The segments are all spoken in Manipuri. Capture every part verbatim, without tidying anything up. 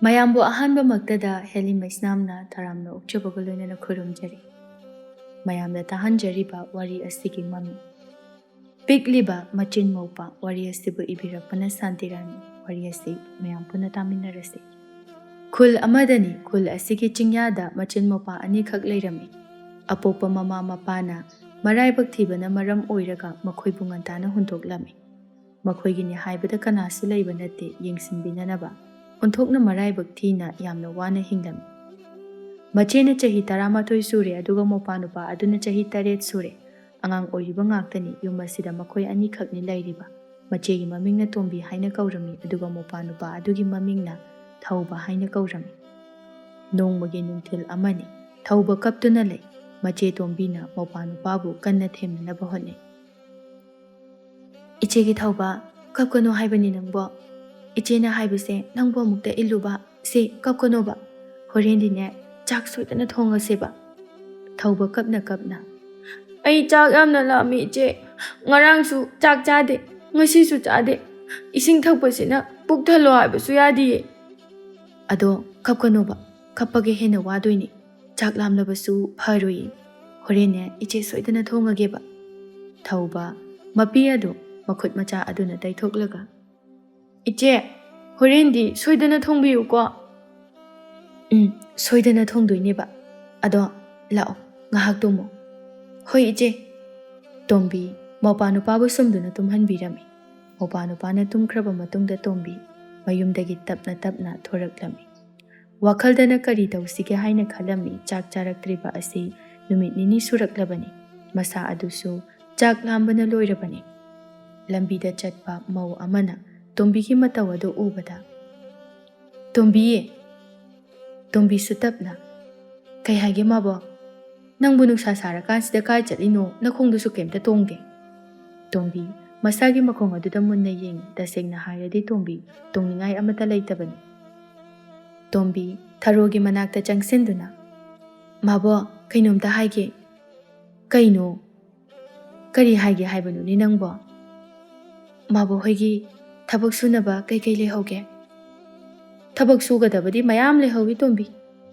ꯃꯌꯥꯝꯕꯨ ꯑꯍꯥꯟꯕꯃꯛꯇꯗ ꯍꯦꯂꯤ ꯃꯩꯁꯅꯥꯝꯅ ꯇꯔꯥꯝꯅ ꯑꯣꯛꯆꯕꯒ ꯂꯣꯏꯅꯅ ꯈꯨꯔꯨꯝꯖꯔꯤ꯫ ꯃꯌꯥꯝꯗ ꯇꯥꯍꯟꯖꯔꯤꯕ ꯋꯥꯔꯤ ꯑꯁꯤꯒꯤ ꯃꯃꯤꯡ ꯄꯤꯛꯂꯤꯕ ꯃꯆꯤꯟ ꯃꯧꯄꯥ꯫ ꯋꯥꯔꯤ ꯑꯁꯤꯕꯨ ꯏꯕꯤꯔꯛꯄꯅ ꯁꯥꯟꯇꯤꯔꯥꯅꯤ꯫ ꯋꯥꯔꯤ ꯑꯁꯤ ꯃꯌꯥꯝ ꯄꯨꯟꯅ ꯇꯥꯃꯤꯟꯅꯔꯁꯤ꯫ ꯈꯨꯜ ꯑꯃꯗꯅꯤ꯫ ꯈꯨꯜ ꯑꯁꯤꯒꯤ ꯆꯤꯡꯌꯥꯗ ꯃꯆꯤꯟ ꯃꯧꯄꯥ ꯑꯅꯤꯈꯛ ꯂꯩꯔꯝꯃꯤ꯫ ꯑꯄꯣꯛꯄ ꯃꯃꯥ ꯃꯄꯥꯅ ꯃꯔꯥꯏꯕꯛ ꯊꯤꯕꯅ ꯃꯔꯝ ꯑꯣꯏꯔꯒ ꯃꯈꯣꯏꯕꯨ ꯉꯟꯇꯥꯅ ꯍꯨꯟꯗꯣꯛꯂꯝꯃꯤ꯫ ꯃꯈꯣꯏꯒꯤꯅꯤ ꯍꯥꯏꯕꯗ ꯀꯅꯥꯁꯨ ꯂꯩꯕ ꯅꯠꯇꯦ ꯌꯦꯡꯁꯤꯟꯕꯤꯅꯅꯕ꯫ ꯑꯣꯟꯊꯣꯛꯅ ꯃꯔꯥꯏꯕꯛ ꯊꯤꯅ ꯌꯥꯝꯅ ꯋꯥꯅ ꯍꯤꯡꯂꯝꯃꯤ꯫ ꯃꯆꯦꯅ ꯆꯍꯤ ꯇꯔꯥꯃꯥꯊꯣꯏ ꯁꯨꯔꯦ, ꯑꯗꯨꯒ ꯃꯧꯄꯥ ꯅꯨꯄꯥ ꯑꯗꯨꯅ ꯆꯍꯤ ꯇꯔꯦꯠ ꯁꯨꯔꯦ꯫ ꯑꯉꯥꯡ ꯑꯣꯏꯔꯤꯕ ꯉꯥꯛꯇꯅꯤ꯫ ꯌꯨꯝ ꯑꯁꯤꯗ ꯃꯈꯣꯏ ꯑꯅꯤꯈꯛꯅꯤ ꯂꯩꯔꯤꯕ꯫ ꯃꯆꯦꯒꯤ ꯃꯃꯤꯡꯅ ꯇꯣꯝꯕꯤ ꯍꯥꯏꯅ ꯀꯧꯔꯝꯃꯤ, ꯑꯗꯨꯒ ꯃꯧꯄꯥ ꯅꯨꯄꯥ ꯑꯗꯨꯒꯤ ꯃꯃꯤꯡꯅ ꯊꯧꯕ ꯍꯥꯏꯅ ꯀꯧꯔꯝꯃꯤ꯫ ꯅꯣꯡꯃꯒꯤ ꯅꯨꯡꯊꯤꯜ ꯑꯃꯅꯤ꯫ ꯊꯧꯕ ꯀꯞꯇꯨꯅ ꯂꯩ꯫ ꯃꯆꯦ ꯇꯣꯝꯕꯤꯅ ꯃꯧꯄꯥ ꯅꯨꯄꯥꯕꯨ ꯀꯟꯅ ꯊꯦꯝꯅꯅꯕ ꯍꯣꯠꯅꯩ꯫ "ꯏꯆꯦꯒꯤ ꯊꯧꯕ, ꯀꯞꯀꯅꯨ ꯍꯥꯏꯕꯅꯤ ꯅꯪꯕꯣ꯫ ꯏꯆꯦꯅ ꯍꯥꯏꯕꯁꯦ ꯅꯪꯕꯨ ꯑꯃꯨꯛꯇ ꯏꯜꯂꯨꯕ꯫ ꯁꯤ ꯀꯞꯀꯅꯣꯕ꯫ ꯍꯣꯔꯦꯟꯗꯤꯅꯦ, ꯆꯥꯛ ꯁꯣꯏꯗꯅ ꯊꯣꯡꯉꯁꯦꯕ"꯫ ꯊꯧꯕ ꯀꯞꯅ ꯀꯞꯅ, "ꯑꯩ ꯆꯥꯛ ꯌꯥꯝꯅ ꯂꯥꯝꯃꯤ ꯏꯆꯦ꯫ ꯉꯔꯥꯡꯁꯨ ꯆꯥꯛ ꯆꯥꯗꯦ, ꯉꯁꯤꯁꯨ ꯆꯥꯗꯦ꯫ ꯏꯁꯤꯡ ꯊꯛꯄꯁꯤꯅ ꯄꯨꯛ ꯊꯜꯂꯣ ꯍꯥꯏꯕꯁꯨ ꯌꯥꯗꯤꯌꯦ"꯫ "ꯑꯗꯣ ꯀꯞꯀꯅꯣꯕ, ꯀꯞꯄꯒ ꯍꯦꯟꯅ ꯋꯥꯗꯣꯏꯅꯤ꯫ ꯆꯥꯛ ꯂꯥꯝꯂꯕꯁꯨ ꯐꯔꯣꯏꯌꯦ꯫ ꯍꯣꯔꯦꯟꯅꯦ ꯏꯆꯦ ꯁꯣꯏꯗꯅ ꯊꯣꯡꯉꯒꯦꯕ"꯫ ꯊꯧꯕ ꯃꯄꯤ ꯑꯗꯨ ꯃꯈꯨꯠ ꯃꯆꯥ ꯑꯗꯨꯅ ꯇꯩꯊꯣꯛꯂꯒ, "ꯏꯆꯦ, ꯍꯣꯔꯦꯟꯗꯤ ꯁꯣꯏꯗꯅ ꯊꯣꯡꯕꯤꯌꯨꯀꯣ"꯫ "ꯎꯝ, ꯁꯣꯏꯗꯅ ꯊꯣꯡꯗꯣꯏꯅꯦꯕ꯫ ꯑꯗꯣ ꯂꯥꯛꯑꯣ, ꯉꯥꯏꯍꯥꯛ ꯇꯨꯝꯃꯣ"꯫ "ꯍꯣꯏ ꯏꯆꯦ"꯫ ꯇꯣꯝꯕꯤ ꯃꯧꯄꯥ ꯅꯨꯄꯥꯕꯨ ꯁꯨꯝꯗꯨꯅ ꯇꯨꯝꯍꯟꯕꯤꯔꯝꯃꯤ꯫ ꯃꯧꯄꯥ ꯅꯨꯄꯥꯅ ꯇꯨꯝꯈ꯭ꯔꯕ ꯃꯇꯨꯡꯗ ꯇꯣꯝꯕꯤ ꯃꯌꯨꯝꯗꯒꯤ ꯇꯞꯅ ꯇꯞꯅ ꯊꯣꯔꯛꯂꯝꯃꯤ꯫ ꯋꯥꯈꯜꯗꯅ ꯀꯔꯤ ꯇꯧꯁꯤꯒꯦ ꯍꯥꯏꯅ ꯈꯜꯂꯝꯃꯤ꯫ ꯆꯥꯛ ꯆꯥꯔꯛꯇ꯭ꯔꯤꯕ ꯑꯁꯤ ꯅꯨꯃꯤꯠ ꯅꯤꯅꯤ ꯁꯨꯔꯛꯂꯕꯅꯤ꯫ ꯃꯁꯥ ꯑꯗꯨꯁꯨ ꯆꯥꯛ ꯂꯥꯝꯕꯅ ꯂꯣꯏꯔꯕꯅꯤ꯫ ꯂꯝꯕꯤꯗ ꯆꯠꯄ ꯃꯧ ꯑꯃꯅ ꯇꯣꯝꯕꯤꯒꯤ ꯃꯇꯧ ꯑꯗꯨ ꯎꯕꯗ, "ꯇꯣꯝꯕꯤ!" ꯇꯣꯝꯕꯤꯁꯨ ꯇꯞꯅ, "ꯀꯩ ꯍꯥꯏꯒꯦ ꯃꯥꯕꯣ? ꯅꯪꯕꯨ ꯅꯨꯡꯁꯥ ꯁꯥꯔꯀꯥꯟꯁꯤꯗ ꯀꯥꯏ ꯆꯠꯂꯤꯅꯣ? ꯅꯈꯣꯡꯗꯨꯁꯨ ꯀꯩꯝꯇ ꯇꯣꯡꯗꯦ"꯫ ꯇꯣꯝꯕꯤ ꯃꯁꯥꯒꯤ ꯃꯈꯣꯡ ꯑꯗꯨꯗ ꯃꯨꯟꯅ ꯌꯦꯡꯉꯤ꯫ ꯇꯁꯦꯡꯅ ꯍꯥꯏꯔꯗꯤ ꯇꯣꯝꯕꯤ ꯇꯣꯡꯅꯤꯡꯉꯥꯏ ꯑꯃꯠꯇ ꯂꯩꯇꯕꯅꯤ꯫ ꯇꯣꯝꯕꯤ ꯊꯔꯣꯒꯤ ꯃꯅꯥꯛꯇ ꯆꯪꯁꯤꯟꯗꯨꯅ, "ꯃꯥꯕꯣ, ꯀꯩꯅꯣꯝꯇ ꯍꯥꯏꯒꯦ"꯫ "ꯀꯩꯅꯣ? ꯀꯔꯤ ꯍꯥꯏꯒꯦ ꯍꯥꯏꯕꯅꯣꯅꯦ ꯅꯪꯕꯣ? ꯃꯥꯕꯣ ꯍꯣꯏꯒꯤ ꯊꯕꯛ ꯁꯨꯅꯕ ꯀꯩꯀꯩ ꯂꯩꯍꯧꯒꯦ?" ꯊꯕꯛ ꯁꯨꯒꯗꯕꯗꯤ ꯃꯌꯥꯝ ꯂꯩꯍꯧꯋꯤ, ꯇꯣꯝꯕꯤ꯫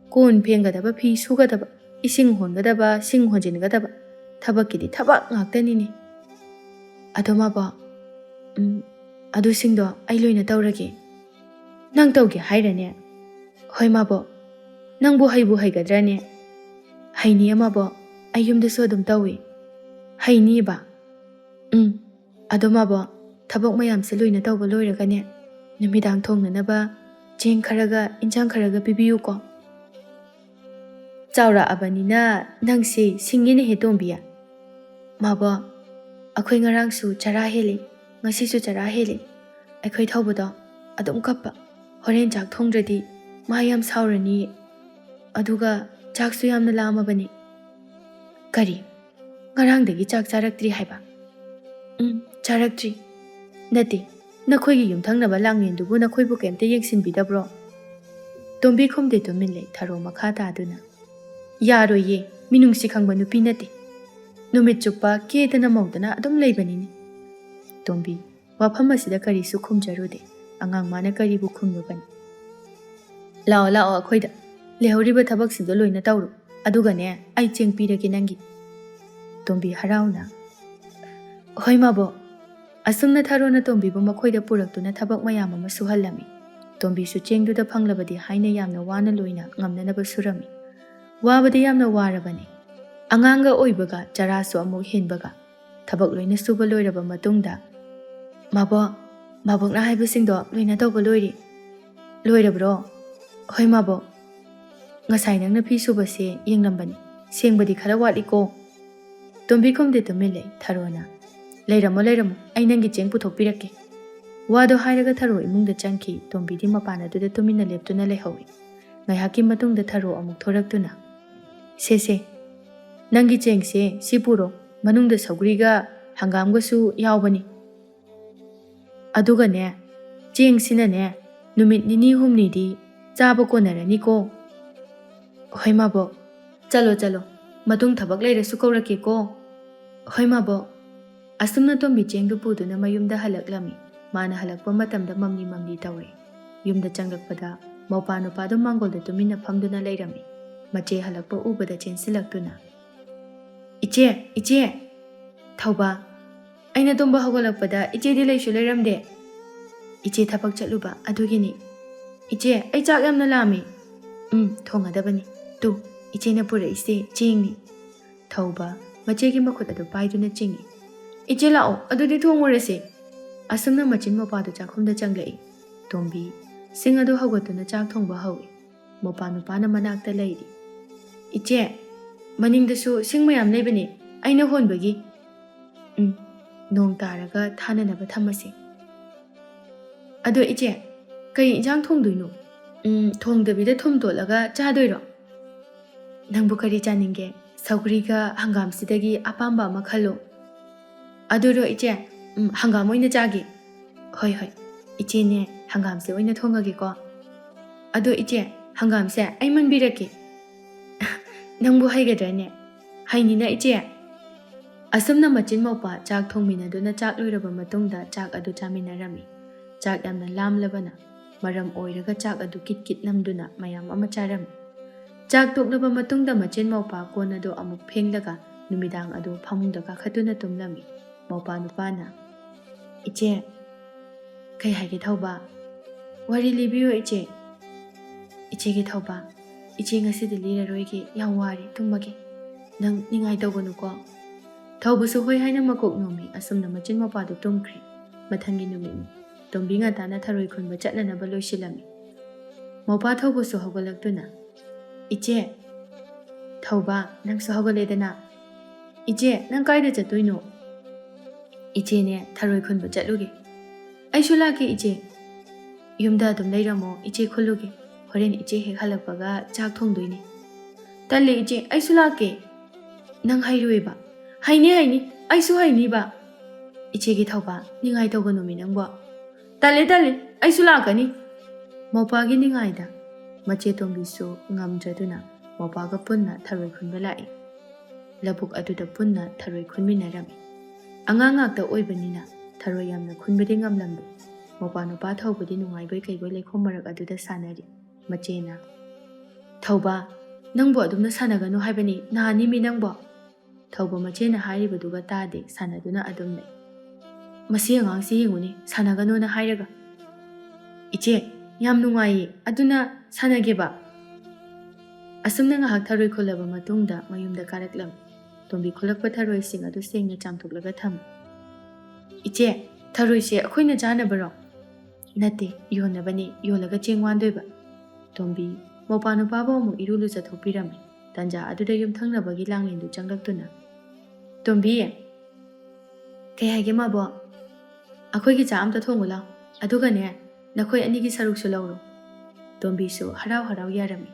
ꯀꯣꯟ ꯐꯦꯡꯒꯗꯕ, ꯐꯤ ꯁꯨꯒꯗꯕ, ꯏꯁꯤꯡ ꯍꯣꯟꯒꯗꯕ, ꯁꯤꯡ ꯍꯣꯟꯖꯤꯟꯒꯗꯕ, ꯊꯕꯛꯀꯤꯗꯤ ꯊꯕꯛ ꯉꯥꯛꯇꯅꯤꯅꯦ꯫ ꯑꯗꯣ ꯃꯥꯕꯣ, ꯎꯝ, ꯑꯗꯨꯁꯤꯡꯗꯣ ꯑꯩ ꯂꯣꯏꯅ ꯇꯧꯔꯒꯦ꯫ ꯅꯪ ꯇꯧꯒꯦ ꯍꯥꯏꯔꯅꯦ? ꯍꯣꯏ ꯃꯥꯕꯣ, ꯅꯪꯕꯨ ꯍꯩꯕꯨ ꯍꯩꯒꯗ꯭ꯔꯅꯦ? ꯍꯩꯅꯤꯌꯦ ꯃꯥꯕꯣ, ꯑꯩ ꯌꯨꯝꯗꯁꯨ ꯑꯗꯨꯝ ꯇꯧꯏ꯫ ꯍꯩꯅꯤꯕ? ꯎꯝ, ꯑꯗꯣ ꯃꯥꯕꯣ, ꯊꯕꯛ ꯃꯌꯥꯝꯁꯦ ꯂꯣꯏꯅ ꯇꯧꯕ ꯂꯣꯏꯔꯒꯅꯦ, ꯅꯨꯃꯤꯗꯥꯡ ꯊꯣꯡꯅꯅꯕ ꯆꯦꯡ ꯈꯔꯒ ꯏꯟꯁꯥꯡ ꯈꯔꯒ ꯄꯤꯕꯤꯌꯨꯀꯣ꯫ ꯆꯥꯎꯔꯛꯑꯕꯅꯤꯅ ꯅꯪꯁꯦ ꯁꯤꯡꯉꯤꯅꯦꯍꯦ, ꯇꯣꯝꯕꯤ꯫ ꯃꯥꯕꯣ, ꯑꯩꯈꯣꯏ ꯉꯔꯥꯡꯁꯨ ꯆꯔꯥ ꯍꯦꯜꯂꯤ, ꯉꯁꯤꯁꯨ ꯆꯔꯥ ꯍꯦꯜꯂꯤ꯫ ꯑꯩꯈꯣꯏ ꯊꯧꯕꯗꯣ ꯑꯗꯨꯝ ꯀꯞꯄ꯫ ꯍꯣꯔꯦꯟ ꯆꯥꯛ ꯊꯣꯡꯗ꯭ꯔꯗꯤ ꯃꯥ ꯌꯥꯝ ꯁꯥꯎꯔꯅꯤ꯫ ꯑꯗꯨꯒ ꯆꯥꯛꯁꯨ ꯌꯥꯝꯅ ꯂꯥꯝꯃꯕꯅꯤ꯫ ꯀꯔꯤ? ꯉꯔꯥꯡꯗꯒꯤ ꯆꯥꯛ ꯆꯥꯔꯛꯇ꯭ꯔꯤ ꯍꯥꯏꯕ? ꯎꯝ, ꯆꯥꯔꯛꯇ꯭ꯔꯤ꯫ ꯅꯠꯇꯦ, ꯅꯈꯣꯏꯒꯤ ꯌꯨꯝꯊꯪꯅꯕ ꯂꯥꯡꯂꯦꯟꯗꯨꯕꯨ ꯅꯈꯣꯏꯕꯨ ꯀꯩꯝꯇ ꯌꯦꯡꯁꯤꯟꯕꯤꯗꯕ꯭ꯔꯣ? ꯇꯣꯝꯕꯤ ꯈꯨꯝꯗꯦ, ꯇꯨꯃꯤꯟ ꯂꯩ, ꯊꯔꯣ ꯃꯈꯥ ꯇꯥꯗꯨꯅ꯫ ꯌꯥꯔꯣꯏꯌꯦ, ꯃꯤꯅꯨꯡꯁꯤ ꯈꯪꯕ ꯅꯨꯄꯤ ꯅꯠꯇꯦ꯫ ꯅꯨꯃꯤꯠ ꯆꯨꯞꯄ ꯀꯦꯗꯅ ꯃꯧꯗꯅ ꯑꯗꯨꯝ ꯂꯩꯕꯅꯤꯅꯦ꯫ ꯇꯣꯝꯕꯤ ꯋꯥꯐꯝ ꯑꯁꯤꯗ ꯀꯔꯤꯁꯨ ꯈꯨꯝꯖꯔꯨꯗꯦ꯫ ꯑꯉꯥꯡ ꯃꯥꯅ ꯀꯔꯤꯕꯨ ꯈꯨꯝꯂꯨꯒꯅꯤ? ꯂꯥꯛꯑꯣ, ꯂꯥꯛꯑꯣ, ꯑꯩꯈꯣꯏꯗ ꯂꯩꯍꯧꯔꯤꯕ ꯊꯕꯛꯁꯤꯡꯗꯣ ꯂꯣꯏꯅ ꯇꯧꯔꯨ꯫ ꯑꯗꯨꯒꯅꯦ, ꯑꯩ ꯆꯦꯡ ꯄꯤꯔꯒꯦ ꯅꯪꯒꯤ꯫ ꯇꯣꯝꯕꯤ ꯍꯔꯥꯎꯅ, "ꯍꯣꯏ ꯃꯥꯕꯣꯛ꯫" ꯑꯁꯨꯝꯅ ꯊꯔꯣꯅ ꯇꯣꯝꯕꯤꯕꯨ ꯃꯈꯣꯏꯗ ꯄꯨꯔꯛꯇꯨꯅ ꯊꯕꯛ ꯃꯌꯥꯝ ꯑꯃ ꯁꯨꯍꯜꯂꯝꯃꯤ꯫ ꯇꯣꯝꯕꯤꯁꯨ ꯆꯦꯡꯗꯨꯗ ꯐꯪꯂꯕꯗꯤ ꯍꯥꯏꯅ ꯌꯥꯝꯅ ꯋꯥꯅ ꯂꯣꯏꯅ ꯉꯝꯅꯅꯕ ꯁꯨꯔꯝꯃꯤ꯫ ꯋꯥꯕꯗꯤ ꯌꯥꯝꯅ ꯋꯥꯔꯕꯅꯤ꯫ ꯑꯉꯥꯡꯒ ꯑꯣꯏꯕꯒ ꯆꯔꯥꯁꯨ ꯑꯃꯨꯛ ꯍꯦꯟꯕꯒ꯫ ꯊꯕꯛ ꯂꯣꯏꯅ ꯁꯨꯕ ꯂꯣꯏꯔꯕ ꯃꯇꯨꯡꯗ, "ꯃꯥꯕꯣꯛ, ꯃꯥꯕꯣꯛꯅ ꯍꯥꯏꯕꯁꯤꯡꯗꯣ ꯂꯣꯏꯅ ꯇꯧꯕ ꯂꯣꯏꯔꯦ꯫" "ꯂꯣꯏꯔꯕ꯭ꯔꯣ?" "ꯍꯣꯏ ꯃꯥꯕꯣꯛ꯫ ꯉꯁꯥꯏ ꯅꯪꯅ ꯐꯤ ꯁꯨꯕꯁꯦ ꯌꯦꯡꯂꯝꯕꯅꯤ꯫ ꯁꯦꯡꯕꯗꯤ ꯈꯔ ꯋꯥꯠꯂꯤꯀꯣ꯫" ꯇꯣꯝꯕꯤ ꯈꯨꯝꯗꯦ, ꯇꯨꯃꯤꯟ ꯂꯩ꯫ ꯊꯔꯣꯅ, "ꯂꯩꯔꯝꯃꯣ, ꯂꯩꯔꯝꯃꯣ, ꯑꯩ ꯅꯪꯒꯤ ꯆꯦꯡ ꯄꯨꯊꯣꯛꯄꯤꯔꯛꯀꯦ꯫" ꯋꯥꯗꯣ ꯍꯥꯏꯔꯒ ꯊꯔꯣ ꯏꯃꯨꯡꯗ ꯆꯪꯈꯤ꯫ ꯇꯣꯝꯕꯤꯗꯤ ꯃꯄꯥꯟ ꯑꯗꯨꯗ ꯇꯨꯃꯤꯟꯅ ꯂꯦꯞꯇꯨꯅ ꯂꯩꯍꯧꯏ꯫ ꯉꯥꯏꯍꯥꯛꯀꯤ ꯃꯇꯨꯡꯗ ꯊꯔꯣ ꯑꯃꯨꯛ ꯊꯣꯔꯛꯇꯨꯅ, "ꯁꯦ, ꯁꯦ, ꯅꯪꯒꯤ ꯆꯦꯡꯁꯦ ꯁꯤ ꯄꯨꯔꯣ, ꯃꯅꯨꯡꯗ ꯁꯧꯒ꯭ꯔꯤꯒ ꯍꯪꯒꯥꯝꯒꯁꯨ ꯌꯥꯎꯕꯅꯤ꯫ ꯑꯗꯨꯒꯅꯦ, ꯆꯦꯡꯁꯤꯅꯅꯦ, ꯅꯨꯃꯤꯠ ꯅꯤꯅꯤ ꯍꯨꯝꯅꯤꯗꯤ ꯆꯥꯕ ꯀꯣꯟꯅꯔꯅꯤꯀꯣ꯫" "ꯍꯣꯏ ꯃꯥꯕꯣꯛ꯫" "ꯆꯠꯂꯣ, ꯆꯠꯂꯣ, ꯃꯇꯨꯡ ꯊꯕꯛ ꯂꯩꯔꯁꯨ ꯀꯧꯔꯛꯀꯦꯀꯣ꯫" "ꯍꯣꯏ ꯃꯥꯕꯣꯛ꯫" ꯑꯁꯨꯝꯅ ꯇꯣꯝꯕꯤ ꯆꯦꯡꯗꯨ ꯄꯨꯗꯨꯅ ꯃꯌꯨꯝꯗ ꯍꯜꯂꯛꯂꯝꯃꯤ꯫ ꯃꯥꯅ ꯍꯜꯂꯛꯄ ꯃꯇꯝꯗ ꯃꯝꯂꯤ ꯃꯝꯂꯤ ꯇꯧꯔꯦ꯫ ꯌꯨꯝꯗ ꯆꯪꯂꯛꯄꯗ ꯃꯧꯄꯥ ꯅꯨꯄꯥꯗꯨ ꯃꯥꯡꯒꯣꯜꯗ ꯇꯨꯃꯤꯟꯅ ꯐꯝꯗꯨꯅ ꯂꯩꯔꯝꯃꯤ꯫ ꯃꯆꯦ ꯍꯜꯂꯛꯄ ꯎꯕꯗ ꯆꯦꯟꯁꯤꯜꯂꯛꯇꯨꯅ, "ꯏꯆꯦ, ꯏꯆꯦ!" "ꯊꯧꯕ, ꯑꯩꯅ ꯇꯨꯝꯕ ꯍꯧꯒꯠꯂꯛꯄꯗ ꯏꯆꯦꯗꯤ ꯂꯩꯁꯨ ꯂꯩꯔꯝꯗꯦ꯫ ꯏꯆꯦ ꯊꯕꯛ ꯆꯠꯂꯨꯕ ꯑꯗꯨꯒꯤꯅꯤ꯫ ꯏꯆꯦ, ꯑꯩ ꯆꯥꯛ ꯌꯥꯝꯅ ꯂꯥꯝꯃꯤ꯫" "ꯎꯝ, ꯊꯣꯡꯉꯗꯕꯅꯤ꯫ ꯇꯨ, ꯏꯆꯦꯅ ꯄꯨꯔꯛꯏꯁꯦ ꯆꯦꯡꯅꯤ꯫" ꯊꯧꯕ ꯃꯆꯦꯒꯤ ꯃꯈꯨꯠ ꯑꯗꯨ ꯄꯥꯏꯗꯨꯅ ꯆꯤꯡꯏ꯫ "ꯏꯆꯦ ꯂꯥꯛꯑꯣ, ꯑꯗꯨꯗꯤ ꯊꯣꯡꯉꯨꯔꯁꯦ꯫" ꯑꯁꯨꯝꯅ ꯃꯆꯤꯟ ꯃꯧꯄꯥꯗꯨ ꯆꯥꯛꯈꯨꯝꯗ ꯆꯪꯂꯛꯏ꯫ ꯇꯣꯝꯕꯤ ꯁꯤꯡ ꯑꯗꯨ ꯍꯧꯒꯠꯇꯨꯅ ꯆꯥꯛ ꯊꯣꯡꯕ ꯍꯧꯏ꯫ ꯃꯧꯄꯥ ꯅꯨꯄꯥꯅ ꯃꯅꯥꯛꯇ ꯂꯩꯔꯤ꯫ "ꯏꯆꯦ, ꯃꯅꯤꯡꯗꯁꯨ ꯁꯤꯡ ꯃꯌꯥꯝ ꯂꯩꯕꯅꯦ, ꯑꯩꯅ ꯍꯣꯟꯕꯒꯤ꯫" "ꯎꯝ, ꯅꯣꯡ ꯇꯥꯔꯒ ꯊꯥꯅꯅꯕ ꯊꯝꯃꯁꯤ꯫ ꯑꯗꯣ ꯏꯆꯦ, ꯀꯩ ꯏꯟꯁꯥꯡ ꯊꯣꯡꯗꯣꯏꯅꯣ? ꯎꯝ, ꯊꯣꯡꯗꯕꯤꯗ ꯊꯨꯝ ꯇꯣꯠꯂꯒ ꯆꯥꯗꯣꯏꯔꯣ?" "ꯅꯪꯕꯨ ꯀꯔꯤ ꯆꯥꯅꯤꯡꯒꯦ? ꯁꯧꯒ꯭ꯔꯤꯒ ꯍꯪꯒꯥꯝꯁꯤꯗꯒꯤ ꯑꯄꯥꯝꯕ ꯑꯃ ꯈꯜꯂꯣ꯫" "ꯑꯗꯨꯔꯣ ꯏꯆꯦ? ꯎꯝ, ꯍꯪꯒꯥꯝ ꯑꯣꯏꯅ ꯆꯥꯒꯦ꯫" "ꯍꯣꯏ, ꯍꯣꯏ, ꯏꯆꯦꯅꯦ ꯍꯪꯒꯥꯝꯁꯦ ꯑꯣꯏꯅ ꯊꯣꯡꯉꯒꯦꯀꯣ꯫ ꯑꯗꯣ ꯏꯆꯦ, ꯍꯪꯒꯥꯝꯁꯦ ꯑꯩ ꯃꯟꯕꯤꯔꯛꯀꯦ꯫" "ꯅꯪꯕꯨ ꯍꯩꯒꯗ꯭ꯔꯅꯦ?" "ꯍꯩꯅꯤꯅ ꯏꯆꯦ꯫" ꯑꯁꯨꯝꯅ ꯃꯆꯤꯟ ꯃꯧꯄꯥ ꯆꯥꯛ ꯊꯣꯡꯃꯤꯟꯅꯗꯨꯅ ꯆꯥꯛ ꯂꯣꯏꯔꯕ ꯃꯇꯨꯡꯗ ꯆꯥꯛ ꯑꯗꯨ ꯆꯥꯃꯤꯟꯅꯔꯝꯃꯤ꯫ ꯆꯥꯛ ꯌꯥꯝꯅ ꯂꯥꯝꯂꯕꯅ ꯃꯔꯝ ꯑꯣꯏꯔꯒ ꯆꯥꯛ ꯑꯗꯨ ꯀꯤꯠ ꯀꯤꯠ ꯅꯝꯗꯨꯅ ꯃꯌꯥꯝ ꯑꯃ ꯆꯥꯔꯝꯃꯤ꯫ ꯆꯥꯛ ꯇꯣꯛꯂꯕ ꯃꯇꯨꯡꯗ ꯃꯆꯤꯟ ꯃꯧꯄꯥ ꯀꯣꯟ ꯑꯗꯨ ꯑꯃꯨꯛ ꯐꯦꯡꯂꯒ ꯅꯨꯃꯤꯗꯥꯡ ꯑꯗꯨ ꯐꯃꯨꯡꯗ ꯀꯥꯈꯠꯇꯨꯅ ꯇꯨꯝꯂꯝꯃꯤ꯫ ꯃꯧꯄꯥ ꯅꯨꯄꯥꯅ, "ꯏꯆꯦ, ꯀꯩ ꯍꯥꯏꯒꯦ ꯊꯧꯕ? ꯋꯥꯔꯤ ꯂꯤꯕꯤꯌꯣ ꯏꯆꯦ꯫" "ꯏꯆꯦꯒꯤ ꯊꯧꯕ, ꯏꯆꯦ ꯉꯁꯤꯗꯤ ꯂꯤꯔꯔꯣꯏꯒꯦ, ꯌꯥꯝ ꯋꯥꯔꯦ, ꯇꯨꯝꯃꯒꯦ꯫ ꯅꯪ ꯅꯤꯡꯉꯥꯏ ꯇꯧꯒꯅꯨꯀꯣ꯫" ꯊꯧꯕꯁꯨ ꯍꯣꯏ ꯍꯥꯏꯅ ꯃꯀꯣꯛ ꯅꯣꯝꯃꯤ꯫ ꯑꯁꯨꯝꯅ ꯃꯆꯤꯟ ꯃꯧꯄꯥꯗꯨ ꯇꯨꯝꯈ꯭ꯔꯦ꯫ ꯃꯊꯪꯒꯤ ꯅꯨꯃꯤꯠꯅꯤ꯫ ꯇꯣꯝꯕꯤ ꯉꯟꯇꯥꯅ ꯊꯔꯣꯏ ꯈꯨꯟꯕ ꯆꯠꯅꯅꯕ ꯂꯣꯏꯁꯤꯜꯂꯝꯃꯤ꯫ ꯃꯧꯄꯥ ꯊꯧꯕꯁꯨ ꯍꯧꯒꯠꯂꯛꯇꯨꯅ, "ꯏꯆꯦ, ꯊꯧꯕ, ꯅꯪꯁꯨ ꯍꯧꯒꯠꯂꯦꯗꯅ꯫ ꯏꯆꯦ, ꯅꯪ ꯀꯥꯏꯗ ꯆꯠꯇꯣꯏꯅꯣ?" "ꯏꯆꯦꯅꯦ, ꯊꯔꯣꯏ ꯈꯨꯟꯕ ꯆꯠꯂꯨꯒꯦ꯫" "ꯑꯩꯁꯨ ꯂꯥꯛꯀꯦ ꯏꯆꯦ꯫" "ꯌꯨꯝꯗ ꯑꯗꯨꯝ ꯂꯩꯔꯝꯃꯣ, ꯏꯆꯦ ꯈꯨꯜꯂꯨꯒꯦ꯫ ꯍꯣꯔꯦꯟ ꯏꯆꯦ ꯍꯦꯛ ꯍꯜꯂꯛꯄꯒ ꯆꯥꯛ ꯊꯣꯡꯗꯣꯏꯅꯦ꯫" "ꯇꯜꯂꯦ ꯏꯆꯦ, ꯑꯩꯁꯨ ꯂꯥꯛꯀꯦ꯫" "ꯅꯪ ꯍꯩꯔꯣꯏꯕ꯫" "ꯍꯩꯅꯤ, ꯍꯩꯅꯤ, ꯑꯩꯁꯨ ꯍꯩꯅꯤꯕ꯫" "ꯏꯆꯦꯒꯤ ꯊꯧꯕ, ꯅꯤꯡꯉꯥꯏ ꯇꯧꯒꯅꯨꯃꯤ ꯅꯪꯕꯣ꯫" "ꯇꯜꯂꯦ, ꯇꯜꯂꯦ, ꯑꯩꯁꯨ ꯂꯥꯛꯀꯅꯤ꯫" ꯃꯧꯄꯥꯒꯤ ꯅꯤꯡꯉꯥꯏꯗ ꯃꯆꯦ ꯇꯣꯝꯕꯤꯁꯨ ꯉꯝꯗ꯭ꯔꯗꯨꯅ ꯃꯧꯄꯥꯒ ꯄꯨꯟꯅ ꯊꯔꯣꯏ ꯈꯨꯟꯕ ꯂꯥꯛꯏ꯫ ꯂꯧꯕꯨꯛ ꯑꯗꯨꯗ ꯄꯨꯟꯅ ꯊꯔꯣꯏ ꯈꯨꯟꯃꯤꯟꯅꯔꯝꯃꯤ꯫ ꯑꯉꯥꯡ ꯉꯥꯛꯇ ꯑꯣꯏꯕꯅꯤꯅ ꯊꯔꯣꯏ ꯌꯥꯝꯅ ꯈꯨꯟꯕꯗꯤ ꯉꯝꯂꯝꯗꯦ꯫ ꯃꯧꯄꯥ ꯅꯨꯄꯥ ꯊꯧꯕꯗꯤ ꯅꯨꯡꯉꯥꯏꯕꯣꯏ ꯀꯩꯕꯣꯏ ꯂꯩꯈꯣꯝ ꯃꯔꯛ ꯑꯗꯨꯗ ꯁꯥꯟꯅꯔꯤ꯫ ꯃꯆꯦꯅ, "ꯊꯧꯕ, ꯅꯪꯕꯨ ꯑꯗꯨꯝꯅ ꯁꯥꯟꯅꯒꯅꯨ ꯍꯥꯏꯕꯅꯤ, ꯅꯍꯥꯟꯅꯤꯃꯤ ꯅꯪꯕꯣ?" ꯊꯧꯕ ꯃꯆꯦꯅ ꯍꯥꯏꯔꯤꯕꯗꯨꯒ ꯇꯥꯗꯦ, ꯁꯥꯟꯅꯗꯨꯅ ꯑꯗꯨꯝ ꯂꯩ꯫ "ꯃꯁꯤ ꯑꯉꯥꯡꯁꯤ ꯌꯦꯡꯉꯨꯅꯦ, ꯁꯥꯟꯅꯒꯅꯣꯅ ꯍꯥꯏꯔꯒ꯫" "ꯏꯆꯦ, ꯌꯥꯝ ꯅꯨꯡꯉꯥꯏꯌꯦ, ꯑꯗꯨꯅ ꯁꯥꯟꯅꯒꯦꯕ꯫" ꯑꯁꯨꯝꯅ ꯉꯥꯏꯍꯥꯛ ꯊꯔꯣꯏ ꯈꯨꯜꯂꯕ ꯃꯇꯨꯡꯗ ꯃꯌꯨꯝꯗ ꯀꯥꯔꯛꯂꯝꯃꯤ꯫ ꯇꯣꯝꯕꯤ ꯈꯨꯜꯂꯛꯄ ꯊꯔꯣꯏꯁꯤꯡ ꯑꯗꯨ ꯁꯦꯡꯅ ꯆꯥꯝꯊꯣꯛꯂꯒ ꯊꯝꯃꯤ꯫ "ꯏꯆꯦ, ꯊꯔꯣꯏꯁꯦ ꯑꯩꯈꯣꯏꯅ ꯆꯥꯅꯕꯔꯣ?" "ꯅꯠꯇꯦ, ꯌꯣꯟꯅꯕꯅꯦ, ꯌꯣꯜꯂꯒ ꯆꯦꯡ ꯋꯥꯟꯗꯣꯏꯕ꯫" ꯇꯣꯝꯕꯤ ꯃꯧꯄꯥ ꯅꯨꯄꯥꯕꯨ ꯑꯃꯨꯛ ꯏꯔꯨ ꯂꯨꯖꯊꯣꯛꯄꯤꯔꯝꯃꯤ꯫ ꯇꯟꯖꯥ ꯑꯗꯨꯗ ꯌꯨꯝꯊꯪꯅꯕꯒꯤ ꯂꯥꯡꯂꯦꯟꯗꯨ ꯆꯪꯂꯛꯇꯨꯅ, "ꯇꯣꯝꯕꯤ!" "ꯀꯩ ꯍꯥꯏꯒꯦ ꯃꯥꯕꯣ?" "ꯑꯩꯈꯣꯏꯒꯤ ꯆꯥꯛ ꯑꯝꯇ ꯊꯣꯡꯉꯨ ꯂꯥꯎ, ꯑꯗꯨꯒꯅꯦ, ꯅꯈꯣꯏ ꯑꯅꯤꯒꯤ ꯁꯔꯨꯛꯁꯨ ꯂꯧꯔꯣ꯫" ꯇꯣꯝꯕꯤꯁꯨ ꯍꯔꯥꯎ ꯍꯔꯥꯎ ꯌꯥꯔꯝꯃꯤ꯫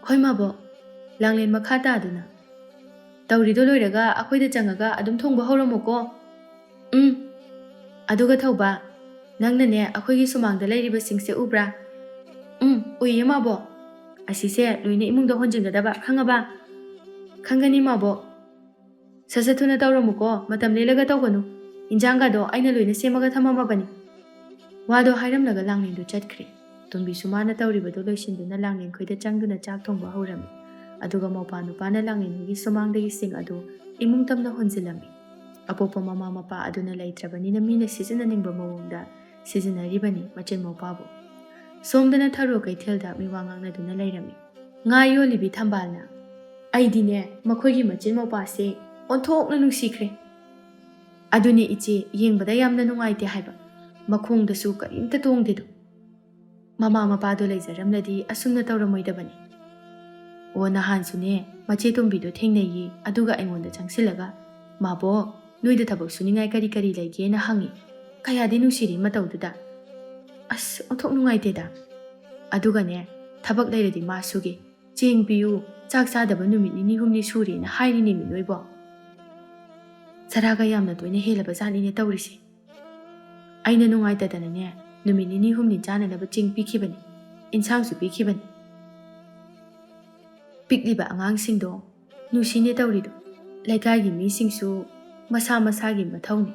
"ꯍꯣꯏ ꯃꯥꯕꯣ꯫" ꯂꯥꯡꯂꯦꯟ ꯃꯈꯥ ꯇꯥꯗꯨꯅ, "ꯇꯧꯔꯤꯗꯣ ꯂꯣꯏꯔꯒ ꯑꯩꯈꯣꯏꯗ ꯆꯪꯉꯒ ꯑꯗꯨꯝ ꯊꯣꯡꯕ ꯍꯧꯔꯝꯃꯨꯀꯣ꯫" "ꯎꯝ꯫ ꯑꯗꯨꯒ ꯊꯧꯕ, ꯅꯪꯅꯅꯦ ꯑꯩꯈꯣꯏꯒꯤ ꯁꯨꯃꯥꯡꯗ ꯂꯩꯔꯤꯕꯁꯤꯡꯁꯦ ꯎꯕ꯭ꯔꯥ?" "ꯎꯝ, ꯎꯏꯌꯦ ꯃꯥꯕꯣ꯫" "ꯑꯁꯤꯁꯦ ꯂꯣꯏꯅ ꯏꯃꯨꯡꯗ ꯍꯣꯟꯖꯤꯟꯒꯗꯕ, ꯈꯪꯉꯕ?" "ꯈꯪꯒꯅꯤ ꯃꯥꯕꯣ꯫" "ꯁꯠ ꯁꯠ ꯊꯨꯅ ꯇꯧꯔꯝꯃꯨꯀꯣ, ꯃꯇꯝ ꯂꯦꯜꯂꯒ ꯇꯧꯒꯅꯨ꯫ ꯏꯟꯖꯥꯡꯒꯗꯣ ꯑꯩꯅ ꯂꯣꯏꯅ ꯁꯦꯝꯃꯒ ꯊꯝꯃꯝꯃꯕꯅꯤ꯫" ꯋꯥꯗꯣ ꯍꯥꯏꯔꯝꯂꯒ ꯂꯥꯡꯂꯦꯟꯗꯨ ꯆꯠꯈ꯭ꯔꯦ꯫ ꯇꯣꯝꯕꯤꯁꯨ ꯃꯥꯅ ꯇꯧꯔꯤꯕꯗꯨ ꯂꯣꯏꯁꯤꯟꯗꯨꯅ ꯂꯥꯡꯂꯦꯟꯈꯣꯏꯗ ꯆꯪꯗꯨꯅ ꯆꯥꯛ ꯊꯣꯡꯕ ꯍꯧꯔꯝꯃꯤ꯫ ꯑꯗꯨꯒ ꯃꯧꯄꯥ ꯅꯨꯄꯥꯅ ꯂꯥꯡꯂꯦꯟꯈꯣꯏꯒꯤ ꯁꯨꯃꯥꯡꯗꯒꯤ ꯁꯤꯡ ꯑꯗꯨ ꯏꯃꯨꯡ ꯇꯝꯅ ꯍꯣꯟꯖꯤꯜꯂꯝꯃꯤ꯫ ꯑꯄꯣꯛꯄ ꯃꯃꯥ ꯃꯄꯥ ꯑꯗꯨꯅ ꯂꯩꯇ꯭ꯔꯕꯅꯤꯅ ꯃꯤꯅ ꯁꯤꯖꯤꯟꯅꯅꯤꯡꯕ ꯃꯑꯣꯡꯗ ꯁꯤꯖꯤꯟꯅꯔꯤꯕꯅꯤ ꯃꯆꯤꯟ ꯃꯧꯄꯥꯕꯨ꯫ ꯁꯣꯝꯗꯅ ꯊꯔꯣ ꯀꯩꯊꯦꯜꯗ ꯃꯤꯋꯥ ꯉꯥꯡꯅꯗꯨꯅ ꯂꯩꯔꯝꯃꯤ꯫ ꯉꯥ ꯌꯣꯜꯂꯤꯕꯤ ꯊꯝꯕꯥꯜꯅ, "ꯑꯩꯗꯤꯅꯦ, ꯃꯈꯣꯏꯒꯤ ꯃꯆꯤꯟ ꯃꯧꯄꯥꯁꯦ ꯑꯣꯟꯊꯣꯛꯅ ꯅꯨꯡꯁꯤꯈ꯭ꯔꯦ꯫" "ꯑꯗꯨꯅꯦ ꯏꯆꯦ, ꯌꯦꯡꯕꯗ ꯌꯥꯝꯅ ꯅꯨꯡꯉꯥꯏꯇꯦ ꯍꯥꯏꯕ꯫ ꯃꯈꯣꯡꯗꯁꯨ ꯀꯔꯤꯝꯇ ꯇꯣꯡꯗꯦꯗꯣ꯫ ꯃꯃꯥ ꯃꯄꯥꯗꯣ ꯂꯩꯖꯔꯝꯂꯗꯤ ꯑꯁꯨꯝꯅ ꯇꯧꯔꯝꯃꯣꯏꯗꯕꯅꯤ꯫" "ꯑꯣ, ꯅꯍꯥꯟꯁꯨꯅꯦ, ꯃꯆꯦ ꯇꯣꯝꯕꯤꯗꯣ ꯊꯦꯡꯅꯩꯌꯦ, ꯑꯗꯨꯒ ꯑꯩꯉꯣꯟꯗ ꯆꯪꯁꯤꯜꯂꯒ, 'ꯃꯥꯕꯣ, ꯅꯣꯏꯗ ꯊꯕꯛ ꯁꯨꯅꯤꯡꯉꯥꯏ ꯀꯔꯤ ꯀꯔꯤ ꯂꯩꯒꯦꯅ?' ꯍꯪꯉꯤ꯫ ꯀꯌꯥꯗꯤ ꯅꯨꯡꯁꯤꯔꯤ ꯃꯇꯧꯗꯨꯗ꯫ ꯑꯁ, ꯑꯣꯟꯊꯣꯛ ꯅꯨꯡꯉꯥꯏꯇꯦꯗ꯫ ꯑꯗꯨꯒꯅꯦ, ꯊꯕꯛ ꯂꯩꯔꯗꯤ ꯃꯥ ꯁꯨꯒꯦ꯫ ꯆꯦꯡ ꯄꯤꯌꯨ, ꯆꯥꯛ ꯆꯥꯗꯕ ꯅꯨꯃꯤꯠ ꯅꯤꯅꯤ ꯍꯨꯝꯅꯤ ꯁꯨꯔꯦꯅ ꯍꯥꯏꯔꯤꯅꯦꯃꯤ ꯅꯣꯏꯕꯣ꯫ ꯆꯔꯥꯒ ꯌꯥꯝꯅ ꯇꯣꯏꯅ ꯍꯦꯜꯂꯕ ꯖꯥꯠꯅꯤꯅꯦ ꯇꯧꯔꯤꯁꯦ꯫ ꯑꯩꯅ ꯅꯨꯡꯉꯥꯏꯇꯗꯅꯅꯦ, ꯅꯨꯃꯤꯠ ꯅꯤꯅꯤ ꯍꯨꯝꯅꯤ ꯆꯥꯅꯅꯕ ꯆꯦꯡ ꯄꯤꯈꯤꯕꯅꯤ, ꯏꯟꯁꯥꯡꯁꯨ ꯄꯤꯈꯤꯕꯅꯤ꯫" ꯄꯤꯛꯂꯤꯕ ꯑꯉꯥꯡꯁꯤꯡꯗꯣ ꯅꯨꯡꯁꯤꯅꯦ ꯇꯧꯔꯤꯗꯣ꯫ ꯂꯩꯀꯥꯏꯒꯤ ꯃꯤꯁꯤꯡꯁꯨ ꯃꯁꯥ ꯃꯁꯥꯒꯤ ꯃꯊꯧꯅꯤ꯫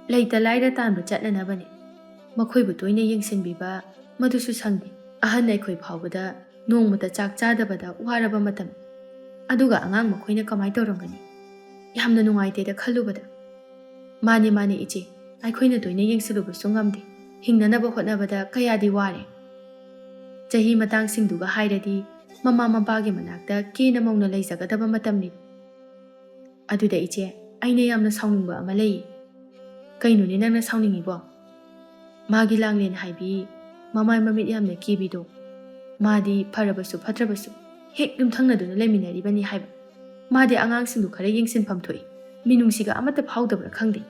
ꯂꯩꯇ ꯂꯥꯏꯔ ꯇꯥꯟꯕ ꯆꯠꯅꯅꯕꯅꯤ꯫ ꯃꯈꯣꯏꯕꯨ ꯇꯣꯏꯅ ꯌꯦꯡꯁꯤꯟꯕꯤꯕ ꯃꯗꯨꯁꯨ ꯁꯪꯗꯦ꯫ ꯑꯍꯟ ꯑꯩꯈꯣꯏ ꯐꯥꯎꯕꯗ ꯅꯣꯡꯃꯇ ꯆꯥꯛ ꯆꯥꯗꯕꯗ ꯋꯥꯔꯕ ꯃꯇꯝ꯫ ꯑꯗꯨꯒ ꯑꯉꯥꯡ ꯃꯈꯣꯏꯅ ꯀꯃꯥꯏ ꯇꯧꯔꯝꯒꯅꯤ? ꯌꯥꯝꯅ ꯅꯨꯡꯉꯥꯏꯇꯦꯗ ꯈꯜꯂꯨꯕꯗ꯫ ꯃꯥꯅꯦ, ꯃꯥꯅꯦ ꯏꯆꯦ, ꯑꯩꯈꯣꯏꯅ ꯇꯣꯏꯅ ꯌꯦꯡꯁꯤꯜꯂꯨꯕꯁꯨ ꯉꯝꯗꯦ꯫ ꯍꯤꯡꯅꯅꯕ ꯍꯣꯠꯅꯕꯗ ꯀꯌꯥꯗꯤ ꯋꯥꯔꯦ꯫ ꯆꯍꯤ ꯃꯇꯥꯡꯁꯤꯡꯗꯨꯒ ꯍꯥꯏꯔꯗꯤ ꯃꯃꯥ ꯃꯄꯥꯒꯤ ꯃꯅꯥꯛꯇ ꯀꯦꯅ ꯃꯧꯅ ꯂꯩꯖꯒꯗꯕ ꯃꯇꯝꯅꯤ꯫ ꯑꯗꯨꯗ ꯏꯆꯦ, ꯑꯩꯅ ꯌꯥꯝꯅ ꯁꯥꯎꯅꯤꯡꯕ ꯑꯃ ꯂꯩ꯫ ꯀꯩꯅꯣꯅꯦ ꯅꯪꯅ ꯁꯥꯎꯅꯤꯡꯉꯤꯕꯣ? ꯃꯥꯒꯤ ꯂꯥꯡꯂꯦꯟ ꯍꯥꯏꯕꯤ, ꯃꯃꯥꯏ ꯃꯃꯤꯠ ꯌꯥꯝꯅ ꯀꯦꯕꯤꯗꯣ, ꯃꯥꯗꯤ ꯐꯔꯕꯁꯨ ꯐꯠꯇ꯭ꯔꯕꯁꯨ ꯍꯦꯛ ꯌꯨꯝꯊꯪꯅꯗꯨꯅ ꯂꯩꯃꯤꯟꯅꯔꯤꯕꯅꯤ ꯍꯥꯏꯕ꯫ ꯃꯥꯗꯤ ꯑꯉꯥꯡꯁꯤꯡꯗꯨ ꯈꯔ ꯌꯦꯡꯁꯤꯟꯐꯝ ꯊꯣꯛꯏ꯫ ꯃꯤꯅꯨꯡꯁꯤꯒ ꯑꯃꯠꯇ ꯐꯥꯎꯗꯕ꯭ꯔꯥ ꯈꯪꯗꯦ꯫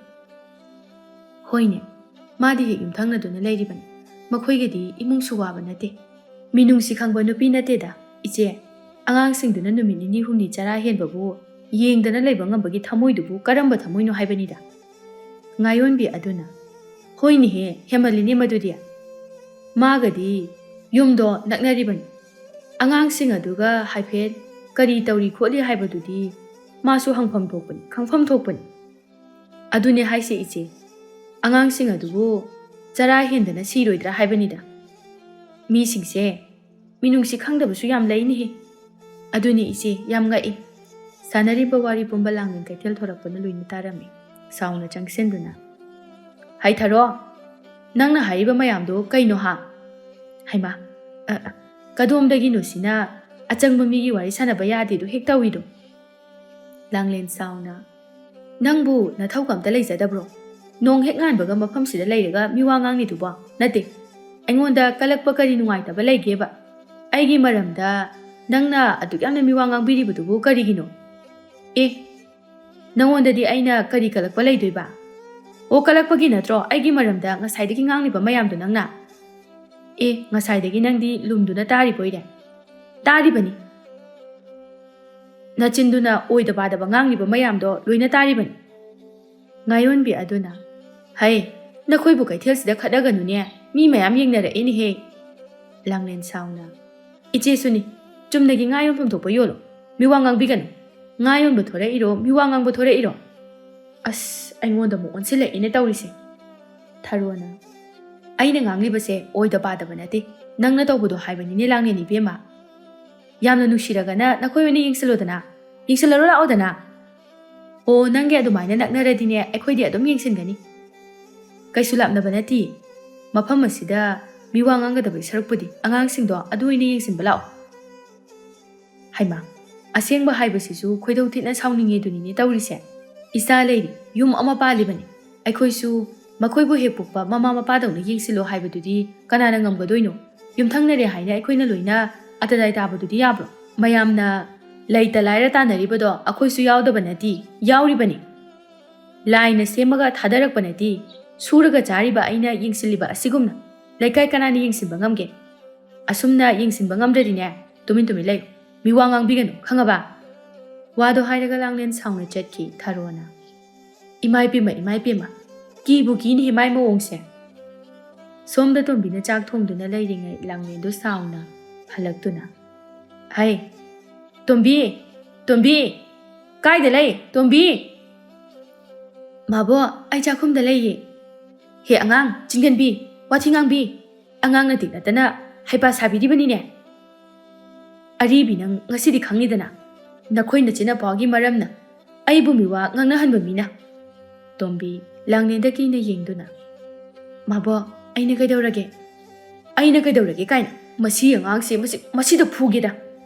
ꯍꯣꯏꯅꯦ, ꯃꯥꯗꯤ ꯍꯦꯛ ꯌꯨꯝꯊꯪꯅꯗꯨꯅ ꯂꯩꯔꯤꯕꯅꯤ꯫ ꯃꯈꯣꯏꯒꯗꯤ ꯏꯃꯨꯡꯁꯨ ꯋꯥꯕ ꯅꯠꯇꯦ꯫ ꯃꯤꯅꯨꯡꯁꯤ ꯈꯪꯕ ꯅꯨꯄꯤ ꯅꯠꯇꯦꯗ, ꯏꯆꯦ꯫ ꯑꯉꯥꯡꯁꯤꯡꯗꯨꯅ ꯅꯨꯃꯤꯠ ꯅꯤꯅꯤ ꯍꯨꯝꯅꯤ ꯆꯔꯥ ꯍꯦꯟꯕꯕꯨ ꯌꯦꯡꯗꯅ ꯂꯩꯕ ꯉꯝꯕꯒꯤ ꯊꯃꯣꯏꯗꯨꯕꯨ ꯀꯔꯝꯕ ꯊꯃꯣꯏꯅꯣ ꯍꯥꯏꯕꯅꯤꯗ꯫ ꯉꯥꯌꯣꯟꯕꯤ ꯑꯗꯨꯅ, "ꯍꯣꯏꯅꯦꯍꯦ, ꯍꯦꯃꯜꯂꯤꯅꯦ ꯃꯗꯨꯗꯤ꯫ ꯃꯥꯒꯗꯤ ꯌꯨꯝꯗꯣ ꯅꯛꯅꯔꯤꯕꯅꯤ꯫ ꯑꯉꯥꯡꯁꯤꯡ ꯑꯗꯨꯒ ꯍꯥꯏꯐꯦꯠ ꯀꯔꯤ ꯇꯧꯔꯤ ꯈꯣꯠꯂꯤ ꯍꯥꯏꯕꯗꯨꯗꯤ ꯃꯥꯁꯨ ꯍꯪꯐꯝ ꯊꯣꯛꯄꯅꯤ, ꯈꯪꯐꯝ ꯊꯣꯛꯄꯅꯤ꯫" ꯑꯗꯨꯅꯦ ꯍꯥꯏꯁꯦ ꯏꯆꯦ, ꯑꯉꯥꯡꯁꯤꯡ ꯑꯗꯨꯕꯨ ꯆꯔꯥ ꯍꯦꯟꯗꯅ ꯁꯤꯔꯣꯏꯗ꯭ꯔꯥ ꯍꯥꯏꯕꯅꯤꯗ꯫ ꯃꯤꯁꯤꯡꯁꯦ ꯃꯤꯅꯨꯡꯁꯤ ꯈꯪꯗꯕꯁꯨ ꯌꯥꯝ ꯂꯩꯅꯦꯍꯦ꯫ ꯑꯗꯨꯅꯤ ꯏꯆꯦ, ꯌꯥꯝ ꯉꯛꯏ꯫ ꯁꯥꯟꯅꯔꯤꯕ ꯋꯥꯔꯤ ꯄꯨꯝꯕ ꯂꯥꯡꯂꯦꯟ ꯀꯩꯊꯦꯜ ꯊꯣꯔꯛꯄꯅ ꯂꯣꯏꯅ ꯇꯥꯔꯝꯃꯤ꯫ ꯁꯥꯎꯅ ꯆꯪꯁꯤꯟꯗꯨꯅ, "ꯍꯩꯊꯔꯣ, ꯅꯪꯅ ꯍꯥꯏꯔꯤꯕ ꯃꯌꯥꯝꯗꯣ ꯀꯩꯅꯣ ꯍꯥ?" "ꯍꯩꯃꯥ, ꯑ, ꯑ, ꯀꯗꯣꯝꯗꯒꯤꯅꯣ ꯁꯤꯅ ꯑꯆꯪꯕ ꯃꯤꯒꯤ ꯋꯥꯔꯤ ꯁꯥꯟꯅꯕ ꯌꯥꯗꯦꯗꯣ ꯍꯦꯛ ꯇꯧꯏꯗꯣ?" ꯂꯥꯡꯂꯦꯟ ꯁꯥꯎꯅ, "ꯅꯪꯕꯨ ꯅꯊꯧꯒ ꯑꯝꯇ ꯂꯩꯖꯗꯕ꯭ꯔꯣ? ꯅꯣꯡ ꯍꯦꯛ ꯉꯥꯟꯕꯒ ꯃꯐꯝꯁꯤꯗ ꯂꯩꯔꯒ ꯃꯤꯋꯥ ꯉꯥꯡꯂꯤꯗꯨꯕꯣ? ꯅꯠꯇꯦ, ꯑꯩꯉꯣꯟꯗ ꯀꯂꯛꯄ ꯀꯔꯤ ꯅꯨꯡꯉꯥꯏꯇꯕ ꯂꯩꯒꯦꯕ? ꯑꯩꯒꯤ ꯃꯔꯝꯗ ꯅꯪꯅ ꯑꯗꯨꯛ ꯌꯥꯝꯅ ꯃꯤꯋꯥ ꯉꯥꯡꯕꯤꯔꯤꯕꯗꯨꯕꯨ ꯀꯔꯤꯒꯤꯅꯣ? ꯑꯦ, ꯅꯉꯣꯟꯗꯗꯤ ꯑꯩꯅ ꯀꯔꯤ ꯀꯂꯛꯄ ꯂꯩꯗꯣꯏꯕ? ꯑꯣ, ꯀꯂꯛꯄꯒꯤ ꯅꯠꯇ꯭ꯔꯣ ꯑꯩꯒꯤ ꯃꯔꯝꯗ ꯉꯁꯥꯏꯗꯒꯤ ꯉꯥꯡꯂꯤꯕ ꯃꯌꯥꯝꯗꯣ ꯅꯪꯅ? ꯑꯦ, ꯉꯁꯥꯏꯗꯒꯤ ꯅꯪꯗꯤ ꯂꯨꯝꯗꯨꯅ ꯇꯥꯔꯤꯕꯣꯏꯔꯦ?" "ꯇꯥꯔꯤꯕꯅꯤ꯫ ꯅꯆꯤꯟꯗꯨꯅ ꯑꯣꯏꯗ ꯄꯥꯗꯕ ꯉꯥꯡꯂꯤꯕ ꯃꯌꯥꯝꯗꯣ ꯂꯣꯏꯅ ꯇꯥꯔꯤꯕꯅꯤ꯫" ꯉꯥꯌꯣꯟꯕꯤ ꯑꯗꯨꯅ, "ꯍꯩ, ꯅꯈꯣꯏꯕꯨ ꯀꯩꯊꯦꯜꯁꯤꯗ ꯈꯠꯅꯒꯅꯨꯅꯦ, ꯃꯤ ꯃꯌꯥꯝ ꯌꯦꯡꯅꯔꯛꯏꯅꯦꯍꯦ꯫" ꯂꯥꯡꯂꯦꯟ ꯁꯥꯎꯅ, "ꯏꯆꯦꯁꯨꯅꯤ, ꯆꯨꯝꯅꯒꯤ ꯉꯥ ꯌꯣꯟꯐꯝ ꯊꯣꯛꯄ ꯌꯣꯜꯂꯣ, ꯃꯤꯋꯥ ꯉꯥꯡꯕꯤꯒꯅꯨ꯫ ꯉꯥ ꯌꯣꯟꯕ ꯊꯣꯔꯛꯏꯔꯣ, ꯃꯤꯋꯥ ꯉꯥꯡꯕ ꯊꯣꯔꯛꯏꯔꯣ? ꯑꯁ, ꯑꯩꯉꯣꯟꯗ ꯑꯃꯨꯛ ꯑꯣꯟꯁꯤꯜꯂꯛꯏꯅꯦ ꯇꯧꯔꯤꯁꯦ꯫" ꯊꯔꯣꯅ, ꯑꯩꯅ ꯉꯥꯡꯂꯤꯕꯁꯦ ꯑꯣꯏꯗ ꯄꯥꯗꯕ ꯅꯠꯇꯦ꯫ ꯅꯪꯅ ꯇꯧꯕꯗꯣ ꯍꯥꯏꯕꯅꯤꯅꯦ, ꯂꯥꯡꯂꯦꯟ ꯏꯕꯦꯝꯃ꯫ ꯌꯥꯝꯅ ꯅꯨꯡꯁꯤꯔꯒꯅ ꯅꯈꯣꯏ ꯑꯣꯏꯅ ꯌꯦꯡꯁꯤꯜꯂꯣꯗꯅ꯫ ꯌꯦꯡꯁꯤꯜꯂꯔꯣ ꯂꯥꯛꯑꯣꯗꯅ꯫ ꯑꯣ, ꯅꯪꯒꯤ ꯑꯗꯨꯃꯥꯏꯅ ꯅꯛꯅꯔꯗꯤꯅꯦ, ꯑꯩꯈꯣꯏꯗꯤ ꯑꯗꯨꯝ ꯌꯦꯡꯁꯤꯟꯒꯅꯤ꯫ ꯀꯩꯁꯨ ꯂꯥꯞꯅꯕ ꯅꯠꯇꯦ꯫ ꯃꯐꯝ ꯑꯁꯤꯗ ꯃꯤ ꯋꯥ ꯉꯥꯡꯒꯗꯕꯒꯤ ꯁꯔꯨꯛꯄꯨꯗꯤ ꯑꯉꯥꯡꯁꯤꯡꯗꯣ ꯑꯗꯨ ꯑꯣꯏꯅ ꯌꯦꯡꯁꯤꯟꯕ ꯂꯥꯛꯑꯣ꯫ ꯍꯩꯃꯥ, ꯑꯁꯦꯡꯕ ꯍꯥꯏꯕꯁꯤꯁꯨ ꯈꯣꯏꯗꯧ ꯊꯤꯅ ꯁꯥꯎꯅꯤꯡꯉꯦꯗꯨꯅꯤꯅꯦ ꯇꯧꯔꯤꯁꯦ꯫ ꯏꯆꯥ ꯂꯩꯔꯤ, ꯌꯨꯝ ꯑꯃ ꯄꯥꯜꯂꯤꯕꯅꯤ꯫ ꯑꯩꯈꯣꯏꯁꯨ ꯃꯈꯣꯏꯕꯨ ꯍꯦꯛ ꯄꯣꯛꯄ ꯃꯃꯥ ꯃꯄꯥꯗꯧꯅ ꯌꯦꯡꯁꯤꯜꯂꯣ ꯍꯥꯏꯕꯗꯨꯗꯤ ꯀꯅꯥꯅ ꯉꯝꯒꯗꯣꯏꯅꯣ? ꯌꯨꯝꯊꯪꯅꯔꯦ ꯍꯥꯏꯅ ꯑꯩꯈꯣꯏꯅ ꯂꯣꯏꯅ ꯑꯇꯗꯥꯏ ꯇꯥꯕꯗꯨꯗꯤ ꯌꯥꯕ꯭ꯔꯣ? ꯃꯌꯥꯝꯅ ꯂꯩꯇ ꯂꯥꯏꯔ ꯇꯥꯟꯅꯔꯤꯕꯗꯣ ꯑꯩꯈꯣꯏꯁꯨ ꯌꯥꯎꯗꯕ ꯅꯠꯇꯦ, ꯌꯥꯎꯔꯤꯕꯅꯤ꯫ ꯂꯥꯏꯅ ꯁꯦꯝꯃꯒ ꯊꯥꯗꯔꯛꯄ ꯅꯠꯇꯦ, ꯁꯨꯔꯒ ꯆꯥꯔꯤꯕ ꯑꯩꯅ ꯌꯦꯡꯁꯤꯜꯂꯤꯕ ꯑꯁꯤꯒꯨꯝꯅ꯫ ꯂꯩꯀꯥꯏ ꯀꯅꯥꯅ ꯌꯦꯡꯁꯤꯟꯕ ꯉꯝꯒꯦ? ꯑꯁꯨꯝꯅ ꯌꯦꯡꯁꯤꯟꯕ ꯉꯝꯗ꯭ꯔꯗꯤꯅꯦ, ꯇꯨꯃꯤꯟ ꯇꯨꯃꯤꯟ ꯂꯩꯌꯨ꯫ ꯃꯤ ꯋꯥ ꯉꯥꯡꯕꯤꯒꯅꯨ, ꯈꯪꯉꯕ? ꯋꯥꯗꯣ ꯍꯥꯏꯔꯒ ꯂꯥꯡꯂꯦꯟ ꯁꯥꯎꯅ ꯆꯠꯈꯤ ꯊꯔꯣꯅ꯫ ꯏꯃꯥ ꯏꯄꯦꯝꯃ, ꯏꯃꯥ ꯏꯄꯦꯝꯃ, ꯀꯤꯕꯨ ꯀꯤꯅꯦꯍꯦ ꯃꯥꯏ ꯃꯑꯣꯡꯁꯦ꯫ ꯁꯣꯝꯗ ꯇꯣꯝꯕꯤꯅ ꯆꯥꯛ ꯊꯣꯡꯗꯨꯅ ꯂꯩꯔꯤꯉꯩ ꯂꯥꯡꯂꯦꯟꯗꯣ ꯁꯥꯎꯅ ꯍꯜꯂꯛꯇꯨꯅ, "ꯍꯩ, ꯇꯣꯝꯕꯤ, ꯇꯣꯝꯕꯤ, ꯀꯥꯏꯗ ꯂꯩ, ꯇꯣꯝꯕꯤ?" "ꯃꯥꯕꯣ, ꯑꯩ ꯆꯥꯛꯈꯨꯝꯗ ꯂꯩꯌꯦ꯫" "ꯍꯦ ꯑꯉꯥꯡ, ꯆꯤꯡꯒꯟꯕꯤ, ꯋꯥꯊꯤ ꯉꯥꯡꯕꯤ, ꯑꯉꯥꯡ ꯅꯇꯤꯛ ꯅꯠꯇꯅ ꯍꯩꯄꯥ ꯁꯥꯕꯤꯔꯤꯕꯅꯤꯅꯦ꯫ ꯑꯔꯤꯕꯤ, ꯅꯪ ꯉꯁꯤꯗꯤ ꯈꯪꯉꯤꯗꯅ, ꯅꯈꯣꯏ ꯅꯆꯤꯟ ꯅꯄꯥꯒꯤ ꯃꯔꯝꯅ ꯑꯩꯕꯨ ꯃꯤꯋꯥ ꯉꯥꯡꯅꯍꯟꯕ ꯃꯤꯅ꯫" ꯇꯣꯝꯕꯤ ꯂꯥꯡꯂꯦꯟꯗ ꯀꯤꯅ ꯌꯦꯡꯗꯨꯅ, "ꯃꯥꯕꯣ, ꯑꯩꯅ ꯀꯩꯗꯧꯔꯒꯦ? ꯑꯩꯅ ꯀꯩꯗꯧꯔꯒꯦ ꯀꯥꯏꯅ? ꯃꯁꯤ ꯑꯉꯥꯡꯁꯦ, ꯃꯁꯤ, ꯃꯁꯤꯗ ꯐꯨꯒꯦꯗ!"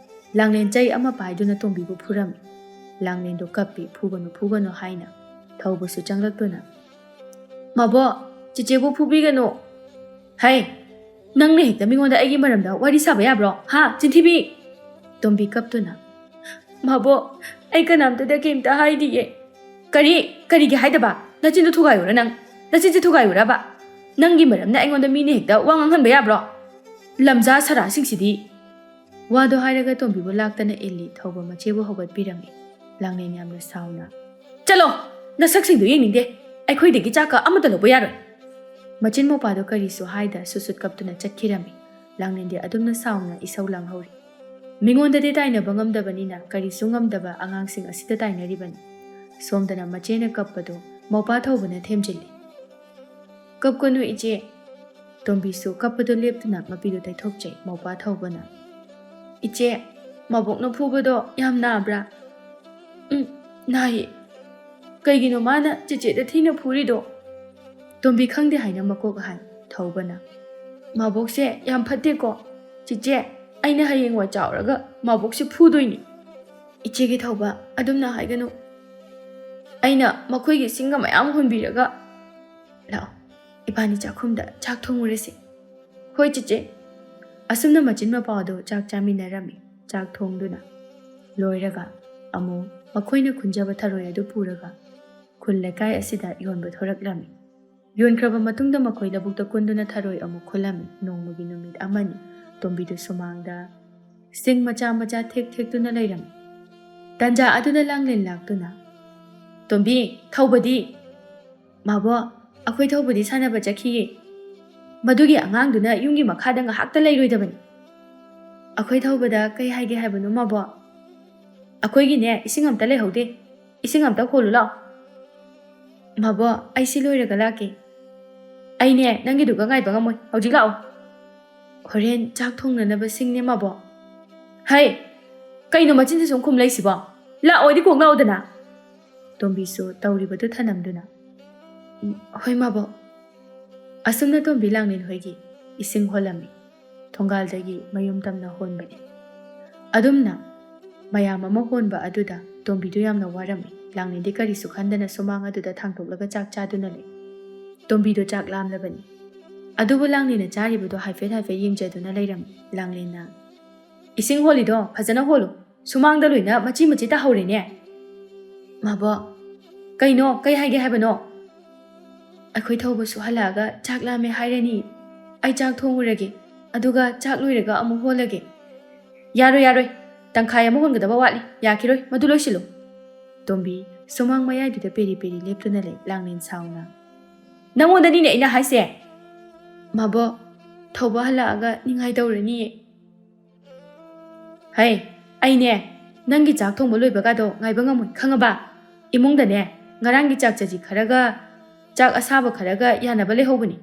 ꯂꯥꯡꯂꯦꯟ ꯆꯩ ꯑꯃ ꯄꯥꯏꯗꯨꯅ ꯇꯣꯝꯕꯤꯕꯨ ꯐꯨꯔꯝꯃꯤ꯫ ꯂꯥꯡꯂꯦꯟꯗꯣ ꯀꯞꯄꯤ, "ꯐꯨꯒꯅꯨ, ꯐꯨꯒꯅꯨ" ꯍꯥꯏꯅ꯫ ꯊꯧꯕꯁꯨ ꯆꯪꯂꯛꯇꯨꯅ, "ꯃꯥꯕꯣ, ꯆꯤꯆꯦꯕꯨ ꯐꯨꯕꯤꯒꯅꯨ꯫" "ꯍꯩ, ꯅꯪꯅ ꯍꯦꯛꯇ ꯃꯤꯉꯣꯟꯗ ꯑꯩꯒꯤ ꯃꯔꯝꯗ ꯋꯥꯔꯤ ꯁꯥꯕ ꯌꯥꯕ꯭ꯔꯣ? ꯍꯥ, ꯆꯤꯟꯊꯤꯕꯤ?" ꯇꯣꯝꯕꯤ ꯀꯞꯇꯨꯅ, "ꯃꯥꯕꯣ, ꯑꯩ ꯀꯅꯥꯝꯇꯗ ꯀꯩꯝꯇ ꯍꯥꯏꯗꯤꯌꯦ꯫" "ꯀꯔꯤ? ꯀꯔꯤꯒꯤ ꯍꯥꯏꯗꯕ? ꯅꯆꯤꯟꯗꯨ ꯊꯨꯒꯥꯏꯌꯨꯔ ꯅꯪ? ꯅꯆꯤꯟꯁꯤ ꯊꯨꯒꯥꯏꯌꯨꯔꯕ? ꯅꯪꯒꯤ ꯃꯔꯝꯅ ꯑꯩꯉꯣꯟꯗ ꯃꯤꯅ ꯍꯦꯛꯇ ꯋꯥ ꯉꯥꯡꯍꯟꯕ ꯌꯥꯕ꯭ꯔꯣ? ꯂꯝꯖꯥ ꯁꯔꯥꯁꯤꯡꯁꯤꯗꯤ!" ꯋꯥꯗꯣ ꯍꯥꯏꯔꯒ ꯇꯣꯝꯕꯤꯕꯨ ꯂꯥꯛꯇꯅ ꯏꯜꯂꯤ ꯊꯧꯕ ꯃꯆꯦꯕꯨ ꯍꯧꯒꯠꯄꯤꯔꯝꯃꯤ꯫ ꯂꯥꯡꯂꯦꯟ ꯌꯥꯝꯅ ꯁꯥꯎꯅ, "ꯆꯠꯂꯣ! ꯅꯁꯛꯁꯤꯡꯗꯨ ꯌꯦꯡꯅꯤꯡꯗꯦ꯫ ꯑꯩꯈꯣꯏꯗꯒꯤ ꯆꯥꯛꯀ ꯑꯃꯠꯇ ꯂꯧꯕ ꯌꯥꯔꯣꯏ꯫" ꯃꯆꯤꯟ ꯃꯧꯄꯥꯗꯣ ꯀꯔꯤꯁꯨ ꯍꯥꯏꯗ ꯁꯨꯠ ꯁꯨꯠ ꯀꯞꯇꯨꯅ ꯆꯠꯈꯤꯔꯝꯃꯤ꯫ ꯂꯥꯡꯂꯦꯟꯗꯤ ꯑꯗꯨꯝꯅ ꯁꯥꯎꯅ ꯏꯁꯧ ꯂꯥꯡꯍꯧꯔꯤ꯫ ꯃꯤꯉꯣꯟꯗꯗꯤ ꯇꯥꯏꯅꯕ ꯉꯝꯗꯕꯅꯤꯅ ꯀꯔꯤꯁꯨ ꯉꯝꯗꯕ ꯑꯉꯥꯡꯁꯤꯡ ꯑꯁꯤꯗ ꯇꯥꯏꯅꯔꯤꯕꯅꯤ꯫ ꯁꯣꯝꯗꯅ ꯃꯆꯦꯅ ꯀꯞꯄꯗꯨ ꯃꯧꯄꯥ ꯊꯧꯕꯅ ꯊꯦꯝꯖꯤꯜꯂꯤ꯫ "ꯀꯞꯀꯅꯨ ꯏꯆꯦ꯫ ꯇꯣꯝꯕꯤꯁꯨ ꯀꯞꯄꯗꯣ ꯂꯦꯞꯇꯨꯅ ꯃꯄꯤꯗꯣ ꯇꯩꯊꯣꯛꯆꯩ꯫ ꯃꯧꯄꯥ ꯊꯧꯕꯅ, "ꯏꯆꯦ, ꯃꯕꯣꯛꯅ ꯐꯨꯕꯗꯣ ꯌꯥꯝ ꯅꯥꯕ꯭ꯔꯥ?" "ꯎꯝ, ꯅꯥꯏꯌꯦ꯫ ꯀꯩꯒꯤꯅꯣ ꯃꯥꯅ ꯆꯦꯆꯦꯗ ꯊꯤꯅ ꯐꯨꯔꯤꯗꯣ?" ꯇꯣꯝꯕꯤ ꯈꯪꯗꯦ ꯍꯥꯏꯅ ꯃꯀꯣꯛ ꯍꯥꯏ꯫ ꯊꯧꯕꯅ, "ꯃꯕꯣꯛꯁꯦ ꯌꯥꯝ ꯐꯠꯇꯦꯀꯣ꯫ ꯆꯦꯆꯦ, ꯑꯩꯅ ꯍꯌꯦꯡꯋꯥꯏ ꯆꯥꯎꯔꯒ ꯃꯕꯣꯛꯁꯦ ꯐꯨꯗꯣꯏꯅꯤ꯫" "ꯏꯆꯦꯒꯤ ꯊꯧꯕ, ꯑꯗꯨꯝꯅ ꯍꯥꯏꯒꯅꯨ꯫ ꯑꯩꯅ ꯃꯈꯣꯏꯒꯤ ꯁꯤꯡꯒ ꯃꯌꯥꯝ ꯍꯣꯟꯕꯤꯔꯒ, ꯂꯥꯛꯑꯣ, ꯏꯕꯥꯅꯤ ꯆꯥꯛꯈꯨꯝꯗ ꯆꯥꯛ ꯊꯣꯡꯉꯨꯔꯁꯤ꯫" "ꯍꯣꯏ ꯆꯦꯆꯦ꯫" ꯑꯁꯨꯝꯅ ꯃꯆꯤꯟ ꯃꯄꯥꯎ ꯑꯗꯨ ꯆꯥꯛ ꯆꯥꯃꯤꯟꯅꯔꯝꯃꯤ꯫ ꯆꯥꯛ ꯊꯣꯡꯗꯨꯅ ꯂꯣꯏꯔꯒ ꯑꯃꯨꯛ ꯃꯈꯣꯏꯅ ꯈꯨꯟꯖꯕ ꯊꯔꯣꯏ ꯑꯗꯨ ꯄꯨꯔꯒ ꯈꯨꯜ ꯂꯩꯀꯥꯏ ꯑꯁꯤꯗ ꯌꯣꯟꯕ ꯊꯣꯔꯛꯂꯝꯃꯤ꯫ ꯌꯣꯟꯈ꯭ꯔꯕ ꯃꯇꯨꯡꯗ ꯃꯈꯣꯏ ꯂꯧꯕꯨꯛꯇ ꯀꯨꯟꯗꯨꯅ ꯊꯔꯣꯏ ꯑꯃꯨꯛ ꯈꯨꯜꯂꯝꯃꯤ꯫ ꯅꯣꯡꯃꯒꯤ ꯅꯨꯃꯤꯠ ꯑꯃꯅꯤ꯫ ꯇꯣꯝꯕꯤꯗꯨ ꯁꯨꯃꯥꯡꯗ ꯁꯤꯡ ꯃꯆꯥ ꯃꯆꯥ ꯊꯦꯛ ꯊꯦꯛꯇꯨꯅ ꯂꯩꯔꯝꯃꯤ꯫ ꯇꯟꯖꯥ ꯑꯗꯨꯗ ꯂꯥꯡꯂꯦꯟ ꯂꯥꯛꯇꯨꯅ, "ꯇꯣꯝꯕꯤ, ꯊꯧꯕꯗꯤ?" "ꯃꯥꯕꯣ, ꯑꯩꯈꯣꯏ ꯊꯧꯕꯗꯤ ꯁꯥꯟꯅꯕ ꯆꯠꯈꯤꯌꯦ꯫ ꯃꯗꯨꯒꯤ ꯑꯉꯥꯡꯗꯨꯅ ꯌꯨꯝꯒꯤ ꯃꯈꯥꯗ ꯉꯥꯏꯍꯥꯛꯇ ꯂꯩꯔꯣꯏꯗꯕꯅꯤ꯫" "ꯑꯩꯈꯣꯏ ꯊꯧꯕꯗ ꯀꯩ ꯍꯥꯏꯒꯦ ꯍꯥꯏꯕꯅꯣ, ꯃꯥꯕꯣ?" "ꯑꯩꯈꯣꯏꯒꯤꯅꯦ, ꯏꯁꯤꯡ ꯑꯝꯇ ꯂꯩꯍꯧꯗꯦ꯫ ꯏꯁꯤꯡ ꯑꯝꯇ ꯈꯣꯜꯂꯨ ꯂꯥꯛꯑꯣ꯫" "ꯃꯥꯕꯣ, ꯑꯩ ꯁꯤ ꯂꯣꯏꯔꯒ ꯂꯥꯛꯀꯦ꯫" "ꯑꯩꯅꯦ, ꯅꯪꯒꯤꯗꯨꯒ ꯉꯥꯏꯕ ꯉꯝꯃꯣꯏ꯫ ꯍꯧꯖꯤꯛ ꯂꯥꯛꯑꯣ꯫" "ꯍꯣꯔꯦꯟ ꯆꯥꯛ ꯊꯣꯡꯅꯅꯕ ꯁꯤꯡꯅꯦ, ꯃꯥꯕꯣ꯫" "ꯍꯩ! ꯀꯩꯅꯣ ꯃꯆꯤꯟꯁꯤ ꯁꯨꯝ ꯈꯨꯝ ꯂꯩꯁꯤꯕꯣ? ꯂꯥꯛꯑꯣꯗꯤ ꯀꯣꯛ ꯂꯥꯛꯑꯣꯗꯅ꯫" ꯇꯣꯝꯕꯤꯁꯨ ꯇꯧꯔꯤꯕꯗꯨ ꯊꯅꯝꯗꯨꯅ, "ꯎꯝ, ꯍꯣꯏ, ꯃꯥꯕꯣ꯫" ꯑꯁꯨꯝꯅ ꯇꯣꯝꯕꯤ ꯂꯥꯡꯂꯦꯟ ꯍꯣꯏꯒꯤ ꯏꯁꯤꯡ ꯍꯣꯜꯂꯝꯃꯤ꯫ ꯊꯣꯡꯒꯥꯜꯗꯒꯤ ꯃꯌꯨꯝ ꯇꯝꯅ ꯍꯣꯟꯕꯅꯤ꯫ ꯑꯗꯨꯝꯅ ꯃꯌꯥꯝ ꯑꯃ ꯍꯣꯟꯕ ꯑꯗꯨꯗ ꯇꯣꯝꯕꯤꯗꯨ ꯌꯥꯝꯅ ꯋꯥꯔꯝꯃꯤ꯫ ꯂꯥꯡꯂꯦꯟꯗꯤ ꯀꯔꯤꯁꯨ ꯈꯟꯗꯅ ꯁꯨꯃꯥꯡ ꯑꯗꯨꯗ ꯊꯥꯡꯇꯣꯛꯂꯒ ꯆꯥꯛ ꯆꯥꯗꯨꯅ ꯂꯩ꯫ ꯇꯣꯝꯕꯤꯗꯣ ꯆꯥꯛ ꯂꯥꯝꯂꯕꯅꯤ꯫ ꯑꯗꯨꯕꯨ ꯂꯥꯡꯂꯦꯟꯅ ꯆꯥꯔꯤꯕꯗꯣ ꯍꯥꯏꯐꯦꯠ ꯍꯥꯏꯐꯦꯠ ꯌꯦꯡꯖꯗꯨꯅ ꯂꯩꯔꯝꯃꯤ꯫ ꯂꯥꯡꯂꯦꯟꯅ, "ꯏꯁꯤꯡ ꯍꯣꯜꯂꯤꯗꯣ ꯐꯖꯅ ꯍꯣꯜꯂꯨ꯫ ꯁꯨꯃꯥꯡꯗ ꯂꯣꯏꯅ ꯃꯆꯤ ꯃꯆꯤ ꯇꯥꯍꯧꯔꯦꯅꯦ꯫" "ꯃꯥꯕꯣ, ꯀꯩꯅꯣ? ꯀꯩ ꯍꯥꯏꯒꯦ ꯍꯥꯏꯕꯅꯣ?" "ꯑꯩꯈꯣꯏ ꯊꯧꯕꯁꯨ ꯍꯜꯂꯛꯑꯒ ꯆꯥꯛ ꯂꯥꯝꯃꯦ ꯍꯥꯏꯔꯅꯤ꯫ ꯑꯩ ꯆꯥꯛ ꯊꯣꯡꯉꯨꯔꯒꯦ, ꯑꯗꯨꯒ ꯆꯥꯛ ꯂꯣꯏꯔꯒ ꯑꯃꯨꯛ ꯍꯣꯜꯂꯒꯦ꯫" "ꯌꯥꯔꯣꯏ, ꯌꯥꯔꯣꯏ꯫ ꯇꯪꯈꯥꯏ ꯑꯃ ꯍꯣꯟꯒꯗꯕ ꯋꯥꯠꯂꯤ꯫ ꯌꯥꯈꯤꯔꯣꯏ꯫ ꯃꯗꯨ ꯂꯣꯏꯁꯤꯜꯂꯨ꯫" ꯇꯣꯝꯕꯤ ꯁꯨꯃꯥꯡ ꯃꯌꯥꯏꯗꯨꯗ ꯄꯦꯔꯤ ꯄꯦꯔꯤ ꯂꯦꯞꯇꯨꯅ ꯂꯩ꯫ ꯂꯥꯡꯂꯦꯟ ꯁꯥꯎꯅ, "ꯅꯪꯉꯣꯟꯗꯅꯤꯅꯦ ꯑꯩꯅ ꯍꯥꯏꯁꯦ꯫ ꯃꯥꯕꯣ, ꯊꯧꯕ ꯍꯜꯂꯛꯑꯒ ꯅꯤꯡꯉꯥꯏ ꯇꯧꯔꯅꯤꯌꯦ꯫" "ꯍꯩ, ꯑꯩꯅꯦ, ꯅꯪꯒꯤ ꯆꯥꯛ ꯊꯣꯡꯕ ꯂꯣꯏꯕꯒꯗꯣ ꯉꯥꯏꯕ ꯉꯝꯃꯣꯏ, ꯈꯪꯉꯕ? ꯏꯃꯨꯡꯗꯅꯦ, ꯉꯔꯥꯡꯒꯤ ꯆꯥꯛ ꯆꯖꯤ ꯈꯔꯒ ꯆꯥꯛ ꯑꯁꯥꯕ ꯈꯔꯒ ꯌꯥꯅꯕ ꯂꯩꯍꯧꯕꯅꯤ꯫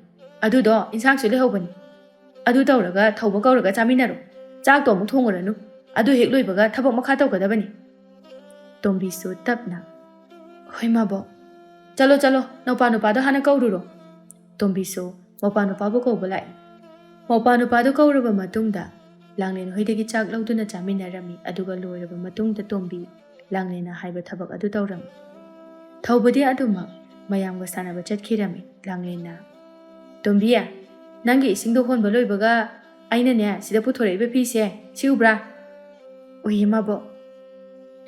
ꯑꯗꯨꯗꯣ ꯏꯟꯁꯥꯡꯁꯨ ꯂꯩꯍꯧꯕꯅꯤ꯫ ꯑꯗꯨ ꯇꯧꯔꯒ ꯊꯧꯕ ꯀꯧꯔꯒ ꯆꯥꯃꯤꯟꯅꯔꯣ꯫ ꯆꯥꯛꯇꯣ ꯑꯃꯨꯛ ꯊꯣꯡꯉꯨꯔꯅꯨ꯫ ꯑꯗꯨ ꯍꯦꯛ ꯂꯣꯏꯕꯒ ꯊꯕꯛ ꯃꯈꯥ ꯇꯧꯒꯗꯕꯅꯤ꯫ ꯇꯣꯝꯕꯤꯁꯨ ꯇꯞꯅ, "ꯍꯣꯏ ꯃꯥꯕꯣꯛ꯫ ꯆꯠꯂꯣ ꯆꯠꯂꯣ, ꯅꯧꯄꯥ ꯅꯨꯄꯥꯗꯣ ꯍꯥꯟꯅ ꯀꯧꯔꯨꯔꯣ"꯫ ꯇꯣꯝꯕꯤꯁꯨ ꯃꯧꯄꯥ ꯅꯨꯄꯥꯕꯨ ꯀꯧꯕ ꯂꯥꯛꯏ꯫ ꯃꯧꯄꯥ ꯅꯨꯄꯥꯗꯨ ꯀꯧꯔꯕ ꯃꯇꯨꯡꯗ ꯂꯥꯡꯂꯦꯟ ꯍꯣꯏꯗꯒꯤ ꯆꯥꯛ ꯂꯧꯗꯨꯅ ꯆꯥꯃꯤꯟꯅꯔꯝꯃꯤ꯫ ꯑꯗꯨꯒ ꯂꯣꯏꯔꯕ ꯃꯇꯨꯡꯗ ꯇꯣꯝꯕꯤ ꯂꯥꯡꯂꯦꯟꯅ ꯍꯥꯏꯕ ꯊꯕꯛ ꯑꯗꯨ ꯇꯧꯔꯝꯃꯤ꯫ ꯊꯧꯕꯗꯤ ꯑꯗꯨꯃꯛ ꯃꯌꯥꯝꯒ ꯁꯥꯟꯅꯕ ꯆꯠꯈꯤꯔꯝꯃꯤ꯫ ꯂꯥꯡꯂꯦꯟꯅ, "ꯇꯣꯝꯕꯤ, ꯅꯪꯒꯤ ꯏꯁꯤꯡꯗꯣ ꯍꯣꯟꯕ ꯂꯣꯏꯕꯒ ꯑꯩꯅꯅꯦ ꯁꯤꯗ ꯄꯨꯊꯣꯔꯛꯏꯕ ꯐꯤꯁꯦ, ꯁꯤ ꯎꯕ꯭ꯔꯥ?" "ꯎꯏꯌꯦ ꯃꯥꯕꯣꯛ꯫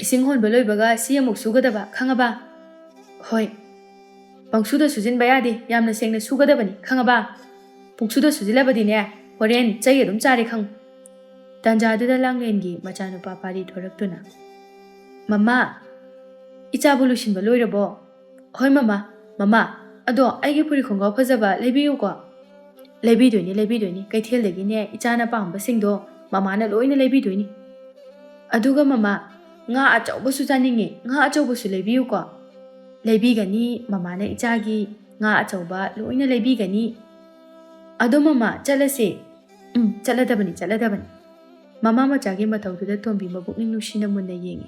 ꯏꯁꯤꯡ ꯍꯣꯟꯕ ꯂꯣꯏꯕꯒ ꯁꯤ ꯑꯃꯨꯛ ꯁꯨꯒꯗꯕ, ꯈꯪꯉꯕ?" "ꯍꯣꯏ꯫ ꯄꯪꯁꯨꯗ ꯁꯨꯖꯤꯟꯕ ꯌꯥꯗꯦ, ꯌꯥꯝꯅ ꯁꯦꯡꯅ ꯁꯨꯒꯗꯕꯅꯤ, ꯈꯪꯉꯕ? ꯄꯪꯁꯨꯗ ꯁꯨꯖꯤꯜꯂꯕꯗꯤꯅꯦ, ꯍꯣꯔꯦꯟ ꯆꯩ ꯑꯗꯨꯝ ꯆꯥꯔꯦ ꯈꯪꯉꯨ"꯫ ꯇꯥꯟꯖꯥꯗꯨꯗ ꯂꯥꯡꯂꯦꯟꯒꯤ ꯃꯆꯥꯅꯨꯄꯥ ꯄꯥꯔꯤ ꯊꯣꯔꯛꯇꯨꯅ, "ꯃꯃꯥ, ꯏꯆꯥꯕꯨ ꯂꯣꯏꯁꯤꯟꯕ ꯂꯣꯏꯔꯕꯣ?" "ꯍꯣꯏ ꯃꯃꯥ꯫ ꯃꯃꯥ, ꯑꯗꯣ ꯑꯩꯒꯤ ꯐꯨꯔꯤꯠ ꯈꯣꯡꯒ꯭ꯔꯥꯎ ꯐꯖꯕ ꯂꯩꯕꯤꯌꯨꯀꯣ"꯫ "ꯂꯩꯕꯤꯗꯣꯏꯅꯤ, ꯂꯩꯕꯤꯗꯣꯏꯅꯤ꯫ ꯀꯩꯊꯦꯜꯗꯒꯤꯅꯦ ꯏꯆꯥꯅ ꯄꯥꯝꯕꯁꯤꯡꯗꯣ ꯃꯃꯥꯅ ꯂꯣꯏꯅ ꯂꯩꯕꯤꯗꯣꯏꯅꯤ꯫ ꯑꯗꯨꯒ ꯃꯃꯥ, ꯉꯥ ꯑꯆꯧꯕꯁꯨ ꯆꯥꯅꯤꯡꯉꯤ, ꯉꯥ ꯑꯆꯧꯕꯁꯨ ꯂꯩꯕꯤꯌꯨꯀꯣ"꯫ "ꯂꯩꯕꯤꯒꯅꯤ, ꯃꯃꯥꯅ ꯏꯆꯥꯒꯤ ꯉꯥ ꯑꯆꯧꯕ ꯂꯣꯏꯅ ꯂꯩꯕꯤꯒꯅꯤ"꯫ "ꯑꯗꯣ ꯃꯃꯥ, ꯆꯠꯂꯁꯦ"꯫ "ꯎꯝ, ꯆꯠꯂꯗꯕꯅꯤ, ꯆꯠꯂꯗꯕꯅꯤ"꯫ ꯃꯃꯥ ꯃꯆꯥꯒꯤ ꯃꯇꯧꯗꯨꯗ ꯇꯣꯝꯕꯤ ꯃꯄꯨꯛꯅꯤꯡ ꯅꯨꯡꯁꯤꯅ ꯃꯨꯟꯅ ꯌꯦꯡꯉꯤ꯫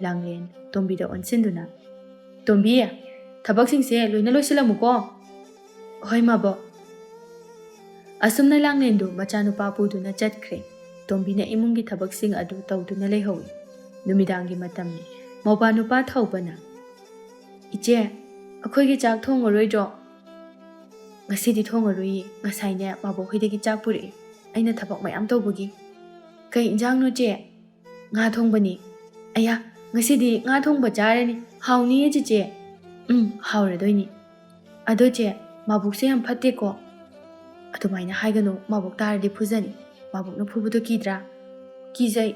ꯂꯥꯡꯂꯦꯟ ꯇꯣꯝꯕꯤꯗ ꯑꯣꯟꯁꯤꯟꯗꯨꯅ, "ꯇꯣꯝꯕꯤ, ꯊꯕꯛꯁꯤꯡꯁꯦ ꯂꯣꯏꯅ ꯂꯣꯏꯁꯤꯜꯂꯝꯃꯨꯀꯣ"꯫ "ꯍꯣꯏ ꯃꯥꯕꯣꯛ"꯫ ꯑꯁꯨꯝꯅ ꯂꯥꯡꯂꯦꯟꯗꯨ ꯃꯆꯥꯅꯨꯄꯥ ꯄꯨꯗꯨꯅ ꯆꯠꯈ꯭ꯔꯦ꯫ ꯇꯣꯝꯕꯤꯅ ꯏꯃꯨꯡꯒꯤ ꯊꯕꯛꯁꯤꯡ ꯑꯗꯨ ꯇꯧꯗꯨꯅ ꯂꯩꯍꯧꯏ꯫ ꯅꯨꯃꯤꯗꯥꯡꯒꯤ ꯃꯇꯝꯅꯤ꯫ ꯃꯧꯄꯥ ꯅꯨꯄꯥ ꯊꯧꯕꯅ, "ꯏꯆꯦ, ꯑꯩꯈꯣꯏꯒꯤ ꯆꯥꯛ ꯊꯣꯡꯉꯔꯣꯏꯗ꯭ꯔꯣ?" "ꯉꯁꯤꯗꯤ ꯊꯣꯡꯉꯔꯣꯏꯌꯦ, ꯉꯁꯥꯏꯅꯦ ꯃꯥꯕꯣꯛ ꯍꯣꯏꯗꯒꯤ ꯆꯥꯛ ꯄꯨꯔꯛꯑꯦ, ꯑꯩꯅ ꯊꯕꯛ ꯃꯌꯥꯝ ꯇꯧꯕꯒꯤ"꯫ "ꯀꯩ ꯏꯟꯖꯥꯡꯅꯣ ꯆꯦ?" "ꯉꯥ ꯊꯣꯡꯕꯅꯤ"꯫ "ꯑꯌꯥ, ꯉꯁꯤꯗꯤ ꯉꯥ ꯊꯣꯡꯕ ꯆꯥꯔꯅꯤ, ꯍꯥꯎꯅꯤꯌꯦ ꯆꯤꯆꯦ"꯫ "ꯎꯝ, ꯍꯥꯎꯔꯗꯣꯏꯅꯤ"꯫ "ꯑꯗꯣ ꯆꯦ, ꯃꯥꯕꯣꯛꯁꯦ ꯌꯥꯝ ꯐꯠꯇꯦꯀꯣ"꯫ "ꯑꯗꯨꯃꯥꯏꯅ ꯍꯥꯏꯒꯅꯨ, ꯃꯥꯕꯣꯛ ꯇꯥꯔꯗꯤ ꯐꯨꯖꯅꯤ"꯫ "ꯃꯥꯕꯣꯛꯅ ꯐꯨꯕꯗꯣ ꯀꯤꯗ꯭ꯔꯥ?" "ꯀꯤꯖꯩ"꯫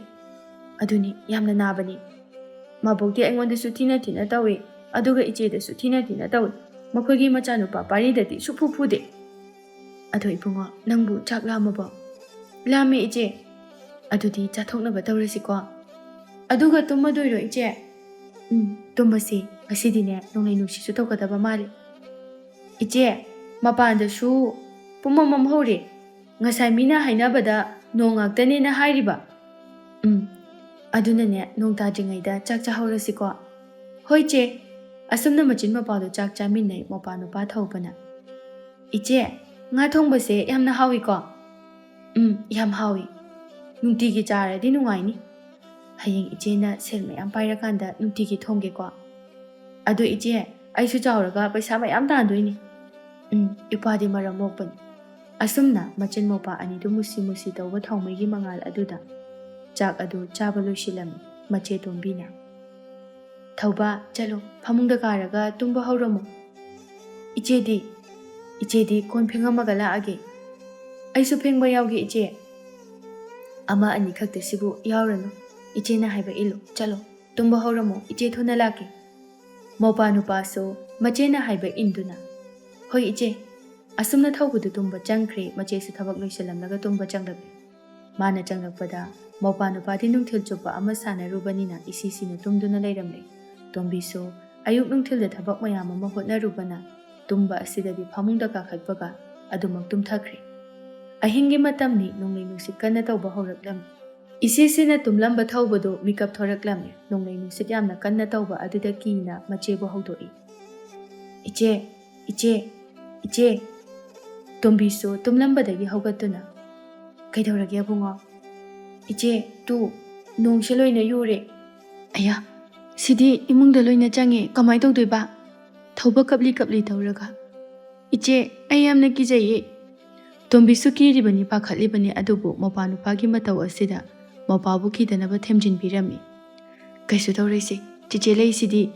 "ꯑꯗꯨꯅꯤ, ꯌꯥꯝꯅ ꯅꯥꯕꯅꯤ"꯫ "ꯃꯥꯕꯣꯛꯇꯤ ꯑꯩꯉꯣꯟꯗꯁꯨ ꯊꯤꯅ ꯊꯤꯅ ꯇꯧꯏ, ꯑꯗꯨꯒ ꯏꯆꯦꯗꯁꯨ ꯊꯤꯅ ꯊꯤꯅ ꯇꯧꯏ꯫ ꯃꯈꯣꯏꯒꯤ ꯃꯆꯥꯅꯨꯄꯥ ꯄꯥꯔꯤꯗꯗꯤ ꯁꯨꯛꯐꯨ ꯐꯨꯗꯦ"꯫ "ꯑꯗꯣ ꯏꯕꯨꯡꯉꯣ, ꯅꯪꯕꯨ ꯆꯥꯛ ꯂꯥꯝꯃꯕꯣ?" "ꯂꯥꯝꯃꯦ ꯏꯆꯦ"꯫ "ꯑꯗꯨꯗꯤ ꯆꯥꯊꯣꯛꯅꯕ ꯇꯧꯔꯁꯤꯀꯣ"꯫ "ꯑꯗꯨꯒ ꯇꯨꯝꯃꯗꯣꯏꯔꯣ ꯏꯆꯦ?" "ꯎꯝ, ꯇꯨꯝꯃꯁꯤ꯫ ꯉꯁꯤꯗꯤꯅꯦ ꯅꯣꯡꯂꯩ ꯅꯨꯡꯁꯤꯠꯁꯨ ꯇꯧꯒꯗꯕ ꯃꯥꯜꯂꯤ"꯫ "ꯏꯆꯦ, ꯃꯄꯥꯟꯗꯁꯨ ꯄꯨꯝꯃꯝ ꯃꯝꯍꯧꯔꯦ꯫ ꯉꯁꯥꯏ ꯃꯤꯅ ꯍꯥꯏꯅꯕꯗ ꯅꯣꯡ ꯉꯥꯛꯇꯅꯦꯅ ꯍꯥꯏꯔꯤꯕ꯫ ꯎꯝ, ꯑꯗꯨꯅꯅꯦ, ꯅꯣꯡ ꯇꯥꯗ꯭ꯔꯤꯉꯩꯗ ꯆꯥꯛ ꯆꯥꯍꯧꯔꯁꯤꯀꯣ꯫ ꯍꯣꯏ ꯆꯦ꯫ ꯑꯁꯨꯝꯅ ꯃꯆꯤꯟ ꯃꯧꯄꯥꯗꯣ ꯆꯥꯛ ꯆꯥꯃꯤꯟꯅꯩ ꯃꯧꯄꯥ ꯅꯨꯄꯥ ꯊꯧꯕꯅ꯫ ꯏꯆꯦ, ꯉꯥ ꯊꯣꯡꯕꯁꯦ ꯌꯥꯝꯅ ꯍꯥꯎꯏꯀꯣ? ꯎꯝ, ꯌꯥꯝ ꯍꯥꯎꯏ꯫ ꯅꯨꯡꯇꯤꯒꯤ ꯆꯥꯔꯗꯤ ꯅꯨꯡꯉꯥꯏꯅꯤ꯫ ꯍꯌꯦꯡ ꯏꯆꯦꯅ ꯁꯦꯜ ꯃꯌꯥꯝ ꯄꯥꯏꯔꯀꯥꯟꯗ ꯅꯨꯡꯇꯤꯒꯤ ꯊꯣꯡꯒꯦꯀꯣ꯫ ꯑꯗꯣ ꯏꯆꯦ, ꯑꯩꯁꯨ ꯆꯥꯎꯔꯒ ꯄꯩꯁꯥ ꯃꯌꯥꯝ ꯇꯥꯟꯗꯣꯏꯅꯤ꯫ ꯎꯝ, ꯏꯄꯥꯗꯤ ꯃꯔꯝ ꯃꯣꯛꯄꯅꯤ꯫ ꯑꯁꯨꯝꯅ ꯃꯆꯤꯟ ꯃꯧꯄꯥ ꯑꯅꯤꯗꯨ ꯃꯨꯁꯤ ꯃꯨꯁꯤ ꯇꯧꯕ ꯊꯥꯎꯃꯩꯒꯤ ꯃꯉꯥꯜ ꯑꯗꯨꯗ ꯆꯥꯛ ꯑꯗꯨ ꯆꯥꯕ ꯂꯣꯏꯁꯤꯜꯂꯝꯃꯤ ꯃꯆꯦ ꯇꯣꯝꯕꯤꯅ꯫ ꯊꯧꯕ, ꯆꯠꯂꯣ, ꯐꯃꯨꯡꯗ ꯀꯥꯔꯒ ꯇꯨꯝꯕ ꯍꯧꯔꯝꯃꯣ꯫ ꯏꯆꯦꯗꯤ? ꯏꯆꯦꯗꯤ ꯀꯣꯟ ꯐꯦꯡꯉꯝꯃꯒ ꯂꯥꯛꯑꯒꯦ꯫ ꯑꯩꯁꯨ ꯐꯦꯡꯕ ꯌꯥꯎꯒꯦ ꯏꯆꯦ꯫ ꯑꯃ ꯑꯅꯤ ꯈꯛꯇꯁꯤꯕꯨ ꯌꯥꯎꯔꯅꯨ꯫ ꯏꯆꯦꯅ ꯍꯥꯏꯕ ꯏꯜꯂꯨ, ꯆꯠꯂꯣ꯫ ꯇꯨꯝꯕ ꯍꯧꯔꯝꯃꯣ, ꯏꯆꯦ ꯊꯨꯅ ꯂꯥꯛꯀꯦ꯫ ꯃꯧꯄꯥ ꯅꯨꯄꯥꯁꯨ ꯃꯆꯦꯅ ꯍꯥꯏꯕ ꯏꯟꯗꯨꯅ, "ꯍꯣꯏ ꯏꯆꯦ"꯫ ꯑꯁꯨꯝꯅ ꯊꯧꯕꯗꯨ ꯇꯨꯝꯕ ꯆꯪꯈ꯭ꯔꯦ, ꯃꯆꯦꯁꯨ ꯊꯕꯛ ꯂꯣꯏꯁꯤꯜꯂꯝꯂꯒ ꯇꯨꯝꯕ ꯆꯪꯂꯛꯂꯦ꯫ ꯃꯥꯅ ꯆꯪꯂꯛꯄꯗ ꯃꯧꯄꯥ ꯅꯨꯄꯥꯗꯤ ꯅꯨꯡꯊꯤꯜ ꯆꯨꯞꯄ ꯑꯃ ꯁꯥꯟꯅꯔꯨꯕꯅꯤꯅ ꯏꯁꯤ ꯁꯤꯅ ꯇꯨꯝꯗꯨꯅ ꯂꯩꯔꯝꯂꯦ꯫ ꯇꯣꯝꯕꯤꯁꯨ ꯑꯌꯨꯛ ꯅꯨꯡꯊꯤꯜꯗ ꯊꯕꯛ ꯃꯌꯥꯝ ꯑꯃ ꯍꯣꯠꯅꯔꯨꯕꯅ ꯇꯨꯝꯕ ꯑꯁꯤꯗꯗꯤ ꯐꯃꯨꯡꯗ ꯀꯥꯈꯠꯄꯒ ꯑꯗꯨꯃꯛ ꯇꯨꯝꯊꯈ꯭ꯔꯦ꯫ ꯑꯍꯤꯡꯒꯤ ꯃꯇꯝꯅꯤ, ꯅꯣꯡꯂꯩ ꯅꯨꯡꯁꯤꯠ ꯀꯟꯅ ꯇꯧꯕ ꯍꯧꯔꯛꯂꯝꯃꯤ꯫ ꯏꯁꯤ ꯁꯤꯅ ꯇꯨꯝꯂꯝꯕ ꯊꯧꯕꯗꯨ ꯃꯤꯀꯞ ꯊꯣꯔꯛꯂꯝꯃꯤ꯫ ꯅꯣꯡꯂꯩ ꯅꯨꯡꯁꯤꯠ ꯌꯥꯝꯅ ꯀꯟꯅ ꯇꯧꯕ ꯑꯗꯨꯗ ꯀꯤꯅ ꯃꯆꯦꯕꯨ ꯍꯧꯗꯣꯛꯏ꯫ "ꯏꯆꯦ, ꯏꯆꯦ, ꯏꯆꯦ!" ꯇꯣꯝꯕꯤꯁꯨ ꯇꯨꯝꯂꯝꯕꯗꯒꯤ ꯍꯧꯒꯠꯇꯨꯅ, "ꯀꯩꯗꯧꯔꯒꯦ ꯑꯕꯨꯡꯉꯣ?" "ꯏꯆꯦ, ꯇꯨ, ꯅꯣꯡꯁꯦ ꯂꯣꯏꯅ ꯌꯨꯔꯦ꯫" "ꯑꯌꯥ, ꯁꯤꯗꯤ ꯏꯃꯨꯡꯗ ꯂꯣꯏꯅ ꯆꯪꯉꯦ, ꯀꯃꯥꯏ ꯇꯧꯗꯣꯏꯕ?" ꯊꯧꯕ ꯀꯞꯂꯤ ꯀꯞꯂꯤ ꯇꯧꯔꯒ, "ꯏꯆꯦ, ꯑꯩ ꯌꯥꯝꯅ ꯀꯤꯖꯩꯌꯦ꯫" ꯇꯣꯝꯕꯤꯁꯨ ꯀꯤꯔꯤꯕꯅꯤ, ꯄꯥꯈꯠꯂꯤꯕꯅꯤ, ꯑꯗꯨꯕꯨ ꯃꯧꯄꯥ ꯅꯨꯄꯥꯒꯤ ꯃꯇꯧ ꯑꯁꯤꯗ ꯃꯧꯄꯥꯕꯨ ꯀꯤꯗꯅꯕ ꯊꯦꯝꯖꯤꯟꯕꯤꯔꯝꯃꯤ꯫ "ꯀꯩꯁꯨ ꯇꯧꯔꯣꯏꯁꯦ, ꯆꯤꯆꯦ ꯂꯩꯁꯤꯗꯤ꯫"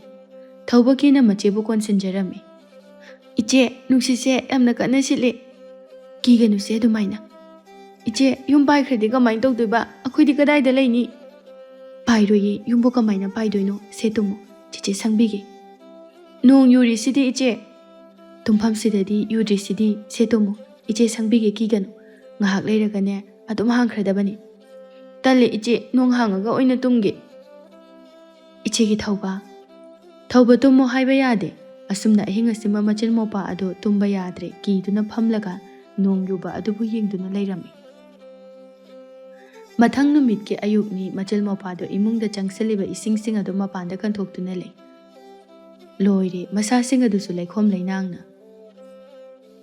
ꯊꯧꯕ ꯀꯤꯅ ꯃꯆꯦꯕꯨ ꯀꯣꯟꯁꯤꯟꯖꯔꯝꯃꯤ꯫ "ꯏꯆꯦ, ꯅꯨꯡꯁꯤꯠꯁꯦ ꯌꯥꯝꯅ ꯀꯟꯅ ꯁꯤꯠꯂꯦ꯫" "ꯀꯤꯒꯅꯨꯁꯦ ꯑꯗꯨꯃꯥꯏꯅ꯫" "ꯏꯆꯦ, ꯌꯨꯝ ꯄꯥꯏꯈ꯭ꯔꯗꯤ ꯀꯃꯥꯏꯅ ꯇꯧꯗꯣꯏꯕ? ꯑꯩꯈꯣꯏꯗꯤ ꯀꯗꯥꯏꯗ ꯂꯩꯅꯤ?" "ꯄꯥꯏꯔꯣꯏꯌꯦ, ꯌꯨꯝꯕꯨ ꯀꯃꯥꯏꯅ ꯄꯥꯏꯗꯣꯏꯅꯣ? ꯁꯦ ꯇꯨꯝꯃꯣ, ꯆꯤꯆꯦ ꯁꯪꯕꯤꯒꯦ꯫" "ꯅꯣꯡ ꯌꯨꯔꯤꯁꯤꯗꯤ ꯏꯆꯦ꯫" "ꯇꯨꯝꯐꯝꯁꯤꯗꯗꯤ ꯌꯨꯗ꯭ꯔꯤꯁꯤꯗꯤ꯫ ꯁꯦ ꯇꯨꯝꯃꯣ, ꯏꯆꯦ ꯁꯪꯕꯤꯒꯦ, ꯀꯤꯒꯅꯨ꯫ ꯉꯥꯏꯍꯥꯛ ꯂꯩꯔꯒꯅꯦ ꯑꯗꯨꯝ ꯍꯥꯡꯈ꯭ꯔꯗꯕꯅꯤ꯫" "ꯇꯜꯂꯦ ꯏꯆꯦ, ꯅꯣꯡ ꯍꯥꯡꯉꯒ ꯑꯣꯏꯅ ꯇꯨꯝꯒꯦ꯫" "ꯏꯆꯦꯒꯤ ꯊꯧꯕ꯫" "ꯊꯧꯕ ꯇꯨꯝꯃꯣ ꯍꯥꯏꯕ ꯌꯥꯗꯦ꯫ ꯑꯁꯨꯝꯅ ꯑꯍꯤꯡ ꯑꯁꯤꯃ ꯃꯆꯤꯟ ꯃꯧꯄꯥ ꯑꯗꯨ ꯇꯨꯝꯕ ꯌꯥꯗ꯭ꯔꯦ, ꯀꯤꯗꯨꯅ ꯐꯝꯂꯒ ꯅꯣꯡ ꯌꯨꯕ ꯑꯗꯨꯕꯨ ꯌꯦꯡꯗꯨꯅ ꯂꯩꯔꯝꯃꯤ꯫ ꯃꯊꯪ ꯅꯨꯃꯤꯠꯀꯤ ꯑꯌꯨꯛꯅꯤ, ꯃꯆꯤꯟ ꯃꯧꯄꯥꯗꯣ ꯏꯃꯨꯡꯗ ꯆꯪꯁꯤꯜꯂꯤꯕ ꯏꯁꯤꯡꯁꯤꯡ ꯑꯗꯨ ꯃꯄꯥꯟꯗ ꯀꯟꯊꯣꯛꯇꯨꯅ ꯂꯩ꯫ ꯂꯣꯏꯔꯦ, ꯃꯁꯥꯁꯤꯡ ꯑꯗꯨꯁꯨ ꯂꯩꯈꯣꯝ ꯂꯩꯅꯥꯡꯅ꯫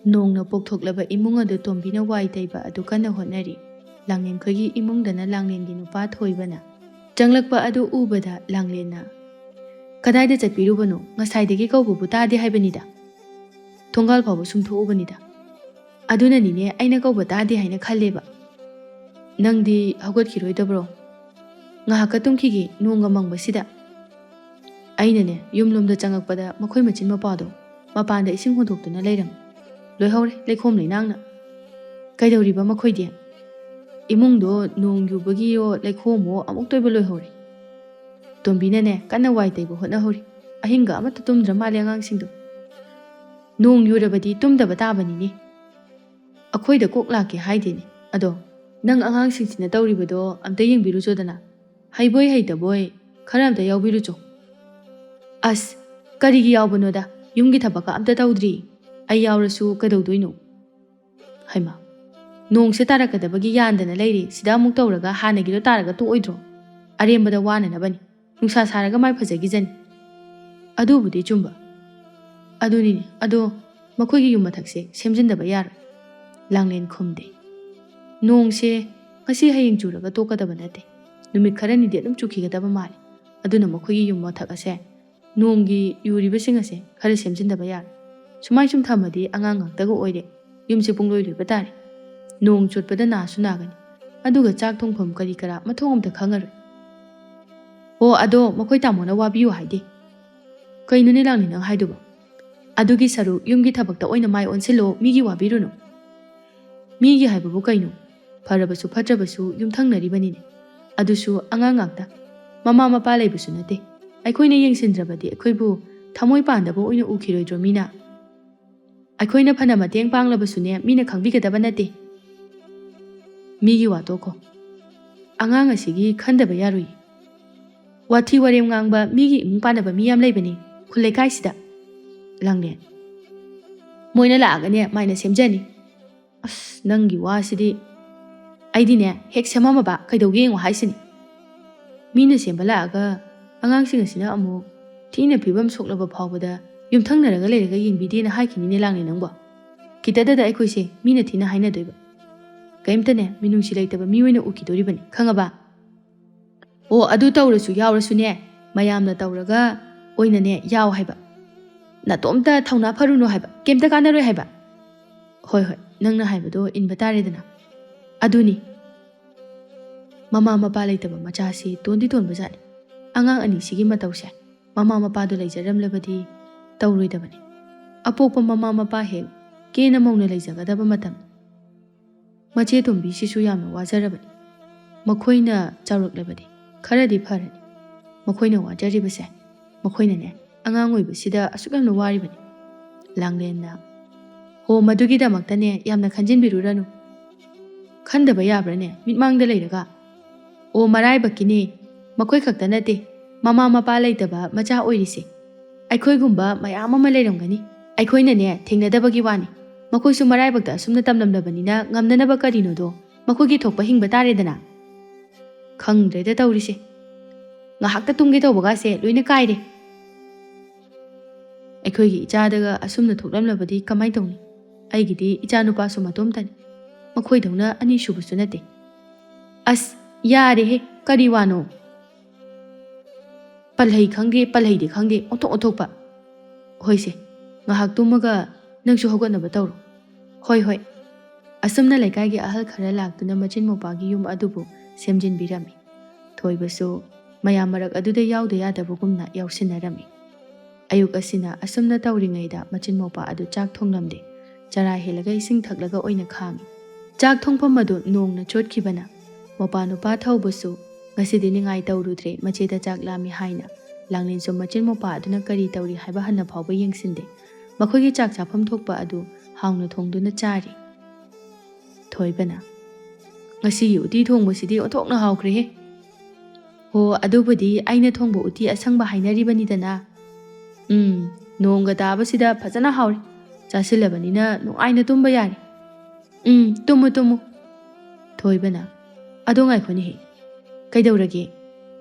ꯅꯣꯡꯅ ꯄꯣꯛꯊꯣꯛꯂꯕ ꯏꯃꯨꯡ ꯑꯗꯨ ꯇꯣꯝꯕꯤꯅ ꯋꯥꯏ ꯇꯩꯕ ꯑꯗꯨ ꯀꯟꯅ ꯍꯣꯠꯅꯔꯤ꯫ ꯂꯥꯡꯂꯦꯟꯈꯣꯏꯒꯤ ꯏꯃꯨꯡꯗꯅ ꯂꯥꯡꯂꯦꯟꯒꯤ ꯅꯨꯄꯥ ꯊꯣꯏꯕꯅ ꯆꯪꯂꯛꯄ ꯑꯗꯨ ꯎꯕꯗ ꯂꯥꯡꯂꯦꯟꯅ, "ꯀꯗꯥꯏꯗ ꯆꯠꯄꯤꯔꯨꯕꯅꯣ? ꯉꯁꯥꯏꯗꯒꯤ ꯀꯧꯕꯕꯨ ꯇꯥꯗꯦ ꯍꯥꯏꯕꯅꯤꯗ꯫ ꯊꯣꯡꯒꯥꯜ ꯐꯥꯎꯕ ꯁꯨꯝ ꯊꯣꯛꯎꯕꯅꯤꯗ꯫ ꯑꯗꯨꯅꯅꯤꯅꯦ ꯑꯩꯅ ꯀꯧꯕ ꯇꯥꯗꯦ ꯍꯥꯏꯅ ꯈꯜꯂꯦꯕ꯫ ꯅꯪꯗꯤ ꯍꯧꯒꯠꯈꯤꯔꯣꯏꯗꯕ꯭ꯔꯣ? ꯉꯥꯏꯍꯥꯛꯀ ꯇꯨꯝꯈꯤꯒꯦ ꯅꯣꯡꯒ ꯃꯪꯕꯁꯤꯗ꯫" ꯑꯩꯅꯅꯦ ꯌꯨꯝꯂꯣꯝꯗ ꯆꯪꯉꯛꯄꯗ ꯃꯈꯣꯏ ꯃꯆꯤꯟ ꯃꯄꯥꯗꯣ ꯃꯄꯥꯟꯗ ꯏꯁꯤꯡ ꯍꯣꯟꯗꯣꯛꯇꯨꯅ ꯂꯩꯔꯝꯃꯤ꯫ ꯂꯣꯏꯍꯧꯔꯦ ꯂꯩꯈꯣꯝ ꯂꯩꯅꯥꯡꯅ꯫ ꯀꯩꯗꯧꯔꯤꯕ ꯃꯈꯣꯏꯗꯤ? ꯏꯃꯨꯡꯗꯣ ꯅꯣꯡ ꯌꯨꯕꯒꯤꯌꯣ ꯂꯩꯈꯣꯝꯃꯣ ꯑꯃꯨꯛꯇ ꯑꯣꯏꯕ ꯂꯣꯏꯍꯧꯔꯦ꯫ ꯇꯣꯝꯕꯤꯅꯅꯦ ꯀꯟꯅ ꯋꯥꯏ ꯇꯩꯕ ꯍꯣꯠꯅꯍꯧꯔꯤ꯫ ꯑꯍꯤꯡꯒ ꯑꯃꯠꯇ ꯇꯨꯝꯗ꯭ꯔ ꯃꯥꯜꯂꯦ ꯑꯉꯥꯡꯁꯤꯡꯗꯣ꯫ ꯅꯣꯡ ꯌꯨꯔꯕꯗꯤ ꯇꯨꯝꯗꯕ ꯇꯥꯕꯅꯤꯅꯦ꯫ ꯑꯩꯈꯣꯏꯗ ꯀꯣꯛ ꯂꯥꯛꯀꯦ ꯍꯥꯏꯗꯦꯅꯦ꯫ ꯑꯗꯣ ꯅꯪ ꯑꯉꯥꯡꯁꯤꯡꯁꯤꯅ ꯇꯧꯔꯤꯕꯗꯣ ꯑꯝꯇ ꯌꯦꯡꯕꯤꯔꯨꯆꯣꯗꯅ꯫ ꯍꯩꯕꯣꯏ ꯍꯩꯇꯕꯣꯏ ꯈꯔ ꯑꯝꯇ ꯌꯥꯎꯕꯤꯔꯨꯆꯣ꯫ ꯑꯁ, ꯀꯔꯤꯒꯤ ꯌꯥꯎꯕꯅꯣꯗ? ꯌꯨꯝꯒꯤ ꯊꯕꯛꯀ ꯑꯝꯇ ꯇꯧꯗ꯭ꯔꯤ꯫ ꯑꯩ ꯌꯥꯎꯔꯁꯨ ꯀꯩꯗꯧꯗꯣꯏꯅꯣ? ꯍꯩꯃꯥ, ꯅꯣꯡꯁꯦ ꯇꯥꯔꯛꯀꯗꯕꯒꯤ ꯌꯥꯟꯗꯅ ꯂꯩꯔꯤ, ꯁꯤꯗ ꯑꯃꯨꯛ ꯇꯧꯔꯒ ꯍꯥꯟꯅꯒꯤꯗꯣ ꯇꯥꯔꯒ ꯇꯣꯛꯑꯣꯏꯗ꯭ꯔꯣ? ꯑꯔꯦꯝꯕꯗ ꯋꯥꯅꯅꯕꯅꯤ꯫ ꯅꯨꯡꯁꯥ ꯁꯥꯔꯒ ꯃꯥꯏ ꯐꯖꯈꯤꯖꯅꯤ꯫ ꯑꯗꯨꯕꯨꯗꯤ ꯆꯨꯝꯕ꯫ ꯑꯗꯨꯅꯤꯅꯦ, ꯑꯗꯣ ꯃꯈꯣꯏꯒꯤ ꯌꯨꯝ ꯃꯊꯛꯁꯦ ꯁꯦꯝꯖꯤꯟꯗꯕ ꯌꯥꯔꯣꯏ꯫ ꯂꯥꯡꯂꯦꯟ ꯈꯨꯝꯗꯦ꯫ ꯅꯣꯡꯁꯦ ꯉꯁꯤ ꯍꯌꯦꯡ ꯆꯨꯔꯒ ꯇꯣꯛꯀꯗꯕ ꯅꯠꯇꯦ꯫ ꯅꯨꯃꯤꯠ ꯈꯔꯅꯤꯗꯤ ꯑꯗꯨꯝ ꯆꯨꯈꯤꯒꯗꯕ ꯃꯥꯜꯂꯤ꯫ ꯑꯗꯨꯅ ꯃꯈꯣꯏꯒꯤ ꯌꯨꯝ ꯃꯊꯛ ꯑꯁꯦ ꯅꯣꯡꯒꯤ ꯌꯨꯔꯤꯕꯁꯤꯡ ꯑꯁꯦ ꯈꯔ ꯁꯦꯝꯖꯤꯟꯗꯕ ꯌꯥꯔꯣꯏ꯫ ꯁꯨꯃꯥꯏ ꯁꯨꯝ ꯊꯝꯃꯗꯤ ꯑꯉꯥꯡ ꯉꯥꯛꯇꯒ ꯑꯣꯏꯔꯦ꯫ ꯌꯨꯝꯁꯦ ꯄꯨꯡꯂꯣꯏ ꯂꯣꯏꯕ ꯇꯥꯔꯦ꯫ ꯅꯣꯡ ꯆꯣꯠꯄꯗ ꯅꯥꯁꯨ ꯅꯥꯒꯅꯤ꯫ ꯑꯗꯨꯒ ꯆꯥꯛ ꯊꯣꯡꯐꯝ ꯀꯔꯤ ꯀꯔꯥ ꯃꯊꯣꯡ ꯑꯝꯇ ꯈꯪꯉꯔꯣꯏ꯫ ꯑꯣ, ꯑꯗꯣ ꯃꯈꯣꯏ ꯇꯥꯃꯣꯅ ꯋꯥꯕꯤꯌꯨ ꯍꯥꯏꯗꯦ꯫ ꯀꯩꯅꯣꯅꯦ ꯂꯥꯡꯂꯦꯟ ꯅꯪ ꯍꯥꯏꯗꯨꯕꯣ? ꯑꯗꯨꯒꯤ ꯁꯔꯨꯛ ꯌꯨꯝꯒꯤ ꯊꯕꯛꯇ ꯑꯣꯏꯅ ꯃꯥꯏ ꯑꯣꯟꯁꯤꯜꯂꯣ, ꯃꯤꯒꯤ ꯋꯥꯕꯤꯔꯨꯅꯨ꯫ ꯃꯤꯒꯤ ꯍꯥꯏꯕꯕꯨ ꯀꯩꯅꯣ? ꯐꯔꯕꯁꯨ ꯐꯠꯇ꯭ꯔꯕꯁꯨ ꯌꯨꯝꯊꯪꯅꯔꯤꯕꯅꯤꯅꯦ꯫ ꯑꯗꯨꯁꯨ ꯑꯉꯥꯡ ꯉꯥꯛꯇ꯫ ꯃꯃꯥ ꯃꯄꯥ ꯂꯩꯕꯁꯨ ꯅꯠꯇꯦ꯫ ꯑꯩꯈꯣꯏꯅ ꯌꯦꯡꯁꯤꯟꯗ꯭ꯔꯕꯗꯤ ꯑꯩꯈꯣꯏꯕꯨ ꯊꯃꯣꯏ ꯄꯥꯟꯗꯕ ꯑꯣꯏꯅ ꯎꯈꯤꯔꯣꯏꯗ꯭ꯔꯣ ꯃꯤꯅ? ꯑꯩꯈꯣꯏꯅ ꯐꯅ ꯃꯇꯦꯡ ꯄꯥꯡꯂꯕꯁꯨꯅꯦ, ꯃꯤꯅ ꯈꯪꯕꯤꯒꯗꯕ ꯅꯠꯇꯦ꯫ ꯃꯤꯒꯤ ꯋꯥ ꯇꯣꯛꯈꯣ꯫ ꯑꯉꯥꯡ ꯑꯁꯤꯒꯤ ꯈꯟꯗꯕ ꯌꯥꯔꯣꯏ꯫ ꯋꯥꯊꯤ ꯋꯥꯔꯦꯝ ꯉꯥꯡꯕ ꯃꯤꯒꯤ ꯏꯃꯨꯡ ꯄꯥꯟꯅꯕ ꯃꯤ ꯌꯥꯝ ꯂꯩꯕꯅꯤ ꯈꯨꯜ ꯂꯩꯀꯥꯏꯁꯤꯗ꯫ ꯂꯥꯡꯂꯦꯟ, ꯃꯣꯏꯅ ꯂꯥꯛꯑꯒꯅꯦ ꯃꯥꯏꯅ ꯁꯦꯝꯖꯅꯤ꯫ ꯑꯁ, ꯅꯪꯒꯤ ꯋꯥꯁꯤꯗꯤ꯫ ꯑꯩꯗꯤꯅꯦ, ꯍꯦꯛ ꯁꯦꯝꯃꯝꯃꯕ ꯀꯩꯗꯧꯒꯦ ꯌꯦꯡꯉꯣ ꯍꯥꯏꯁꯤꯅꯤ꯫ ꯃꯤꯅ ꯁꯦꯝꯕ ꯂꯥꯛꯑꯒ ꯑꯉꯥꯡꯁꯤꯡ ꯑꯁꯤꯅ ꯑꯃꯨꯛ ꯊꯤꯅ ꯐꯤꯕꯝ ꯁꯣꯛꯂꯕ ꯐꯥꯎꯕꯗ ꯌꯨꯝꯊꯪꯅꯔꯒ ꯂꯩꯔꯒ ꯌꯦꯡꯕꯤꯗꯦꯅ ꯍꯥꯏꯈꯤꯅꯤꯅꯦ ꯂꯥꯡꯂꯦꯟ ꯅꯪꯕꯣ꯫ ꯈꯤꯇꯗꯗ ꯑꯩꯈꯣꯏꯁꯦ ꯃꯤꯅ ꯊꯤꯅ ꯍꯥꯏꯅꯗꯣꯏꯕ꯫ ꯀꯩꯝꯇꯅꯦ ꯃꯤꯅꯨꯡꯁꯤ ꯂꯩꯇꯕ ꯃꯤ ꯑꯣꯏꯅ ꯎꯈꯤꯗꯣꯔꯤꯕꯅꯤ, ꯈꯪꯉꯕ? ꯑꯣ, ꯑꯗꯨ ꯇꯧꯔꯁꯨ ꯌꯥꯎꯔꯁꯨꯅꯦ, ꯃꯌꯥꯝꯅ ꯇꯧꯔꯒ ꯑꯣꯏꯅꯅꯦ ꯌꯥꯎ ꯍꯥꯏꯕ꯫ ꯅꯇꯣꯝꯇ ꯊꯧꯅꯥ ꯐꯔꯨꯅꯨ ꯍꯥꯏꯕ, ꯀꯩꯝꯇ ꯀꯥꯟꯅꯔꯣꯏ ꯍꯥꯏꯕ꯫ ꯍꯣꯏ, ꯍꯣꯏ, ꯅꯪꯅ ꯍꯥꯏꯕꯗꯣ ꯏꯟꯕ ꯇꯥꯔꯦꯗꯅ꯫ ꯑꯗꯨꯅꯤ, ꯃꯃꯥ ꯃꯄꯥ ꯂꯩꯇꯕ ꯃꯆꯥꯁꯤ ꯇꯣꯟꯗꯤ ꯇꯣꯟꯕꯖꯥꯠꯅꯤ꯫ ꯑꯉꯥꯡ ꯑꯅꯤꯁꯤꯒꯤ ꯃꯇꯧꯁꯦ ꯃꯃꯥ ꯃꯄꯥꯗꯣ ꯂꯩꯖꯔꯝꯂꯕꯗꯤ ꯇꯧꯔꯣꯏꯗꯕꯅꯤ꯫ ꯑꯄꯣꯛꯄ ꯃꯃꯥ ꯃꯄꯥ ꯍꯦꯛ ꯀꯦꯅ ꯃꯧꯅ ꯂꯩꯖꯒꯗꯕ ꯃꯇꯝ꯫ ꯃꯆꯦ ꯇꯣꯝꯕꯤꯁꯤꯁꯨ ꯌꯥꯝꯅ ꯋꯥꯖꯔꯕꯅꯤ꯫ ꯃꯈꯣꯏꯅ ꯆꯥꯎꯔꯛꯂꯕꯗꯤ ꯈꯔꯗꯤ ꯐꯔꯅꯤ꯫ ꯃꯈꯣꯏꯅ ꯋꯥꯖꯔꯤꯕꯁꯦ, ꯃꯈꯣꯏꯅꯅꯦ, ꯑꯉꯥꯡ ꯑꯣꯏꯕꯁꯤꯗ ꯑꯁꯨꯛ ꯌꯥꯝꯅ ꯋꯥꯔꯤꯕꯅꯤ꯫ ꯂꯥꯡꯂꯦꯟꯅ, "ꯍꯣ, ꯃꯗꯨꯒꯤꯗꯃꯛꯇꯅꯦ ꯌꯥꯝꯅ ꯈꯟꯖꯤꯟꯕꯤꯔꯨꯔꯅꯨ꯫ ꯈꯟꯗꯕ ꯌꯥꯕ꯭ꯔꯥꯅꯦ, ꯃꯤꯠꯃꯥꯡꯗ ꯂꯩꯔꯒ? ꯑꯣ, ꯃꯔꯥꯏꯕꯛꯀꯤꯅꯦ, ꯃꯈꯣꯏ ꯈꯛꯇ ꯅꯠꯇꯦ, ꯃꯃꯥ ꯃꯄꯥ ꯂꯩꯇꯕ ꯃꯆꯥ ꯑꯣꯏꯔꯤꯁꯦ꯫ ꯑꯩꯈꯣꯏꯒꯨꯝꯕ ꯃꯌꯥꯝ ꯑꯃ ꯂꯩꯔꯝꯒꯅꯤ꯫ ꯑꯩꯈꯣꯏꯅꯅꯦ ꯊꯦꯡꯅꯗꯕꯒꯤ ꯋꯥꯅꯤ꯫ ꯃꯈꯣꯏꯁꯨ ꯃꯔꯥꯏꯕꯛꯇ ꯑꯁꯨꯝꯅ ꯇꯝꯂꯝꯂꯕꯅꯤꯅ ꯉꯝꯅꯅꯕ ꯀꯔꯤꯅꯣꯗꯣ ꯃꯈꯣꯏꯒꯤ ꯊꯣꯛꯄ ꯍꯤꯡꯕ ꯇꯥꯔꯦꯗꯅ꯫ ꯈꯪꯗ꯭ꯔꯦꯗ ꯇꯧꯔꯤꯁꯦ꯫ ꯉꯥꯏꯍꯥꯛꯇ ꯇꯨꯝꯒꯦ ꯇꯧꯕꯒꯁꯦ ꯂꯣꯏꯅ ꯀꯥꯏꯔꯦ꯫ ꯑꯩꯈꯣꯏꯒꯤ ꯏꯆꯥꯗꯒ ꯑꯁꯨꯝꯅ ꯊꯣꯛꯂꯝꯂꯕꯗꯤ ꯀꯃꯥꯏ ꯇꯧꯅꯤ? ꯑꯩꯒꯤꯗꯤ ꯏꯆꯥ ꯅꯨꯄꯥꯁꯨ ꯃꯇꯣꯝꯇꯅꯤ꯫ ꯃꯈꯣꯏꯗꯧꯅ ꯑꯅꯤꯁꯨꯕꯁꯨ ꯅꯠꯇꯦ꯫ ꯑꯁ, ꯌꯥꯔꯦꯍꯦ, ꯀꯔꯤ ꯋꯥꯅꯣ? ꯄꯜꯍꯩ ꯈꯪꯗꯦ, ꯄꯜꯍꯩꯗꯤ ꯈꯪꯗꯦ, ꯑꯣꯟꯊꯣꯛ ꯑꯣꯟꯊꯣꯛꯄ꯫ ꯍꯣꯏꯁꯦ, ꯉꯥꯏꯍꯥꯛ ꯇꯨꯝꯃꯒ ꯅꯪꯁꯨ ꯍꯧꯒꯠꯅꯕ ꯇꯧꯔꯣ꯫ ꯍꯣꯏ, ꯍꯣꯏ꯫ ꯑꯁꯨꯝꯅ ꯂꯩꯀꯥꯏꯒꯤ ꯑꯍꯜ ꯈꯔ ꯂꯥꯛꯇꯨꯅ ꯃꯆꯤꯟ ꯃꯧꯄꯥꯒꯤ ꯌꯨꯝ ꯑꯗꯨꯕꯨ ꯁꯦꯝꯖꯤꯟꯕꯤꯔꯝꯃꯤ꯫ ꯊꯣꯏꯕꯁꯨ ꯃꯌꯥꯝ ꯃꯔꯛ ꯑꯗꯨꯗ ꯌꯥꯎꯗ ꯌꯥꯗꯕꯒꯨꯝꯅ ꯌꯥꯎꯁꯤꯟꯅꯔꯝꯃꯤ꯫ ꯑꯌꯨꯛ ꯑꯁꯤꯅ ꯑꯁꯨꯝꯅ ꯇꯧꯔꯤꯉꯩꯗ ꯃꯆꯤꯟ ꯃꯧꯄꯥ ꯑꯗꯨ ꯆꯥꯛ ꯊꯣꯡꯂꯝꯗꯦ꯫ ꯆꯔꯥ ꯍꯦꯜꯂꯒ ꯏꯁꯤꯡ ꯊꯛꯂꯒ ꯑꯣꯏꯅ ꯈꯥꯡꯉꯤ꯫ ꯆꯥꯛ ꯊꯣꯡꯐꯝ ꯑꯗꯨ ꯅꯣꯡꯅ ꯆꯣꯠꯈꯤꯕꯅ ꯃꯧꯄꯥ ꯅꯨꯄꯥ ꯊꯧꯕꯁꯨ ꯉꯁꯤꯗꯤ ꯅꯤꯡꯉꯥꯏ ꯇꯧꯔꯨꯗ꯭ꯔꯦ, ꯃꯆꯦꯗ ꯆꯥꯛ ꯂꯥꯝꯃꯤ ꯍꯥꯏꯅ꯫ ꯂꯥꯡꯂꯦꯟꯁꯨ ꯃꯆꯤꯟ ꯃꯧꯄꯥ ꯑꯗꯨꯅ ꯀꯔꯤ ꯇꯧꯔꯤ ꯍꯥꯏꯕ ꯍꯟꯅ ꯐꯥꯎꯕ ꯌꯦꯡꯁꯤꯟꯗꯦ꯫ ꯃꯈꯣꯏꯒꯤ ꯆꯥꯛ ꯆꯥꯐꯝ ꯊꯣꯛꯄ ꯑꯗꯨ ꯍꯥꯎꯅ ꯊꯣꯡꯗꯨꯅ ꯆꯥꯔꯤ꯫ ꯊꯣꯏꯕꯅ, "ꯉꯁꯤꯒꯤ ꯎꯇꯤ ꯊꯣꯡꯕꯁꯤꯗꯤ ꯑꯣꯟꯊꯣꯛꯅ ꯍꯥꯎꯈ꯭ꯔꯦꯍꯦ!" "ꯍꯣ, ꯑꯗꯨꯕꯨꯗꯤ ꯑꯩꯅ ꯊꯣꯡꯕ ꯎꯇꯤ ꯑꯁꯪꯕ ꯍꯥꯏꯅꯔꯤꯕꯅꯤꯗꯅ꯫" "ꯎꯝ, "ꯅꯣꯡꯒ ꯇꯥꯕꯁꯤꯗ ꯐꯖꯅ ꯍꯥꯎꯔꯦ꯫ ꯆꯥꯁꯤꯜꯂꯕꯅꯤꯅ ꯅꯨꯡꯉꯥꯏꯅ ꯇꯨꯝꯕ ꯌꯥꯔꯦ꯫ ꯎꯝ, ꯇꯨꯝꯃꯨ, ꯇꯨꯝꯃꯨ꯫" ꯊꯣꯏꯕꯅ, "ꯑꯗꯣ ꯉꯥꯏꯈꯣꯅꯦꯍꯦ꯫ ꯀꯩꯗꯧꯔꯒꯦ?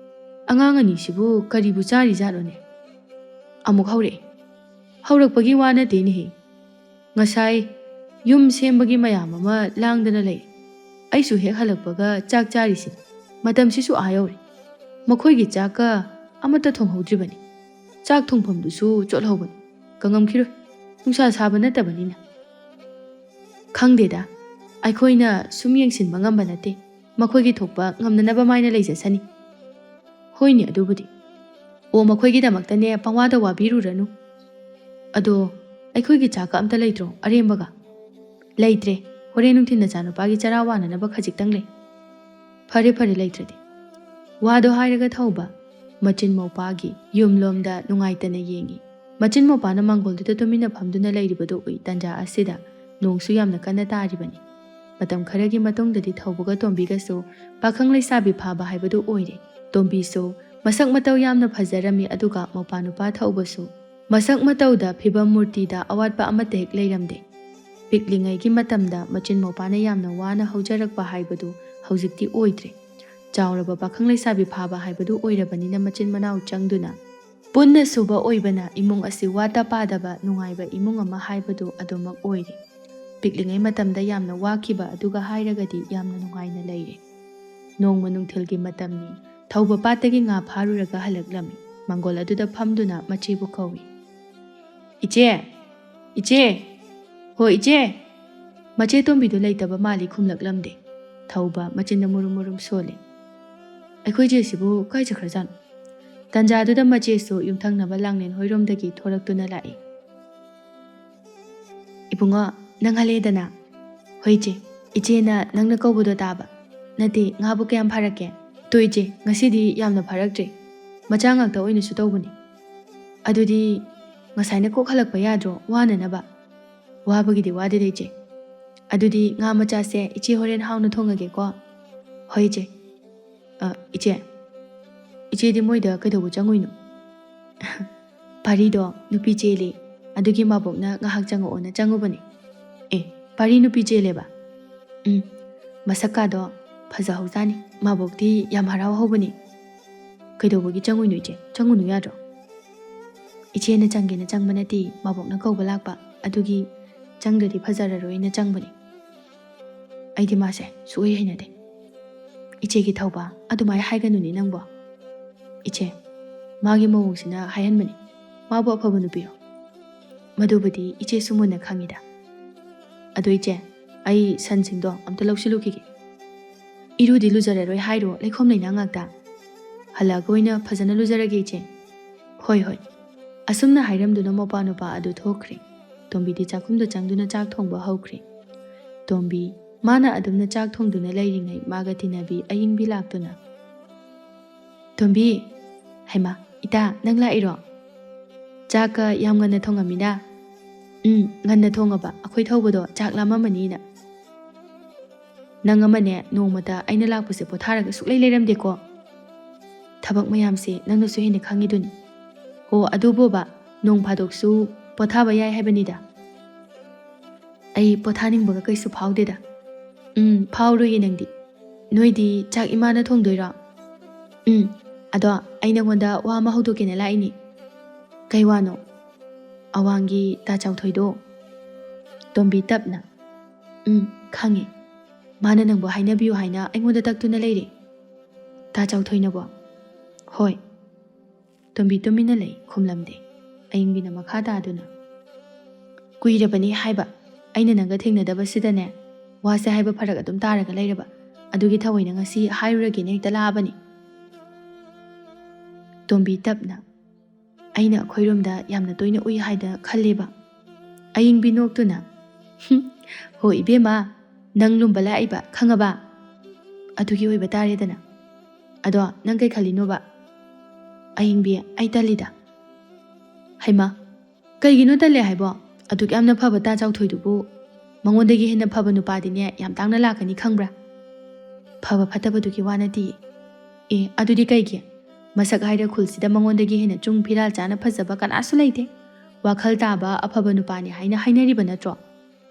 ꯑꯉꯥꯡ ꯑꯅꯤꯁꯤꯕꯨ ꯀꯔꯤꯕꯨ ꯆꯥꯔꯤꯖꯥꯠꯅꯣꯅꯦ?" ꯑꯃꯨꯛ ꯍꯧꯔꯛꯑꯦ꯫ ꯍꯧꯔꯛꯄꯒꯤ ꯋꯥ ꯅꯠꯇꯦꯅꯦꯍꯦ꯫ ꯉꯁꯥꯏ ꯌꯨꯝ ꯁꯦꯝꯕꯒꯤ ꯃꯌꯥꯝ ꯑꯃ ꯂꯥꯡꯗꯅ ꯂꯩ꯫ ꯑꯩꯁꯨ ꯍꯦꯛ ꯍꯜꯂꯛꯄꯒ ꯆꯥꯛ ꯆꯥꯔꯤꯁꯤꯅꯤ꯫ ꯃꯇꯝꯁꯤꯁꯨ ꯑꯥ ꯌꯧꯔꯦ꯫ ꯃꯈꯣꯏꯒꯤ ꯆꯥꯛꯀ ꯑꯃꯠꯇ ꯊꯣꯡꯍꯧꯗ꯭ꯔꯤꯕꯅꯤ꯫ ꯆꯥꯛ ꯊꯣꯡꯐꯝꯗꯨꯁꯨ ꯆꯣꯠꯍꯧꯕꯅꯤ꯫ ꯀꯪꯉꯝꯈꯤꯔꯣꯏ꯫ ꯅꯨꯡꯁꯥ ꯁꯥꯕ ꯅꯠꯇꯕꯅꯤꯅ꯫ ꯈꯪꯗꯦꯗ, ꯑꯩꯈꯣꯏꯅ ꯁꯨꯝ ꯌꯦꯡꯁꯤꯟꯕ ꯉꯝꯕ ꯅꯠꯇꯦ꯫ ꯃꯈꯣꯏꯒꯤ ꯊꯣꯛꯄ ꯉꯝꯅꯅꯕ ꯃꯥꯏꯅ ꯂꯩꯖꯁꯅꯤ꯫ ꯍꯣꯏꯅꯦ, ꯑꯗꯨꯕꯨꯗꯤ꯫ ꯑꯣ, ꯃꯈꯣꯏꯒꯤꯗꯃꯛꯇꯅꯦ ꯄꯪꯋꯥꯗ ꯋꯥꯕꯤꯔꯨꯔꯅꯨ꯫ ꯑꯗꯣ, ꯑꯩꯈꯣꯏꯒꯤ ꯆꯥꯛꯀ ꯑꯝꯇ ꯂꯩꯇ꯭ꯔꯣ, ꯑꯔꯦꯝꯕꯒ? ꯂꯩꯇ꯭ꯔꯦ꯫ ꯍꯣꯔꯦꯟ ꯅꯨꯡꯊꯤꯜ ꯅꯆꯥꯅꯨꯄꯥꯒꯤ ꯆꯔꯥ ꯋꯥꯅꯅꯕ ꯈꯖꯤꯛꯇꯪ ꯂꯩ꯫ ꯐꯔꯦ, ꯐꯔꯦ, ꯂꯩꯇ꯭ꯔꯗꯤ꯫ ꯋꯥꯗꯣ ꯍꯥꯏꯔꯒ ꯊꯧꯕ ꯃꯆꯤꯟ ꯃꯧꯄꯥꯒꯤ ꯌꯨꯝꯂꯣꯝꯗ ꯅꯨꯡꯉꯥꯏꯇꯅ ꯌꯦꯡꯏ꯫ ꯃꯆꯤꯟ ꯃꯧꯄꯥꯅ ꯃꯥꯡꯒꯣꯜꯗꯨꯗ ꯇꯨꯃꯤꯟꯅ ꯐꯝꯗꯨꯅ ꯂꯩꯔꯤꯕꯗꯨ ꯎꯏ꯫ ꯇꯟꯖꯥ ꯑꯁꯤꯗ ꯅꯣꯡꯁꯨ ꯌꯥꯝꯅ ꯀꯟꯅ ꯇꯥꯔꯤꯕꯅꯤ꯫ ꯃꯇꯝ ꯈꯔꯒꯤ ꯃꯇꯨꯡꯗꯗꯤ ꯊꯧꯕꯒ ꯇꯣꯝꯕꯤꯒꯁꯨ ꯄꯥꯈꯪ ꯂꯩꯁꯥꯕꯤ ꯐꯥꯕ ꯍꯥꯏꯕꯗꯨ ꯑꯣꯏꯔꯦ꯫ ꯇꯣꯝꯕꯤꯁꯨ ꯃꯁꯛ ꯃꯇꯧ ꯌꯥꯝꯅ ꯐꯖꯔꯝꯃꯤ, ꯑꯗꯨꯒ ꯃꯧꯄꯥ ꯅꯨꯄꯥ ꯊꯧꯕꯁꯨ ꯃꯁꯛ ꯃꯇꯧꯗ, ꯐꯤꯕꯝ ꯃꯨꯔꯇꯤꯗ ꯑꯋꯥꯠꯄ ꯑꯃꯠꯇ ꯍꯦꯛ ꯂꯩꯔꯝꯗꯦ꯫ ꯄꯤꯛꯂꯤꯉꯩꯒꯤ ꯃꯇꯝꯗ ꯃꯆꯤꯟ ꯃꯧꯄꯥꯅ ꯌꯥꯝꯅ ꯋꯥꯅ ꯍꯧꯖꯔꯛꯄ ꯍꯥꯏꯕꯗꯨ ꯍꯧꯖꯤꯛꯇꯤ ꯑꯣꯏꯗ꯭ꯔꯦ꯫ ꯆꯥꯎꯔꯕ ꯄꯥꯈꯪ ꯂꯩꯁꯥꯕꯤ ꯐꯥꯕ ꯍꯥꯏꯕꯗꯨ ꯑꯣꯏꯔꯕꯅꯤꯅ ꯃꯆꯤꯟ ꯃꯅꯥꯎ ꯆꯪꯗꯨꯅ ꯄꯨꯟꯅ ꯁꯨꯕ ꯑꯣꯏꯕꯅ ꯏꯃꯨꯡ ꯑꯁꯤ ꯋꯥꯠꯇ ꯄꯥꯗꯕ ꯅꯨꯡꯉꯥꯏꯕ ꯏꯃꯨꯡ ꯑꯃ ꯍꯥꯏꯕꯗꯨ ꯑꯗꯨꯃꯛ ꯑꯣꯏꯔꯦ꯫ ꯄꯤꯛꯂꯤꯉꯩ ꯃꯇꯝꯗ ꯌꯥꯝꯅ ꯋꯥꯈꯤꯕ ꯑꯗꯨꯒ ꯍꯥꯏꯔꯒꯗꯤ ꯌꯥꯝꯅ ꯅꯨꯡꯉꯥꯏꯅ ꯂꯩꯔꯦ꯫ ꯅꯣꯡꯃ ꯅꯨꯡꯊꯤꯜꯒꯤ ꯃꯇꯝꯅꯤ꯫ ꯊꯧꯕ ꯄꯥꯠꯇꯒꯤ ꯉꯥ ꯐꯥꯔꯨꯔꯒ ꯍꯜꯂꯛꯂꯝꯃꯤ꯫ ꯃꯪꯒꯣꯜ ꯑꯗꯨꯗ ꯐꯝꯗꯨꯅ ꯃꯆꯦꯕꯨ ꯀꯧꯏ꯫ "ꯏꯆꯦ! ꯏꯆꯦ! ꯍꯣ, ꯏꯆꯦ!" ꯃꯆꯦ ꯇꯣꯝꯕꯤꯗꯨ ꯂꯩꯇꯕ ꯃꯥꯜꯂꯤ, ꯈꯨꯝꯂꯛꯂꯝꯗꯦ꯫ ꯊꯧꯕ ꯃꯆꯤꯟꯗ ꯃꯨꯔꯨꯝ ꯃꯨꯔꯨꯝ ꯁꯣꯜꯂꯤ꯫ "ꯑꯩꯈꯣꯏ ꯆꯦꯁꯤꯕꯨ ꯀꯥꯏ ꯆꯠꯈ꯭ꯔꯖꯥꯠꯅꯣ?" ꯇꯟꯖꯥꯗꯨꯗ ꯃꯆꯦꯁꯨ ꯌꯨꯝꯊꯪꯅꯕ ꯂꯥꯡꯂꯦꯟ ꯍꯣꯏꯔꯣꯝꯗꯒꯤ ꯊꯣꯔꯛꯇꯨꯅ ꯂꯥꯛꯏ꯫ "ꯏꯕꯨꯡꯉꯣ, ꯅꯪ ꯍꯜꯂꯦꯗꯅ?" "ꯍꯣꯏ ꯏꯆꯦ, ꯏꯆꯦꯅ ꯅꯪꯅ ꯀꯧꯕꯗꯣ ꯇꯥꯕ꯫ ꯅꯠꯇꯦ, ꯉꯥꯕꯨ ꯀꯌꯥꯝ ꯐꯥꯔꯛꯀꯦ?" "ꯇꯣ ꯏꯆꯦ, ꯉꯁꯤꯗꯤ ꯌꯥꯝꯅ ꯐꯥꯔꯛꯇ꯭ꯔꯦ꯫ ꯃꯆꯥ ꯉꯥꯛꯇ ꯑꯣꯏꯅꯁꯨ ꯇꯧꯕꯅꯤ꯫" "ꯑꯗꯨꯗꯤ ꯉꯁꯥꯏꯅ ꯀꯣꯛ ꯍꯜꯂꯛꯄ ꯌꯥꯗ꯭ꯔꯣ, ꯋꯥꯅꯅꯕ?" "ꯋꯥꯕꯒꯤꯗꯤ ꯋꯥꯗꯦꯗ ꯏꯆꯦ꯫ ꯑꯗꯨꯗꯤ ꯉꯥ ꯃꯆꯥꯁꯦ ꯏꯆꯦ ꯍꯣꯔꯦꯟ ꯍꯥꯎꯅ ꯊꯣꯡꯉꯒꯦꯀꯣ꯫" "ꯍꯣꯏ ꯏꯆꯦ꯫ ꯑ, ꯏꯆꯦ, ꯏꯆꯦꯗꯤ ꯃꯣꯏꯗ ꯀꯩꯗꯧꯕ ꯆꯪꯉꯨꯏꯅꯣ?" ꯄꯥꯔꯤꯗꯣ ꯅꯨꯄꯤ ꯆꯦꯜꯂꯤ, ꯑꯗꯨꯒꯤ ꯃꯥꯕꯣꯛꯅ ꯉꯥꯏꯍꯥꯛ ꯆꯪꯉꯛꯑꯣꯅ ꯆꯪꯉꯨꯕꯅꯤ꯫ ꯑꯦ, ꯄꯥꯔꯤ ꯅꯨꯄꯤ ꯆꯦꯜꯂꯦꯕ? ꯎꯝ, ꯃꯁꯛꯀꯥꯗꯣ ꯐꯖꯍꯧꯖꯥꯅꯤ꯫ ꯃꯥꯕꯣꯛꯇꯤ ꯌꯥꯝ ꯍꯔꯥꯎꯍꯧꯕꯅꯤ꯫ ꯀꯩꯗꯧꯕꯒꯤ ꯆꯪꯉꯨꯏꯅꯣ ꯏꯆꯦ? ꯆꯪꯉꯨꯅꯨ ꯌꯥꯗ꯭ꯔꯣ? ꯏꯆꯦꯅ ꯆꯪꯒꯦꯅ ꯆꯪꯕ ꯅꯠꯇꯦ, ꯃꯥꯕꯣꯛꯅ ꯀꯧꯕ ꯂꯥꯛꯄ, ꯑꯗꯨꯒꯤ ꯆꯪꯗ꯭ꯔꯗꯤ ꯐꯖꯔꯔꯣꯏꯅ ꯆꯪꯕꯅꯤ꯫ ꯑꯩꯗꯤ ꯃꯥꯁꯦ ꯁꯨꯛꯍꯩ ꯍꯩꯅꯗꯦ꯫ ꯏꯆꯦꯒꯤ ꯊꯧꯕ, ꯑꯗꯨꯃꯥꯏ ꯍꯥꯏꯒꯅꯨꯅꯦ ꯅꯪꯕꯣ꯫ ꯏꯆꯦ, ꯃꯥꯒꯤ ꯃꯑꯣꯡꯁꯤꯅ ꯍꯥꯏꯍꯟꯕꯅꯤ꯫ ꯃꯥꯕꯨ ꯑꯐꯕ ꯅꯨꯄꯤꯔꯣ? ꯃꯗꯨꯕꯨꯗꯤ ꯏꯆꯦꯁꯨ ꯃꯨꯟꯅ ꯈꯪꯉꯤꯗ꯫ ꯑꯗꯣ ꯏꯆꯦ, ꯑꯩ ꯁꯟꯁꯤꯡꯗꯣ ꯑꯝꯇ ꯂꯧꯁꯤꯜꯂꯨꯈꯤꯒꯦ꯫ ꯏꯔꯨꯗꯤ ꯂꯨꯖꯔꯔꯣꯏ ꯍꯥꯏꯔꯣ, ꯂꯩꯈꯣꯝ ꯂꯩꯅꯥ ꯉꯥꯛꯇ꯫ ꯍꯜꯂꯛꯑꯒ ꯑꯣꯏꯅ ꯐꯖꯅ ꯂꯨꯖꯔꯒꯦ ꯏꯆꯦ꯫ ꯍꯣꯏ, ꯍꯣꯏ꯫ ꯑꯁꯨꯝꯅ ꯍꯥꯏꯔꯝꯗꯨꯅ ꯃꯧꯄꯥ ꯅꯨꯄꯥ ꯑꯗꯨ ꯊꯣꯛꯈ꯭ꯔꯦ꯫ ꯇꯣꯝꯕꯤꯗꯤ ꯆꯥꯛꯈꯨꯝꯗ ꯆꯪꯗꯨꯅ ꯆꯥꯛ ꯊꯣꯡꯕ ꯍꯧꯈ꯭ꯔꯦ꯫ ꯇꯣꯝꯕꯤ, ꯃꯥꯅ ꯑꯗꯨꯝꯅ ꯆꯥꯛ ꯊꯣꯡꯗꯨꯅ ꯂꯩꯔꯤꯉꯩ ꯃꯥꯒ ꯇꯤꯟꯅꯕꯤ ꯑꯌꯤꯡꯕꯤ ꯂꯥꯛꯇꯨꯅ, "ꯇꯣꯝꯕꯤ, ꯍꯩꯃꯥ, ꯏꯇꯥ, ꯅꯪ ꯂꯥꯛꯏꯔꯣ? ꯆꯥꯛꯀ ꯌꯥꯝ ꯉꯟꯅ ꯊꯣꯡꯉꯝꯃꯤꯅ?" "ꯎꯝ, ꯉꯟꯅ ꯊꯣꯡꯉꯕ, ꯑꯩꯈꯣꯏ ꯊꯧꯕꯗꯣ ꯆꯥꯛ ꯂꯥꯝꯃꯝꯃꯅꯤꯅ꯫" "ꯅꯪ ꯑꯃꯅꯦ, ꯅꯣꯡꯃꯇ ꯑꯩꯅ ꯂꯥꯛꯄꯁꯦ ꯄꯣꯊꯥꯔꯒ ꯁꯨꯛꯂꯩ ꯂꯩꯔꯝꯗꯦꯀꯣ꯫ ꯊꯕꯛ ꯃꯌꯥꯝꯁꯦ ꯅꯪꯅꯁꯨ ꯍꯦꯟꯅ ꯈꯪꯉꯤꯗꯨꯅꯤ꯫ ꯍꯣ, ꯑꯗꯨꯕꯣꯕ, ꯅꯣꯡ ꯐꯥꯗꯣꯛꯁꯨ ꯄꯣꯊꯥꯕ ꯌꯥꯏ ꯍꯥꯏꯕꯅꯤꯗ꯫ ꯑꯩ ꯄꯣꯊꯥꯅꯤꯡꯕꯒ ꯀꯩꯁꯨ ꯐꯥꯎꯗꯦꯗ꯫" "ꯎꯝ, ꯐꯥꯎꯔꯣꯏꯌꯦ ꯅꯪꯗꯤ꯫ ꯅꯣꯏꯗꯤ ꯆꯥꯛ ꯏꯃꯥꯅ ꯊꯣꯡꯗꯣꯏꯔꯣ?" "ꯎꯝ, ꯑꯗꯣ ꯑꯩ ꯅꯪꯉꯣꯟꯗ ꯋꯥ ꯑꯃ ꯍꯧꯗꯣꯛꯀꯦꯅ ꯂꯥꯛꯏꯅꯤ꯫" "ꯀꯩ ꯋꯥꯅꯣ?" "ꯑꯋꯥꯡꯒꯤ ꯇꯥ ꯆꯥꯎꯊꯣꯏꯗꯣ꯫" ꯇꯣꯝꯕꯤ ꯇꯞꯅ, "ꯎꯝ, ꯈꯪꯉꯦ꯫ ꯃꯥꯅ ꯅꯪꯕꯨ ꯍꯥꯏꯅꯕꯤꯌꯨ ꯍꯥꯏꯅ ꯑꯩꯉꯣꯟꯗ ꯇꯛꯇꯨꯅ ꯂꯩꯔꯦ꯫" "ꯇꯥ ꯆꯥꯎꯊꯣꯏꯅꯕꯣ?" "ꯍꯣꯏ꯫" ꯇꯣꯝꯕꯤ ꯇꯨꯃꯤꯟꯅ ꯂꯩ, ꯈꯨꯝꯂꯝꯗꯦ꯫ ꯑꯌꯤꯡꯕꯤꯅ ꯃꯈꯥ ꯇꯥꯗꯨꯅ, "ꯀꯨꯏꯔꯕꯅꯤ ꯍꯥꯏꯕ, ꯑꯩꯅ ꯅꯪꯒ ꯊꯦꯡꯅꯗꯕꯁꯤꯗꯅꯦ, ꯋꯥꯁꯦ ꯍꯥꯏꯕ ꯐꯔꯛ ꯑꯗꯨꯝ ꯇꯥꯔꯒ ꯂꯩꯔꯕ, ꯑꯗꯨꯒꯤ ꯊꯑꯣꯏꯅ ꯉꯁꯤ ꯍꯥꯏꯔꯨꯔꯒꯦꯅ ꯍꯦꯛꯇ ꯂꯥꯛꯑꯕꯅꯤ꯫" ꯇꯣꯝꯕꯤ ꯇꯞꯅ, "ꯑꯩꯅ ꯑꯩꯈꯣꯏꯔꯣꯝꯗ ꯌꯥꯝꯅ ꯇꯣꯏꯅ ꯎꯏ ꯍꯥꯏꯗ ꯈꯜꯂꯦꯕ꯫" ꯑꯌꯤꯡꯕꯤ ꯅꯣꯛꯇꯨꯅ, "ꯍꯨꯝ, ꯍꯣ ꯏꯕꯦꯝꯃ, ꯅꯪ ꯂꯨꯝꯕ ꯂꯥꯛꯏꯕ ꯈꯪꯉꯕ? ꯑꯗꯨꯒꯤ ꯑꯣꯏꯕ ꯇꯥꯔꯦꯗꯅ꯫ ꯑꯗꯣ ꯅꯪ ꯀꯩ ꯈꯜꯂꯤꯅꯣꯕ?" ꯑꯌꯤꯡꯕꯤ, "ꯑꯩ ꯇꯜꯂꯤꯗ꯫" "ꯍꯩꯃꯥ, ꯀꯩꯒꯤꯅꯣ ꯇꯜꯂꯦ ꯍꯥꯏꯕꯣ? ꯑꯗꯨꯛ ꯌꯥꯝꯅ ꯐꯕ ꯇꯥ ꯆꯥꯎꯊꯣꯏꯗꯨꯕꯨ ꯃꯉꯣꯟꯗꯒꯤ ꯍꯦꯟꯅ ꯐꯕ ꯅꯨꯄꯥꯗꯤꯅꯦ ꯌꯥꯝ ꯇꯥꯡꯅ ꯂꯥꯛꯀꯅꯤ ꯈꯪꯕ꯭ꯔꯥ? ꯐꯕ ꯐꯠꯇꯕꯗꯨꯒꯤ ꯋꯥ ꯅꯠꯇꯤꯌꯦ꯫" "ꯑꯦ, ꯑꯗꯨꯗꯤ ꯀꯩꯒꯤ?" ꯃꯁꯛ ꯍꯥꯏꯔ ꯈꯨꯜꯁꯤꯗ ꯃꯉꯣꯟꯗꯒꯤ ꯍꯦꯟꯅ ꯆꯨꯡ ꯐꯤꯔꯥꯜ ꯆꯥꯅ ꯐꯖꯕ ꯀꯅꯥꯁꯨ ꯂꯩꯇꯦ꯫ ꯋꯥꯈꯜ ꯇꯥꯕ ꯑꯐꯕ ꯅꯨꯄꯥꯅꯤ ꯍꯥꯏꯅ ꯍꯥꯏꯅꯔꯤꯕ ꯅꯠꯇ꯭ꯔꯣ?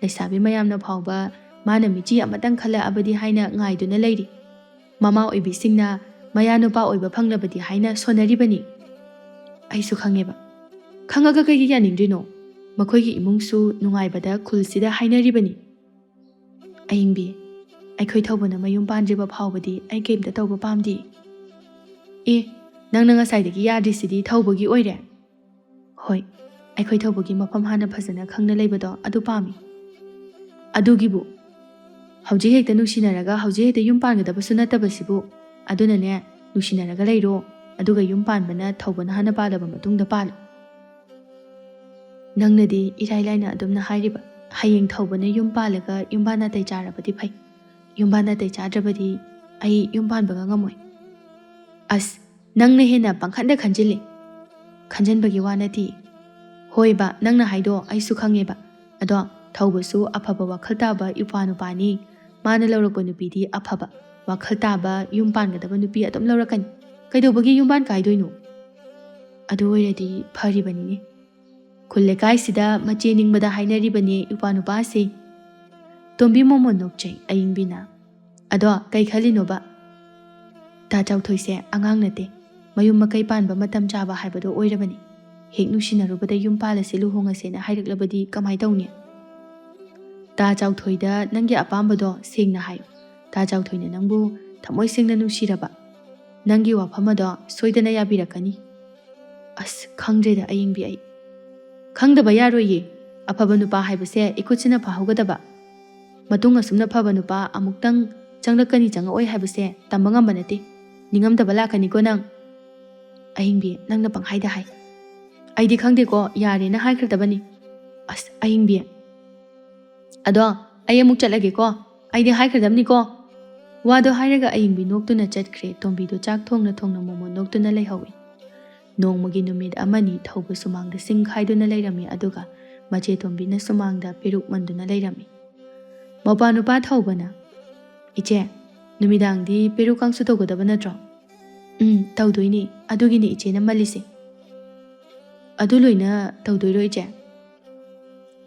ꯂꯩꯁꯥꯕꯤ ꯃꯌꯥꯝꯅ ꯐꯥꯎꯕ ꯃꯥꯅ ꯃꯤꯆꯤ ꯑꯃꯇꯪ ꯈꯜꯂꯛꯑꯕꯗꯤ ꯍꯥꯏꯅ ꯉꯥꯏꯗꯨꯅ ꯂꯩꯔꯤ꯫ ꯃꯃꯥ ꯑꯣꯏꯕꯤꯁꯤꯡꯅ ꯃꯌꯥ ꯅꯨꯄꯥ ꯑꯣꯏꯕ ꯐꯪꯂꯕꯗꯤ ꯍꯥꯏꯅ ꯁꯣꯟꯅꯔꯤꯕꯅꯤ꯫ ꯑꯩꯁꯨ ꯈꯪꯉꯦꯕ꯫ ꯈꯪꯉꯒ ꯀꯩꯒꯤ ꯌꯥꯅꯤꯡꯗ꯭ꯔꯤꯅꯣ? ꯃꯈꯣꯏꯒꯤ ꯏꯃꯨꯡꯁꯨ ꯅꯨꯡꯉꯥꯏꯕꯗ ꯈꯨꯜꯁꯤꯗ ꯍꯥꯏꯅꯔꯤꯕꯅꯤ꯫ ꯑꯌꯤꯡꯕꯤ, ꯑꯩꯈꯣꯏ ꯊꯧꯕꯅ ꯃꯌꯨꯝ ꯄꯥꯟꯗ꯭ꯔꯤꯕ ꯐꯥꯎꯕꯗꯤ ꯑꯩ ꯀꯩꯝꯇ ꯇꯧꯕ ꯄꯥꯝꯗꯦ꯫ ꯑꯦ, ꯅꯪꯅ ꯉꯁꯥꯏꯗꯒꯤ ꯌꯥꯗ꯭ꯔꯤꯁꯤꯗꯤ ꯊꯧꯕꯒꯤ ꯑꯣꯏꯔꯦ? ꯍꯣꯏ, ꯑꯩꯈꯣꯏ ꯊꯧꯕꯒꯤ ꯃꯐꯝ ꯍꯥꯟꯅ ꯐꯖꯅ ꯈꯪꯅ ꯂꯩꯕꯗꯣ ꯑꯗꯨ ꯄꯥꯝꯃꯤ꯫ ꯑꯗꯨꯒꯤꯕꯨ? ꯍꯧꯖꯤꯛ ꯍꯦꯛꯇ ꯅꯨꯡꯁꯤꯅꯔꯒ ꯍꯧꯖꯤꯛ ꯍꯦꯛꯇ ꯌꯨꯝ ꯄꯥꯟꯒꯗꯕꯁꯨ ꯅꯠꯇꯕꯁꯤꯕꯨ꯫ ꯑꯗꯨꯅꯅꯦ, ꯅꯨꯡꯁꯤꯅꯔꯒ ꯂꯩꯔꯣ, ꯑꯗꯨꯒ ꯌꯨꯝ ꯄꯥꯟꯕꯅ ꯊꯧꯕꯅ ꯍꯥꯟꯅ ꯄꯥꯜꯂꯕ ꯃꯇꯨꯡꯗ ꯄꯥꯜꯂꯨ꯫ ꯅꯪꯅꯗꯤ ꯏꯔꯥꯏ ꯂꯥꯏꯅ ꯑꯗꯨꯝꯅ ꯍꯥꯏꯔꯤꯕ, ꯍꯌꯦꯡ ꯊꯧꯕꯅ ꯌꯨꯝ ꯄꯥꯜꯂꯒ ꯌꯨꯝꯕꯥꯟ ꯅꯥꯇꯩ ꯆꯥꯔꯕꯗꯤ ꯐꯩ, ꯌꯨꯝꯕꯥꯟ ꯅꯥꯇꯩ ꯆꯥꯗ꯭ꯔꯕꯗꯤ ꯑꯩ ꯌꯨꯝ ꯄꯥꯟꯕꯒ ꯉꯝꯃꯣꯏ꯫ ꯑꯁ, ꯅꯪꯅ ꯍꯦꯟꯅ ꯄꯪꯈꯟꯗ ꯈꯟꯖꯤꯜꯂꯤ꯫ ꯈꯟꯖꯟꯕꯒꯤ ꯋꯥ ꯅꯠꯇꯦ꯫ ꯍꯣꯏꯕ, ꯅꯪꯅ ꯍꯥꯏꯗꯣ ꯑꯩꯁꯨ ꯈꯪꯉꯦꯕ꯫ ꯑꯗꯣ ꯊꯧꯕꯁꯨ ꯑꯐꯕ ꯋꯥꯈꯜ ꯇꯥꯕ ꯏꯄ꯭ꯋꯥ ꯅꯨꯄꯥꯅꯤ꯫ ꯃꯥꯅ ꯂꯧꯔꯛꯄ ꯅꯨꯄꯤꯗꯤ ꯑꯐꯕ, ꯋꯥꯈꯜ ꯇꯥꯕ, ꯌꯨꯝ ꯄꯥꯟꯒꯗꯕ ꯅꯨꯄꯤ ꯑꯗꯨꯝ ꯂꯧꯔꯛꯀꯅꯤ꯫ ꯀꯩꯗꯧꯕꯒꯤ ꯌꯨꯝꯕꯥꯟ ꯀꯥꯏꯗꯣꯏꯅꯣ? ꯑꯗꯨ ꯑꯣꯏꯔꯗꯤ ꯐꯔꯤꯕꯅꯤꯅꯦ꯫ ꯈꯨꯜ ꯂꯩꯀꯥꯏꯁꯤꯗ ꯃꯆꯦ ꯅꯤꯡꯕꯗ ꯍꯥꯏꯅꯔꯤꯕꯅꯦ ꯏꯄ꯭ꯋꯥ ꯅꯨꯄꯥꯁꯦ꯫ ꯇꯣꯝꯕꯤ ꯃꯣꯃꯣꯟ ꯅꯣꯛꯆꯩ ꯑꯌꯤꯡꯕꯤꯅ꯫ ꯑꯗꯣ ꯀꯩ ꯈꯜꯂꯤꯅꯣꯕ? ꯇꯥ ꯆꯥꯎꯊꯣꯏꯁꯦ ꯑꯉꯥꯡ ꯅꯠꯇꯦ꯫ ꯃꯌꯨꯝ ꯃꯀꯩ ꯄꯥꯟꯕ ꯃꯇꯝ ꯆꯥꯕ ꯍꯥꯏꯕꯗꯣ ꯑꯣꯏꯔꯕꯅꯤ꯫ ꯍꯦꯛ ꯅꯨꯡꯁꯤꯅꯔꯨꯕꯗ ꯌꯨꯝ ꯄꯥꯜꯂꯁꯤ ꯂꯨꯍꯣꯡꯉꯁꯦꯅ ꯍꯥꯏꯔꯛꯂꯕꯗꯤ ꯀꯃꯥꯏ ꯇꯧꯅꯤ? ꯇꯥ ꯆꯥꯎꯊꯣꯏꯗ ꯅꯪꯒꯤ ꯑꯄꯥꯝꯕꯗꯣ ꯁꯦꯡꯅ ꯍꯥꯏꯌꯨ꯫ ꯇꯥ ꯆꯥꯎꯊꯣꯏꯅ ꯅꯪꯕꯨ ꯊꯃꯣꯏ ꯁꯦꯡꯅ ꯅꯨꯡꯁꯤꯔꯕ꯫ ꯅꯪꯒꯤ ꯋꯥꯐꯝ ꯑꯗꯣ ꯁꯣꯏꯗꯅ ꯌꯥꯕꯤꯔꯛꯀꯅꯤ꯫ ꯑꯁ, ꯈꯪꯗ꯭ꯔꯦꯗ ꯑꯌꯤꯡꯕꯤ ꯑꯩ꯫ ꯈꯪꯗꯕ ꯌꯥꯔꯣꯏꯌꯦ꯫ ꯑꯐꯕ ꯅꯨꯄꯥ ꯍꯥꯏꯕꯁꯦ ꯏꯈꯨꯠꯁꯤꯅ ꯐꯥꯍꯧꯒꯗꯕ꯫ ꯃꯇꯨꯡ ꯑꯁꯨꯝꯅ ꯐꯕ ꯅꯨꯄꯥ ꯑꯃꯨꯛꯇꯪ ꯆꯪꯂꯛꯀꯅꯤ ꯆꯪꯉꯛꯑꯣꯏ ꯍꯥꯏꯕꯁꯦ ꯇꯝꯕ ꯉꯝꯕ ꯅꯠꯇꯦ꯫ ꯅꯤꯡꯉꯝꯗꯕ ꯂꯥꯛꯀꯅꯤꯀꯣ ꯅꯪ꯫ ꯑꯍꯤꯡꯕꯤ, ꯅꯪꯅ ꯄꯪꯍꯥꯏꯗ ꯍꯥꯏ꯫ ꯑꯩꯗꯤ ꯈꯪꯗꯦꯀꯣ, ꯌꯥꯔꯦꯅ ꯍꯥꯏꯈ꯭ꯔꯗꯕꯅꯤ꯫ ꯑꯁ, ꯑꯍꯤꯡꯕꯤ꯫ ꯑꯗꯣ ꯑꯩ ꯑꯃꯨꯛ ꯆꯠꯂꯒꯦꯀꯣ꯫ ꯑꯩꯗꯤ ꯍꯥꯏꯈ꯭ꯔꯗꯕꯅꯤꯀꯣ꯫ ꯋꯥꯗꯣ ꯍꯥꯏꯔꯒ ꯑꯌꯤꯡꯕꯤ ꯅꯣꯛꯇꯨꯅ ꯆꯠꯈ꯭ꯔꯦ꯫ ꯇꯣꯝꯕꯤꯗꯣ ꯆꯥꯛ ꯊꯣꯡꯅ ꯊꯣꯡꯅ ꯃꯣꯃꯣꯟ ꯅꯣꯛꯇꯨꯅ ꯂꯩꯍꯧꯏ꯫ ꯅꯣꯡꯃꯒꯤ ꯅꯨꯃꯤꯠ ꯑꯃꯅꯤ ꯊꯧꯕ ꯁꯨꯃꯥꯡꯗ ꯁꯤꯡ ꯈꯥꯏꯗꯨꯅ ꯂꯩꯔꯝꯃꯤ, ꯑꯗꯨꯒ ꯃꯆꯦ ꯇꯣꯝꯕꯤꯅ ꯁꯨꯃꯥꯡꯗ ꯄꯦꯔꯨꯛ ꯃꯟꯗꯨꯅ ꯂꯩꯔꯝꯃꯤ꯫ ꯃꯧꯄꯥ ꯅꯨꯄꯥ ꯊꯧꯕꯅ, "ꯏꯆꯦ, ꯅꯨꯃꯤꯗꯥꯡꯗꯤ ꯄꯦꯔꯨꯛ ꯀꯥꯡꯁꯨ ꯇꯧꯒꯗꯕ ꯅꯠꯇ꯭ꯔꯣ?" ꯎꯝ, ꯇꯧꯗꯣꯏꯅꯦ꯫ ꯑꯗꯨꯒꯤꯅꯦ ꯏꯆꯦꯅ ꯃꯜꯂꯤꯁꯦ꯫ ꯑꯗꯨ ꯂꯣꯏꯅ ꯇꯧꯗꯣꯏꯔꯣ ꯏꯆꯦ?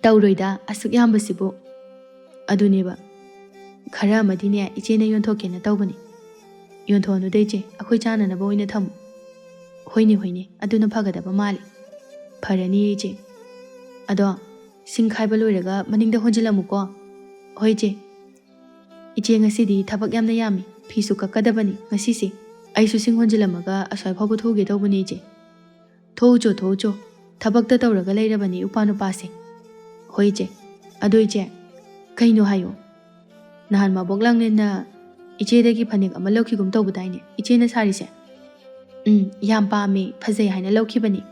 ꯇꯧꯔꯣꯏꯗ, ꯑꯁꯨꯛ ꯌꯥꯝꯕꯁꯤꯕꯨ꯫ ꯑꯗꯨꯅꯦꯕ, ꯈꯔ ꯑꯃꯗꯤꯅꯦ ꯏꯆꯦꯅ ꯌꯣꯟꯊꯣꯛꯀꯦꯅ ꯇꯧꯕꯅꯦ꯫ ꯌꯣꯟꯊꯣꯛꯑꯅꯨꯗ ꯏꯆꯦ, ꯑꯩꯈꯣꯏ ꯆꯥꯅꯅꯕ ꯑꯣꯏꯅ ꯊꯝꯃꯨ꯫ ꯍꯣꯏꯅꯦ, ꯍꯣꯏꯅꯦ, ꯑꯗꯨꯅ ꯐꯒꯗꯕ ꯃꯥꯜꯂꯦ꯫ ꯐꯔꯅꯤ ꯏꯆꯦ꯫ ꯑꯗꯣ, ꯁꯤꯡ ꯈꯥꯏꯕ ꯂꯣꯏꯔꯒ ꯃꯅꯤꯡꯗ ꯍꯣꯟꯖꯤꯜꯂꯝꯃꯨꯀꯣ꯫ ꯍꯣꯏ ꯏꯆꯦ꯫ ꯏꯆꯦ, ꯉꯁꯤꯗꯤ ꯊꯕꯛ ꯌꯥꯝꯅ ꯌꯥꯝꯃꯤ, ꯐꯤꯁꯨ ꯀꯛꯀꯗꯕꯅꯤ ꯉꯁꯤꯁꯦ꯫ ꯑꯩꯁꯨ ꯁꯤꯡ ꯍꯣꯟꯖꯤꯜꯂꯝꯃꯒ ꯑꯁ꯭ꯋꯥꯏ ꯐꯥꯎꯕ ꯊꯣꯛꯎꯒꯦ ꯇꯧꯕꯅꯦ ꯏꯆꯦ꯫ ꯊꯣꯛꯎꯆꯣ, ꯊꯣꯛꯎꯆꯣ, ꯊꯕꯛꯇ ꯇꯧꯔꯒ ꯂꯩꯔꯕꯅꯤ ꯎꯄꯥ ꯅꯨꯄꯥꯁꯦ꯫ ꯍꯣꯏ ꯏꯆꯦ꯫ ꯑꯗꯣ ꯏꯆꯦ, ꯀꯩꯅꯣ ꯍꯥꯏꯌꯣ꯫ ꯅꯍꯥꯟ ꯃꯕꯣꯛ ꯂꯥꯡꯂꯦꯟꯅ ꯏꯆꯦꯗꯒꯤ ꯐꯅꯦꯛ ꯑꯃ ꯂꯧꯈꯤꯒꯨꯝ ꯇꯧꯕꯗꯥꯏꯅꯦ, ꯏꯆꯦꯅ ꯁꯥꯔꯤꯁꯦ? ꯎꯝ, ꯌꯥꯝ ꯄꯥꯝꯃꯦ, ꯐꯖꯩ ꯍꯥꯏꯅ ꯂꯧꯈꯤꯕꯅꯤ꯫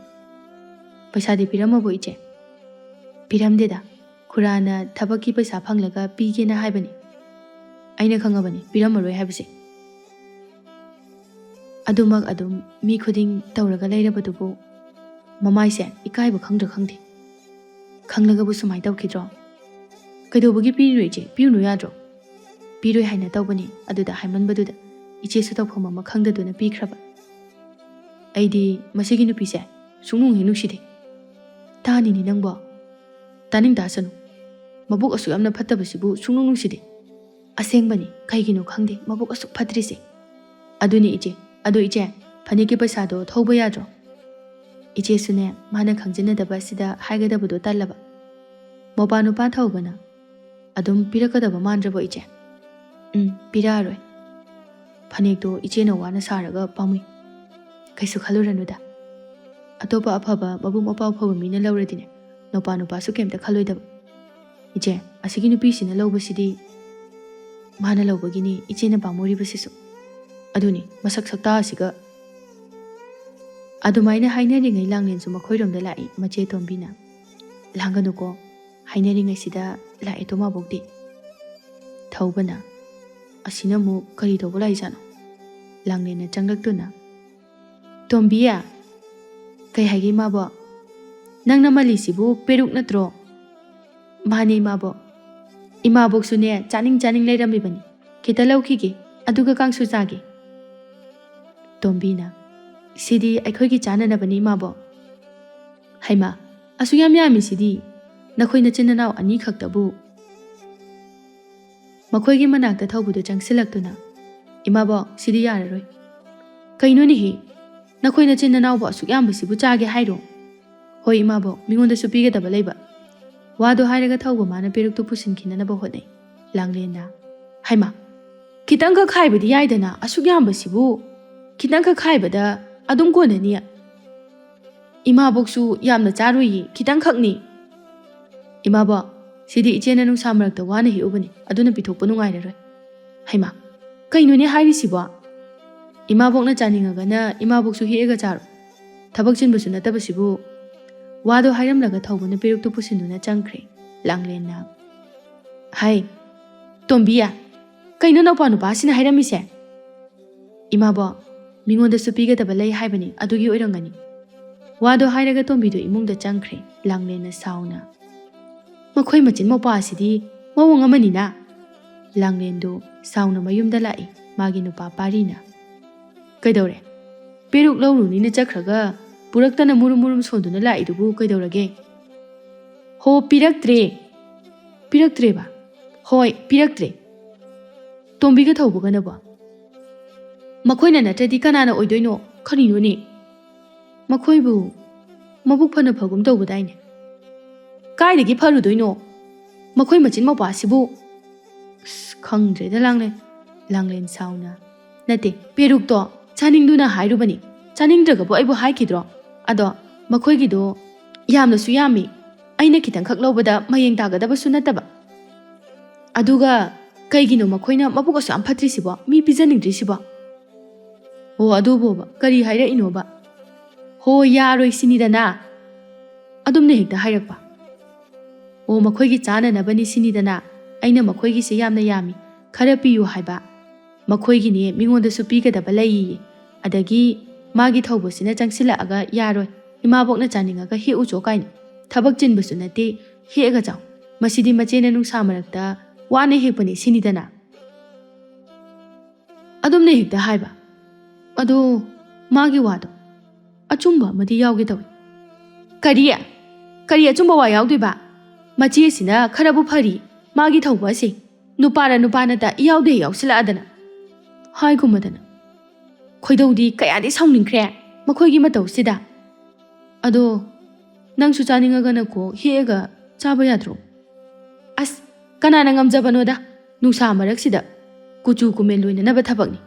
ꯄꯩꯁꯥꯗꯤ ꯄꯤꯔꯝꯃꯕꯣ ꯏꯆꯦ? ꯄꯤꯔꯝꯗꯦꯗ꯫ ꯈꯨꯔꯥꯅ ꯊꯕꯛꯀꯤ ꯄꯩꯁꯥ ꯐꯪꯂꯒ ꯄꯤꯒꯦꯅ ꯍꯥꯏꯕꯅꯤ꯫ ꯑꯩꯅ ꯈꯪꯉꯕꯅꯤ ꯄꯤꯔꯝꯃꯔꯣꯏ ꯍꯥꯏꯕꯁꯦ꯫ ꯑꯗꯨꯃꯛ ꯑꯗꯨꯝ ꯃꯤ ꯈꯨꯗꯤꯡ ꯇꯧꯔꯒ ꯂꯩꯔꯕꯗꯨꯕꯨ ꯃꯃꯥꯏꯁꯦ ꯏꯀꯥꯏꯕ ꯈꯪꯗ꯭ꯔꯥ ꯈꯪꯗꯦ꯫ ꯈꯪꯂꯒꯕꯨ ꯁꯨꯃꯥꯏꯅ ꯇꯧꯈꯤꯗ꯭ꯔꯣ? ꯀꯩꯗꯧꯕꯒꯤ ꯄꯤꯔꯤꯅꯣ ꯏꯆꯦ? ꯄꯤꯔꯨꯅꯨ ꯌꯥꯗ꯭ꯔꯣ? ꯄꯤꯔꯣꯏ ꯍꯥꯏꯅ ꯇꯧꯕꯅꯤ, ꯑꯗꯨꯗ ꯍꯥꯏꯃꯟꯕꯗꯨꯗ ꯏꯆꯦꯁꯨ ꯇꯧꯐꯝ ꯑꯃ ꯈꯪꯗꯗꯨꯅ ꯄꯤꯈ꯭ꯔꯕ꯫ ꯑꯩꯗꯤ ꯃꯁꯤꯒꯤ ꯅꯨꯄꯤꯁꯦ ꯁꯨꯡꯅꯨꯡ ꯍꯦꯛ ꯅꯨꯡꯁꯤꯗꯦ꯫ ꯇꯥꯅꯤꯅꯦ ꯅꯪꯕꯣ꯫ ꯇꯥꯅꯤꯡ ꯇꯥꯁꯅꯨ꯫ ꯃꯕꯨꯛ ꯑꯁꯨꯛ ꯌꯥꯝꯅ ꯐꯠꯇꯕꯁꯤꯕꯨ ꯁꯨꯡꯅꯨꯡ ꯅꯨꯡꯁꯤꯗꯦ꯫ ꯑꯁꯦꯡꯕꯅꯤ, ꯀꯩꯒꯤꯅꯣ ꯈꯪꯗꯦ ꯃꯕꯨꯛ ꯑꯁꯨꯛ ꯐꯠꯇ꯭ꯔꯤꯁꯦ꯫ ꯑꯗꯨꯅꯤ ꯏꯆꯦ, ꯑꯗꯣ ꯏꯆꯦ, ꯐꯅꯦꯛꯀꯤ ꯄꯩꯁꯥꯗꯣ ꯊꯧꯕ ꯌꯥꯗ꯭ꯔꯣ? ꯏꯆꯦꯁꯨꯅꯦ, ꯃꯥꯅ ꯈꯪꯖꯤꯟꯅꯗꯕ ꯑꯁꯤꯗ ꯍꯥꯏꯒꯗꯕꯗꯣ ꯇꯜꯂꯕ꯫ ꯃꯧꯄꯥ ꯅꯨꯄꯥ ꯊꯧꯕꯅ ꯑꯗꯨꯝ ꯄꯤꯔꯛꯀꯗꯕ ꯃꯥꯟꯗ꯭ꯔꯕꯣ ꯏꯆꯦ? ꯎꯝ, ꯄꯤꯔꯛꯑꯔꯣꯏ꯫ ꯐꯅꯦꯛꯇꯣ ꯏꯆꯦꯅ ꯋꯥꯅ ꯁꯥꯔꯒ ꯄꯥꯝꯃꯨꯏ꯫ ꯀꯩꯁꯨ ꯈꯜꯂꯨꯔꯅꯨꯗ꯫ ꯑꯇꯣꯞꯄ ꯑꯐꯕ, ꯃꯕꯨꯛ ꯃꯄꯥꯎ ꯐꯕ ꯃꯤꯅ ꯂꯧꯔꯗꯤꯅꯦ, ꯅꯧꯄꯥ ꯅꯨꯄꯥꯁꯨ ꯀꯩꯝꯇ ꯈꯜꯂꯣꯏꯗꯕ꯫ ꯏꯆꯦ, ꯑꯁꯤꯒꯤ ꯅꯨꯄꯤꯁꯤꯅ ꯂꯧꯕꯁꯤꯗꯤ ꯃꯥꯅ ꯂꯧꯕꯒꯤꯅꯤ ꯏꯆꯦꯅ ꯄꯥꯝꯃꯨꯔꯤꯕꯁꯤꯁꯨ꯫ ꯑꯗꯨꯅꯤ, ꯃꯁꯛ ꯁꯛꯇꯥ ꯑꯁꯤꯒ꯫ ꯑꯗꯨꯃꯥꯏꯅ ꯍꯥꯏꯅꯔꯤꯉꯩ ꯂꯥꯡꯂꯦꯟꯁꯨ ꯃꯈꯣꯏꯔꯣꯝꯗ ꯂꯥꯛꯏ, ꯃꯆꯦ ꯇꯣꯝꯕꯤꯅ꯫ "ꯂꯥꯡꯒꯅꯨꯀꯣ, ꯍꯥꯏꯅꯔꯤꯉꯩꯁꯤꯗ ꯂꯥꯛꯑꯦ ꯇꯣ ꯃꯥꯕꯣꯛꯇꯤ꯫" ꯊꯧꯕꯅ, "ꯑꯁꯤꯅ ꯑꯃꯨꯛ ꯀꯔꯤ ꯇꯧꯕ ꯂꯥꯛꯏꯖꯥꯠꯅꯣ?" ꯂꯥꯡꯂꯦꯟꯅ ꯆꯪꯂꯛꯇꯨꯅ, "ꯇꯣꯝꯕꯤ, ꯀꯩ ꯍꯥꯏꯒꯦ ꯏꯃꯥꯕꯣꯛ? ꯅꯪꯅ ꯃꯜꯂꯤꯁꯤꯕꯨ ꯄꯦꯔꯨꯛ ꯅꯠꯇ꯭ꯔꯣ?" "ꯃꯥꯅꯦ ꯏꯃꯥꯕꯣꯛ꯫ ꯏꯃꯥꯕꯣꯛꯁꯨꯅꯦ ꯆꯥꯅꯤꯡ ꯆꯥꯅꯤꯡ ꯂꯩꯔꯝꯃꯤꯕꯅꯤ꯫ ꯈꯤꯇ ꯂꯧꯈꯤꯒꯦ, ꯑꯗꯨꯒ ꯀꯥꯡꯁꯨ ꯆꯥꯒꯦ꯫" ꯇꯣꯝꯕꯤꯅ, "ꯁꯤꯗꯤ ꯑꯩꯈꯣꯏꯒꯤ ꯆꯥꯅꯅꯕꯅꯤ, ꯏꯃꯥꯕꯣꯛ꯫" "ꯍꯩꯃꯥ, ꯑꯁꯨꯛ ꯌꯥꯝ ꯌꯥꯝꯃꯤꯁꯤꯗꯤ? ꯅꯈꯣꯏ ꯅꯆꯤꯟ ꯅꯅꯥꯎ ꯑꯅꯤꯈꯛꯇꯕꯨ?" ꯃꯈꯣꯏꯒꯤ ꯃꯅꯥꯛꯇ ꯊꯧꯕꯗꯨ ꯆꯪꯁꯤꯜꯂꯛꯇꯨꯅ, "ꯏꯃꯥꯕꯣꯛ, ꯁꯤꯗꯤ ꯌꯥꯔꯔꯣꯏ꯫" "ꯀꯩꯅꯣꯅꯦꯍꯦ? ꯅꯈꯣꯏ ꯅꯆꯤꯟ ꯅꯅꯥꯎꯕꯨ ꯑꯁꯨꯛ ꯌꯥꯝꯕꯁꯤꯕꯨ ꯆꯥꯒꯦ ꯍꯥꯏꯔꯣ?" "ꯍꯣꯏ ꯏꯃꯥꯕꯣꯛ, ꯃꯤꯉꯣꯟꯗꯁꯨ ꯄꯤꯒꯗꯕ ꯂꯩꯕ꯫" ꯋꯥꯗꯣ ꯍꯥꯏꯔꯒ ꯊꯧꯕ ꯃꯥꯅ ꯄꯦꯔꯨꯛꯇꯨ ꯄꯨꯁꯤꯟꯈꯤꯅꯅꯕ ꯍꯣꯠꯅꯩ꯫ ꯂꯥꯡꯂꯦꯟꯅ, "ꯍꯩꯃꯥ, ꯈꯤꯇꯪꯈꯛ ꯈꯥꯏꯕꯗꯤ ꯌꯥꯏꯗꯅ, ꯑꯁꯨꯛ ꯌꯥꯝꯕꯁꯤꯕꯨ ꯈꯤꯇꯪꯈꯛ ꯈꯥꯏꯕꯗ ꯑꯗꯨꯝ ꯀꯣꯟꯅꯅꯤ꯫" "ꯏꯃꯥꯕꯣꯛꯁꯨ ꯌꯥꯝꯅ ꯆꯥꯔꯣꯏꯌꯦ, ꯈꯤꯇꯪꯈꯛꯅꯤ꯫" "ꯏꯃꯥꯕꯣꯛ, ꯁꯤꯗꯤ ꯏꯆꯦꯅ ꯅꯨꯡꯁꯥ ꯃꯔꯛꯇ ꯋꯥꯅ ꯍꯦꯛꯎꯕꯅꯤ, ꯑꯗꯨꯅ ꯄꯤꯊꯣꯛꯄ ꯅꯨꯡꯉꯥꯏꯔꯔꯣꯏ꯫" "ꯍꯩꯃꯥ, ꯀꯩꯅꯣꯅꯦ ꯍꯥꯏꯔꯤꯁꯤꯕꯣ? ꯏꯃꯥꯕꯣꯛꯅ ꯆꯥꯅꯤꯡꯉꯒꯅ ꯏꯃꯥꯕꯣꯛꯁꯨ ꯍꯦꯛꯑꯒ ꯆꯥꯔꯣ꯫ ꯊꯕꯛ ꯆꯤꯟꯕꯁꯨ ꯅꯠꯇꯕꯁꯤꯕꯨ꯫" ꯋꯥꯗꯣ ꯍꯥꯏꯔꯝꯂꯒ ꯊꯧꯕꯅ ꯄꯦꯔꯨꯛꯇꯨ ꯄꯨꯁꯤꯟꯗꯨꯅ ꯆꯪꯈ꯭ꯔꯦ꯫ ꯂꯥꯡꯂꯦꯟꯅ, "ꯍꯥꯏ, ꯇꯣꯝꯕꯤ, ꯀꯩꯅꯣ ꯅꯧꯄꯥ ꯅꯨꯄꯥꯁꯤꯅ ꯍꯥꯏꯔꯝꯃꯤꯁꯦ?" "ꯏꯃꯥꯕꯣꯛ, ꯃꯤꯉꯣꯟꯗꯁꯨ ꯄꯤꯒꯗꯕ ꯂꯩ ꯍꯥꯏꯕꯅꯤ, ꯑꯗꯨꯒꯤ ꯑꯣꯏꯔꯝꯒꯅꯤ꯫" ꯋꯥꯗꯣ ꯍꯥꯏꯔꯒ ꯇꯣꯝꯕꯤꯗꯣ ꯏꯃꯨꯡꯗ ꯆꯪꯈ꯭ꯔꯦ꯫ ꯂꯥꯡꯂꯦꯟꯅ ꯁꯥꯎꯅ, "ꯃꯈꯣꯏ ꯃꯆꯤꯟ ꯃꯧꯄꯥ ꯑꯁꯤꯗꯤ ꯃꯑꯣꯡ ꯑꯃꯅꯤꯅ꯫" ꯂꯥꯡꯂꯦꯟꯗꯨ ꯁꯥꯎꯅ ꯃꯌꯨꯝꯗ ꯂꯥꯛꯏ꯫ ꯃꯥꯒꯤ ꯅꯨꯄꯥ ꯄꯥꯔꯤꯅ, "ꯀꯩꯗꯧꯔꯦ? ꯄꯦꯔꯨꯛ ꯂꯧꯔꯨꯅꯤꯅ ꯆꯠꯈ꯭ꯔꯒ ꯄꯨꯔꯛꯇꯅ ꯃꯨꯔꯨꯝ ꯃꯨꯔꯨꯝ ꯁꯣꯟꯗꯨꯅ ꯂꯥꯛꯏꯗꯨꯕꯨ ꯀꯩꯗꯧꯔꯒꯦ?" "ꯍꯣ, ꯄꯤꯔꯛꯇ꯭ꯔꯦ꯫" "ꯄꯤꯔꯛꯇ꯭ꯔꯦꯕ?" "ꯍꯣꯏ, ꯄꯤꯔꯛꯇ꯭ꯔꯦ꯫" "ꯇꯣꯝꯕꯤꯒ ꯊꯧꯕꯒꯅꯕꯣ?" "ꯃꯈꯣꯏꯅ ꯅꯠꯇ꯭ꯔꯗꯤ ꯀꯅꯥꯅ ꯑꯣꯏꯗꯣꯏꯅꯣ? ꯀꯔꯤꯅꯣꯅꯦ? ꯃꯈꯣꯏꯕꯨ ꯃꯕꯨꯛ ꯐꯅ ꯐꯒꯨꯝ ꯇꯧꯕꯗꯥꯏꯅꯦ?" "ꯀꯥꯏꯗꯒꯤ ꯐꯔꯨꯗꯣꯏꯅꯣ? ꯃꯈꯣꯏ ꯃꯆꯤꯟ ꯃꯧꯄꯥꯁꯤꯕꯨ꯫" "ꯑꯁ, ꯈꯪꯗ꯭ꯔꯦꯗ, ꯂꯥꯡꯂꯦꯟ꯫" ꯂꯥꯡꯂꯦꯟ ꯁꯥꯎꯅ, "ꯅꯠꯇꯦ, ꯄꯦꯔꯨꯛꯇꯣ ꯆꯥꯅꯤꯡꯗꯨꯅ ꯍꯥꯏꯔꯨꯕꯅꯤ꯫ ꯆꯥꯅꯤꯡꯗ꯭ꯔꯒꯕꯨ ꯑꯩꯕꯨ ꯍꯥꯏꯈꯤꯗ꯭ꯔꯣ? ꯑꯗꯣ ꯃꯈꯣꯏꯒꯤꯗꯣ ꯌꯥꯝꯅꯁꯨ ꯌꯥꯝꯃꯤ꯫ ꯑꯩꯅ ꯈꯤꯇꯪꯈꯛ ꯂꯧꯕꯗ ꯃꯌꯦꯡ ꯇꯥꯒꯗꯕꯁꯨ ꯅꯠꯇꯕ꯫ ꯑꯗꯨꯒ ꯀꯩꯒꯤꯅꯣ ꯃꯈꯣꯏꯅ ꯃꯕꯨꯛ ꯑꯁꯨꯛ ꯌꯥꯝ ꯐꯠꯇ꯭ꯔꯤꯁꯤꯕꯣ, ꯃꯤ ꯄꯤꯖꯅꯤꯡꯗ꯭ꯔꯤꯁꯤꯕꯣ?" "ꯑꯣ, ꯑꯗꯨꯕꯣꯕ, ꯀꯔꯤ ꯍꯥꯏꯔꯛꯏꯅꯣꯕ?" "ꯍꯣ, ꯌꯥꯔꯣꯏ ꯁꯤꯅꯤꯗꯅ꯫ ꯑꯗꯨꯝꯅ ꯍꯦꯛꯇ ꯍꯥꯏꯔꯛꯄ꯫ ꯑꯣ, ꯃꯈꯣꯏꯒꯤ ꯆꯥꯅꯅꯕꯅꯤ ꯁꯤꯅꯤꯗꯅ꯫ ꯑꯩꯅ ꯃꯈꯣꯏꯒꯤꯁꯦ ꯌꯥꯝꯅ ꯌꯥꯝꯃꯤ, ꯈꯔ ꯄꯤꯌꯨ ꯍꯥꯏꯕ꯫ ꯃꯈꯣꯏꯒꯤꯅꯦ ꯃꯤꯉꯣꯟꯗꯁꯨ ꯄꯤꯒꯗꯕ ꯂꯩꯌꯦ꯫ ꯑꯗꯒꯤ ꯃꯥꯒꯤ ꯊꯧꯕꯁꯤꯅ ꯆꯪꯁꯤꯜꯂꯛꯑꯒ, 'ꯌꯥꯔꯣꯏ, ꯏꯃꯥꯕꯣꯛꯅ ꯆꯥꯅꯤꯡꯉꯒ ꯍꯦꯛꯎꯆꯣ' ꯀꯥꯏꯅ꯫ ꯊꯕꯛ ꯆꯤꯟꯕꯁꯨ ꯅꯠꯇꯦ, ꯍꯦꯛꯑꯒ ꯆꯥꯎ꯫ ꯃꯁꯤꯗꯤ ꯃꯆꯦꯅ ꯅꯨꯡꯁꯥ ꯃꯔꯛꯇ ꯋꯥꯅ ꯍꯦꯛꯄꯅꯤ ꯁꯤꯅꯤꯗꯅ꯫ ꯑꯗꯨꯝꯅ ꯍꯦꯛꯇ ꯍꯥꯏꯕ꯫ ꯑꯗꯣ ꯃꯥꯒꯤ ꯋꯥꯗꯣ ꯑꯆꯨꯝꯕ ꯑꯃꯗꯤ ꯌꯥꯎꯒꯦ ꯇꯧꯏ꯫ "ꯀꯔꯤ? ꯀꯔꯤ ꯑꯆꯨꯝꯕ ꯋꯥ ꯌꯥꯎꯗꯣꯏꯕ? ꯃꯆꯦꯁꯤꯅ ꯈꯔꯕꯨ ꯐꯔꯤ, ꯃꯥꯒꯤ ꯊꯧꯕ ꯑꯁꯤ ꯅꯨꯄꯥꯔ ꯅꯨꯄꯥ ꯅꯠꯇ ꯏꯌꯥꯎꯗ ꯍꯦꯛ ꯌꯥꯎꯁꯤꯜꯂꯛꯑꯗꯅ" ꯍꯥꯏꯒꯨꯝꯕꯗꯅ꯫ ꯈꯣꯏꯗꯧꯗꯤ ꯀꯌꯥꯗꯤ ꯁꯥꯎꯅꯤꯡꯈ꯭ꯔꯦ ꯃꯈꯣꯏꯒꯤ ꯃꯇꯧꯁꯤꯗ꯫ "ꯑꯗꯣ ꯅꯪꯁꯨ ꯆꯥꯅꯤꯡꯉꯒꯅ ꯀꯣꯛ ꯍꯦꯛꯑꯒ ꯆꯥꯕ ꯌꯥꯗ꯭ꯔꯣ?" "ꯑꯁ, ꯀꯅꯥꯅ ꯉꯝꯖꯕꯅꯣꯗ, ꯅꯨꯡꯁꯥ ꯃꯔꯛꯁꯤꯗ ꯀꯨꯆꯨ ꯀꯨꯃꯦꯟ ꯂꯣꯏꯅꯅꯕ ꯊꯕꯛꯅꯤ꯫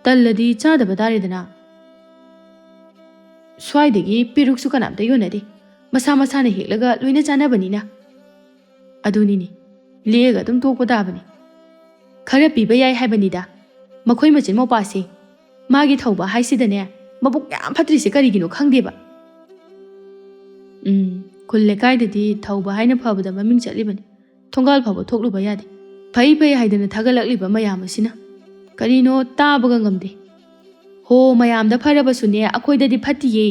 ꯇꯜꯂꯗꯤ ꯆꯥꯗꯕ ꯇꯥꯔꯦꯗꯅ꯫ ꯁ꯭ꯋꯥꯏꯗꯒꯤ ꯄꯦꯔꯨꯛꯁꯨ ꯀꯅꯥꯝꯇ ꯌꯣꯟꯅꯗꯦ, ꯃꯁꯥ ꯃꯁꯥꯅ ꯍꯦꯛꯂꯒ ꯂꯣꯏꯅ ꯆꯥꯅꯕꯅꯤꯅ꯫ ꯑꯗꯨꯅꯤꯅꯦ, ꯂꯦꯛꯑꯒ ꯑꯗꯨꯝ ꯇꯣꯛꯄ ꯇꯥꯕꯅꯤ꯫ ꯈꯔ ꯄꯤꯕ ꯌꯥꯏ ꯍꯥꯏꯕꯅꯤꯗ꯫ ꯃꯈꯣꯏ ꯃꯆꯤꯟ ꯃꯧꯄꯥꯁꯦ, ꯃꯥꯒꯤ ꯊꯧꯕ ꯍꯥꯏꯁꯤꯗꯅꯦ, ꯃꯕꯨꯛ ꯌꯥꯝ ꯐꯠꯇ꯭ꯔꯤꯁꯦ ꯀꯔꯤꯒꯤꯅꯣ ꯈꯪꯗꯦꯕ"꯫ ꯎꯝ, ꯈꯨꯜ ꯂꯩꯀꯥꯏꯗꯗꯤ ꯊꯧꯕ ꯍꯥꯏꯅ ꯐꯕꯗ ꯃꯃꯤꯡ ꯆꯠꯂꯤꯕꯅꯤ꯫ ꯊꯣꯡꯒꯥꯜ ꯐꯥꯎꯕ ꯊꯣꯛꯂꯨꯕ ꯌꯥꯗꯦ꯫ ꯐꯩ ꯐꯩ ꯍꯥꯏꯗꯅ ꯊꯥꯒꯠꯂꯛꯂꯤꯕ ꯃꯌꯥꯝ ꯑꯁꯤꯅ ꯀꯔꯤꯅꯣ ꯇꯥꯕꯒ ꯉꯝꯗꯦ꯫ ꯍꯣ, ꯃꯌꯥꯝꯗ ꯐꯔꯕꯁꯨꯅꯦ, ꯑꯩꯈꯣꯏꯗꯗꯤ ꯐꯠꯇꯤꯌꯦ꯫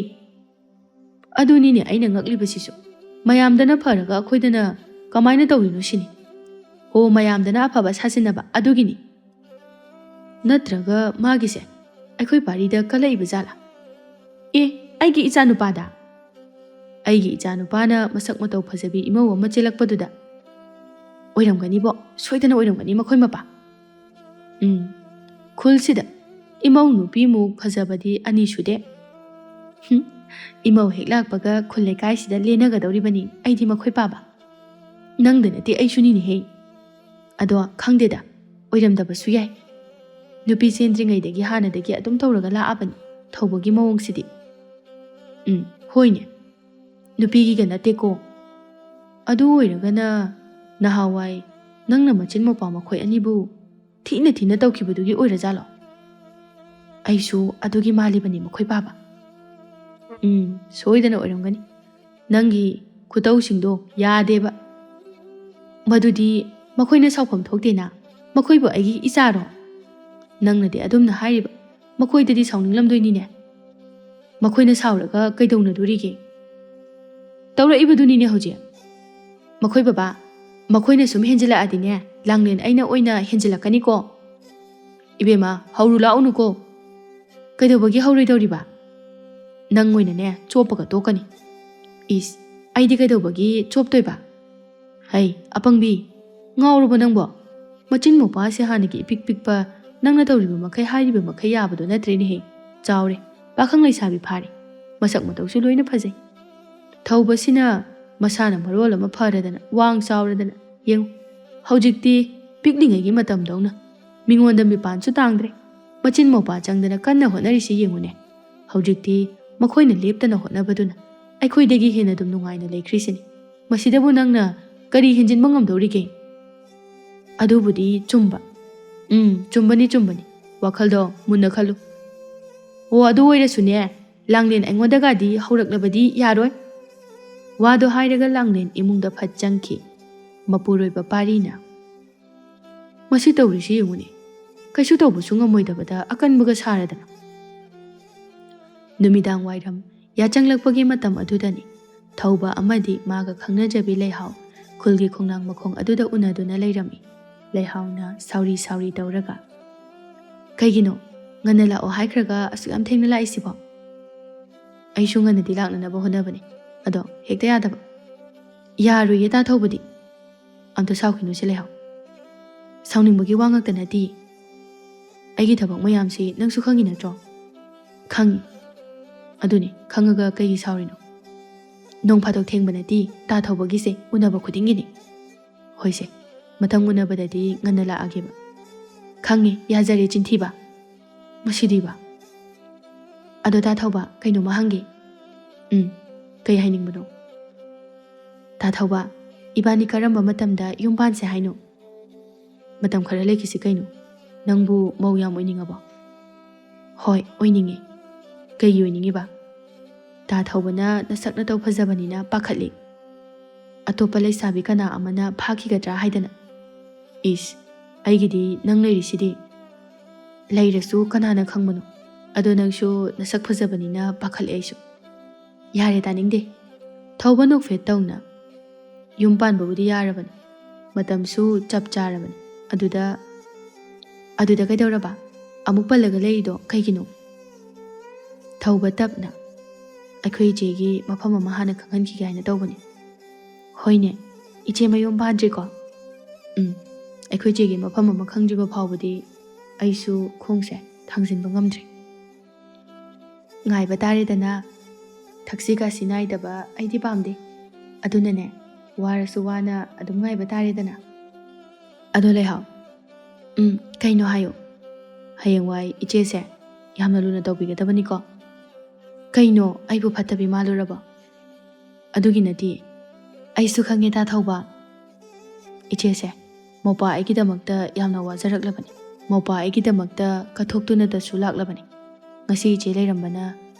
ꯑꯗꯨꯅꯤꯅꯦ ꯑꯩꯅ ꯉꯛꯂꯤꯕꯁꯤꯁꯨ꯫ ꯃꯌꯥꯝꯗꯅ ꯐꯔꯒ ꯑꯩꯈꯣꯏꯗꯅ ꯀꯃꯥꯏꯅ ꯇꯧꯔꯤꯅꯣ ꯁꯤꯅꯤ꯫ ꯍꯣ, ꯃꯌꯥꯝꯗꯅ ꯑꯐꯕ ꯁꯥꯖꯤꯟꯅꯕ ꯑꯗꯨꯒꯤꯅꯤ꯫ ꯅꯠꯇ꯭ꯔꯒ ꯃꯥꯒꯤꯁꯦ ꯑꯩꯈꯣꯏ ꯄꯥꯔꯤꯗ ꯀꯜꯂꯛꯏꯕ ꯖꯥꯠꯂꯥ? ꯑꯦ, ꯑꯩꯒꯤ ꯏꯆꯥ ꯅꯨꯄꯥꯗ? ꯑꯩꯒꯤ ꯏꯆꯥ ꯅꯨꯄꯥꯅ ꯃꯁꯛ ꯃꯇꯧ ꯐꯖꯕꯤ ꯏꯃꯧ ꯑꯃ ꯆꯦꯜꯂꯛꯄꯗꯨꯗ? ꯑꯣꯏꯔꯝꯒꯅꯤꯕꯣ, ꯁꯣꯏꯗꯅ ꯑꯣꯏꯔꯝꯒꯅꯤ ꯃꯈꯣꯏ ꯃꯄꯥ꯫ ꯎꯝ, ꯈꯨꯜꯁꯤꯗ ꯏꯃꯧ ꯅꯨꯄꯤꯃꯨꯛ ꯐꯖꯕꯗꯤ ꯑꯅꯤ ꯁꯨꯗꯦ꯫ ꯍꯨꯝ, ꯏꯃꯧ ꯍꯦꯛ ꯂꯥꯛꯄꯒ ꯈꯨꯜ ꯂꯩꯀꯥꯏꯁꯤꯗ ꯂꯦꯟꯅꯒꯗꯧꯔꯤꯕꯅꯤ ꯑꯩꯗꯤ ꯃꯈꯣꯏ ꯄꯥꯕ꯫ ꯅꯪꯗ ꯅꯠꯇꯦ, ꯑꯩꯁꯨꯅꯤꯅꯦꯍꯦ꯫ ꯑꯗꯣ ꯈꯪꯗꯦꯗ, ꯑꯣꯏꯔꯝꯗꯕꯁꯨ ꯌꯥꯏ꯫ ꯅꯨꯄꯤ ꯆꯦꯟꯗ꯭ꯔꯤꯉꯩꯗꯒꯤ ꯍꯥꯟꯅꯗꯒꯤ ꯑꯗꯨꯝ ꯇꯧꯔꯒ ꯂꯥꯛꯑꯕꯅꯤ ꯊꯧꯕꯒꯤ ꯃꯑꯣꯡꯁꯤꯗꯤ꯫ ꯎꯝ, ꯍꯣꯏꯅꯦ, ꯅꯨꯄꯤꯒꯤꯒ ꯅꯠꯇꯦꯀꯣ꯫ ꯑꯗꯨ ꯑꯣꯏꯔꯒꯅ ꯅꯍꯥꯟꯋꯥꯏ ꯅꯪꯅ ꯃꯆꯤꯟ ꯃꯧꯄꯥ ꯃꯈꯣꯏ ꯑꯅꯤꯕꯨ ꯊꯤꯅ ꯊꯤꯅ ꯇꯧꯈꯤꯕꯗꯨꯒꯤ ꯑꯣꯏꯔꯖꯥꯠꯂꯣ? ꯑꯩꯁꯨ ꯑꯗꯨꯒꯤ ꯃꯥꯜꯂꯤꯕꯅꯤ ꯃꯈꯣꯏ ꯄꯥꯕ꯫ ꯎꯝ, ꯁꯣꯏꯗꯅ ꯑꯣꯏꯔꯝꯒꯅꯤ꯫ ꯅꯪꯒꯤ ꯈꯨꯇꯧꯁꯤꯡꯗꯣ ꯌꯥꯗꯦꯕ꯫ ꯃꯗꯨꯗꯤ ꯃꯈꯣꯏꯅ ꯁꯥꯎꯐꯝ ꯊꯣꯛꯇꯦꯅ꯫ ꯃꯈꯣꯏꯕꯨ ꯑꯩꯒꯤ ꯏꯆꯥꯔꯣ? ꯅꯪꯅꯗꯤ ꯑꯗꯨꯝꯅ ꯍꯥꯏꯔꯤꯕ, ꯃꯈꯣꯏꯗꯗꯤ ꯁꯥꯎꯅꯤꯡꯂꯝꯗꯣꯏꯅꯤꯅꯦ꯫ ꯃꯈꯣꯏꯅ ꯁꯥꯎꯔꯒ ꯀꯩꯗꯧꯅꯗꯣꯔꯤꯒꯦ? ꯇꯧꯔꯛꯏꯕꯗꯨꯅꯤꯅꯦ ꯍꯧꯖꯤꯛ꯫ ꯃꯈꯣꯏ ꯕꯕꯥ, ꯃꯈꯣꯏꯅ ꯁꯨꯝ ꯍꯦꯟꯖꯤꯜꯂꯛꯑꯗꯤꯅꯦ, ꯂꯥꯡꯂꯦꯟ ꯑꯩꯅ ꯑꯣꯏꯅ ꯍꯦꯟꯖꯤꯜꯂꯛꯀꯅꯤꯀꯣ꯫ ꯏꯕꯦꯝꯃ, ꯍꯧꯔꯨ ꯂꯥꯛꯎꯅꯨꯀꯣ꯫ "ꯀꯩꯗꯧꯕꯒꯤ ꯍꯧꯔꯣꯏꯗꯧꯔꯤꯕ? ꯅꯪ ꯑꯣꯏꯅꯅꯦ ꯆꯣꯞꯄꯒ ꯇꯣꯛꯀꯅꯤ꯫" "ꯏꯁ, ꯑꯩꯗꯤ ꯀꯩꯗꯧꯕꯒꯤ ꯆꯣꯞꯇꯣꯏꯕ? ꯍꯩ, ꯑꯄꯪꯕꯤ, ꯉꯥꯎꯔꯕꯣ ꯅꯪꯕꯣ? ꯃꯆꯤꯟ ꯃꯧꯄꯥꯁꯦ ꯍꯥꯟꯅꯒꯤ ꯏꯄꯤꯛ ꯄꯤꯛꯄ, ꯅꯪꯅ ꯇꯧꯔꯤꯕ ꯃꯈꯩ ꯍꯥꯏꯔꯤꯕ ꯃꯈꯩ ꯌꯥꯕꯗꯣ ꯅꯠꯇ꯭ꯔꯦꯅꯦꯍꯦ꯫ ꯆꯥꯎꯔꯦ, ꯄꯥꯈꯪ ꯂꯩꯁꯥꯕꯤ ꯐꯥꯔꯦ꯫ ꯃꯁꯛ ꯃꯇꯧꯁꯨ ꯂꯣꯏꯅ ꯐꯖꯩ꯫ ꯊꯧꯕꯁꯤꯅ ꯃꯁꯥꯅ ꯃꯔꯣꯜ ꯑꯃ ꯐꯔꯗꯅ, ꯋꯥꯡ ꯆꯥꯎꯔꯗꯅ, ꯌꯦꯡꯉꯨ, ꯍꯧꯖꯤꯛꯇꯤ ꯄꯤꯛꯂꯤꯉꯩꯒꯤ ꯃꯇꯝꯗꯧꯅ ꯃꯤꯉꯣꯟꯗ ꯃꯤꯄꯥꯟꯁꯨ ꯇꯥꯡꯗ꯭ꯔꯦ꯫ ꯃꯆꯤꯟ ꯃꯧꯄꯥ ꯆꯪꯗꯅ ꯀꯟꯅ ꯍꯣꯠꯅꯔꯤꯁꯤ ꯌꯦꯡꯉꯨꯅꯦ꯫ ꯍꯧꯖꯤꯛꯇꯤ ꯃꯈꯣꯏꯅ ꯂꯦꯞꯇꯅ ꯍꯣꯠꯅꯕꯗꯨꯅ ꯑꯩꯈꯣꯏꯗꯒꯤ ꯍꯦꯟꯅ ꯑꯗꯨꯝ ꯅꯨꯡꯉꯥꯏꯅ ꯂꯩꯈ꯭ꯔꯤꯁꯤꯅꯤ꯫ ꯃꯁꯤꯗꯕꯨ ꯅꯪꯅ ꯀꯔꯤ ꯍꯦꯟꯖꯤꯟꯕ ꯉꯝꯗꯧꯔꯤꯒꯦ?" "ꯑꯗꯨꯕꯨꯗꯤ ꯆꯨꯝꯕ꯫ ꯎꯝ, ꯆꯨꯝꯕꯅꯤ, ꯆꯨꯝꯕꯅꯤ꯫ ꯋꯥꯈꯜꯗꯣ ꯃꯨꯟꯅ ꯈꯜꯂꯨ꯫ ꯑꯣ, ꯑꯗꯨ ꯑꯣꯏꯔꯁꯨꯅꯦ, ꯂꯥꯡꯂꯦꯟ ꯑꯩꯉꯣꯟꯗꯒꯗꯤ ꯍꯧꯔꯛꯂꯕꯗꯤ ꯌꯥꯔꯣꯏ꯫" ꯋꯥꯗꯣ ꯍꯥꯏꯔꯒ ꯂꯥꯡꯂꯦꯟ ꯏꯃꯨꯡꯗ ꯐꯠ ꯆꯪꯈꯤ ꯃꯄꯨꯔꯣꯏꯕ ꯄꯥꯔꯤꯅ꯫ "ꯃꯁꯤ ꯇꯧꯔꯤꯁꯤ ꯌꯦꯡꯉꯨꯅꯦ, ꯀꯩꯁꯨ ꯇꯧꯕꯁꯨ ꯉꯝꯃꯣꯏꯗꯕꯗ ꯑꯀꯟꯕꯒ ꯁꯥꯔꯗꯅ꯫" ꯅꯨꯃꯤꯗꯥꯡ ꯋꯥꯏꯔꯝ ꯌꯥꯆꯪꯂꯛꯄꯒꯤ ꯃꯇꯝ ꯑꯗꯨꯗꯅꯤ꯫ ꯊꯧꯕ ꯑꯃꯗꯤ ꯃꯥꯒ ꯈꯪꯅꯖꯕꯤ ꯂꯩꯍꯥꯎ ꯈꯨꯜꯒꯤ ꯈꯣꯡꯅꯥꯡ ꯃꯈꯣꯡ ꯑꯗꯨꯗ ꯎꯅꯗꯨꯅ ꯂꯩꯔꯝꯃꯤ꯫ ꯂꯩꯍꯥꯎꯅ ꯁꯥꯎꯔꯤ ꯁꯥꯎꯔꯤ ꯇꯧꯔꯒ, "ꯀꯩꯒꯤꯅꯣ ꯉꯟꯅ ꯂꯥꯛꯑꯣ ꯍꯥꯏꯈ꯭ꯔꯒ ꯑꯁꯨꯛ ꯌꯥꯝ ꯊꯦꯡꯅ ꯂꯥꯛꯏꯁꯤꯕꯣ?" "ꯑꯩꯁꯨ ꯉꯟꯅꯗꯤ ꯂꯥꯛꯅꯅꯕ ꯍꯣꯠꯅꯕꯅꯤ, ꯑꯗꯣ ꯍꯦꯛꯇ ꯌꯥꯗꯕ꯫" "ꯌꯥꯔꯣꯏꯌꯦ ꯇꯥ ꯊꯧꯕꯗꯤ꯫" "ꯑꯝꯇ ꯁꯥꯎꯈꯤꯅꯨꯁꯦ ꯂꯩꯍꯥꯎ꯫ ꯁꯥꯎꯅꯤꯡꯕꯒꯤ ꯋꯥ ꯉꯥꯛꯇ ꯅꯠꯇꯦ꯫ ꯑꯩꯒꯤ ꯊꯕꯛ ꯃꯌꯥꯝꯁꯤ ꯅꯪꯁꯨ ꯈꯪꯉꯤ ꯅꯠꯇ꯭ꯔꯣ?" "ꯈꯪꯉꯤ꯫" "ꯑꯗꯨꯅꯤ, ꯈꯪꯉꯒ ꯀꯩꯒꯤ ꯁꯥꯎꯔꯤꯅꯣ? ꯅꯣꯡ ꯐꯥꯗꯣꯛ ꯊꯦꯡꯕ ꯅꯠꯇꯦ ꯇꯥ ꯊꯧꯕꯒꯤꯁꯦ, ꯎꯅꯕ ꯈꯨꯗꯤꯡꯒꯤꯅꯤ꯫" "ꯍꯣꯏꯁꯦ, ꯃꯊꯪ ꯎꯅꯕꯗꯗꯤ ꯉꯟꯅ ꯂꯥꯛꯑꯒꯦꯕ꯫" "ꯈꯪꯉꯦ, ꯌꯥꯖꯔꯦ ꯆꯤꯟꯊꯤꯕ꯫ ꯃꯁꯤꯗꯤꯕ꯫ ꯑꯗꯣ ꯇꯥ ꯊꯧꯕ, ꯀꯩꯅꯣꯝꯃ ꯍꯪꯒꯦ꯫" "ꯎꯝ, ꯀꯩ ꯍꯥꯏꯅꯤꯡꯕꯅꯣ?" "ꯇꯥ ꯊꯧꯕ, ꯏꯕꯥꯅꯤ ꯀꯔꯝꯕ ꯃꯇꯝꯗ ꯌꯨꯝ ꯄꯥꯟꯁꯦ ꯍꯥꯏꯅꯣ?" "ꯃꯇꯝ ꯈꯔ ꯂꯩꯈꯤꯁꯤ ꯀꯩꯅꯣ꯫ ꯅꯪꯕꯨ ꯃꯧ ꯌꯥꯝ ꯑꯣꯏꯅꯤꯡꯉꯕꯣ?" "ꯍꯣꯏ, ꯑꯣꯏꯅꯤꯡꯉꯦ꯫" "ꯀꯩꯒꯤ ꯑꯣꯏꯅꯤꯡꯉꯤꯕ?" "ꯇꯥ ꯊꯧꯕꯅ ꯅꯁꯛ ꯅꯇꯧ ꯐꯖꯕꯅꯤꯅ ꯄꯥꯈꯠꯂꯤ꯫ ꯑꯇꯣꯞꯄ ꯂꯩꯁꯥꯕꯤ ꯀꯅꯥ ꯑꯃꯅ ꯐꯥꯈꯤꯒꯗ꯭ꯔꯥ ꯍꯥꯏꯗꯅ꯫" "ꯏꯁ, ꯑꯩꯒꯤꯗꯤ ꯅꯪ ꯂꯩꯔꯤꯁꯤꯗꯤ꯫" "ꯂꯩꯔꯁꯨ ꯀꯅꯥꯅ ꯈꯪꯕꯅꯣ? ꯑꯗꯣ ꯅꯪꯁꯨ ꯅꯁꯛ ꯐꯖꯕꯅꯤꯅ ꯄꯥꯈꯠꯂꯦ ꯑꯩꯁꯨ꯫" "ꯌꯥꯔꯦ, ꯇꯥꯅꯤꯡꯗꯦ꯫" ꯊꯧꯕ ꯅꯣꯛꯐꯦꯠ ꯇꯧꯅ, "ꯌꯨꯝ ꯄꯥꯟꯕꯕꯨꯗꯤ ꯌꯥꯔꯕꯅꯤ, ꯃꯇꯝꯁꯨ ꯆꯞ ꯆꯥꯔꯕꯅꯤ꯫ ꯑꯗꯨꯗ, ꯑꯗꯨꯗ ꯀꯩꯗꯧꯔꯕ? ꯑꯃꯨꯛ ꯄꯜꯂꯒ ꯂꯩꯔꯤꯗꯣ ꯀꯩꯒꯤꯅꯣ?" ꯊꯧꯕ ꯇꯞꯅ, "ꯑꯩꯈꯣꯏ ꯏꯆꯦꯒꯤ ꯃꯐꯝ ꯑꯃ ꯍꯥꯟꯅ ꯈꯪꯍꯟꯈꯤꯒꯦ ꯍꯥꯏꯅ ꯇꯧꯕꯅꯤ꯫" "ꯍꯣꯏꯅꯦ, ꯏꯆꯦ ꯃꯌꯨꯝ ꯄꯥꯟꯗ꯭ꯔꯤꯀꯣ?" "ꯎꯝ, ꯑꯩꯈꯣꯏ ꯏꯆꯦꯒꯤ ꯃꯐꯝ ꯑꯃ ꯈꯪꯗ꯭ꯔꯤꯕ ꯐꯥꯎꯕꯗꯤ ꯑꯩꯁꯨ ꯈꯣꯡꯁꯦ ꯊꯥꯡꯖꯤꯟꯕ ꯉꯝꯗ꯭ꯔꯦ꯫" "ꯉꯥꯏꯕ ꯇꯥꯔꯦꯗꯅ꯫ ꯊꯛꯁꯤ ꯈꯥꯁꯤ ꯅꯥꯏꯗꯕ ꯑꯩꯗꯤ ꯄꯥꯝꯗꯦ꯫ ꯑꯗꯨꯅꯅꯦ, ꯋꯥꯔꯁꯨ ꯋꯥꯅ ꯑꯗꯨꯝ ꯉꯥꯏꯕ ꯇꯥꯔꯦꯗꯅ꯫" "ꯑꯗꯣ ꯂꯩꯍꯥꯎ꯫" "ꯎꯝ, ꯀꯩꯅꯣ ꯍꯥꯏꯌꯨ꯫" "ꯍꯌꯦꯡꯋꯥꯏ ꯏꯆꯦꯁꯦ ꯌꯥꯝꯅ ꯂꯨꯅ ꯇꯧꯕꯤꯒꯗꯕꯅꯤꯀꯣ꯫" "ꯀꯩꯅꯣ, ꯑꯩꯕꯨ ꯐꯠꯇꯕꯤ ꯃꯥꯜꯂꯨꯔꯕꯣ?" "ꯑꯗꯨꯒꯤ ꯅꯠꯇꯦ꯫ ꯑꯩꯁꯨ ꯈꯪꯉꯦ, ꯇꯥ ꯊꯧꯕ꯫ ꯏꯆꯦꯁꯦ ꯃꯧꯄꯥ ꯑꯩꯒꯤꯗꯃꯛꯇ ꯌꯥꯝꯅ ꯋꯥꯖꯔꯛꯂꯕꯅꯤ꯫ ꯃꯧꯄꯥ ꯑꯩꯒꯤꯗꯃꯛꯇ ꯀꯠꯊꯣꯛꯇꯨꯅꯇꯁꯨ ꯂꯥꯛꯂꯕꯅꯤ꯫ ꯉꯁꯤ ꯏꯆꯦ ꯂꯩꯔꯝꯕꯅ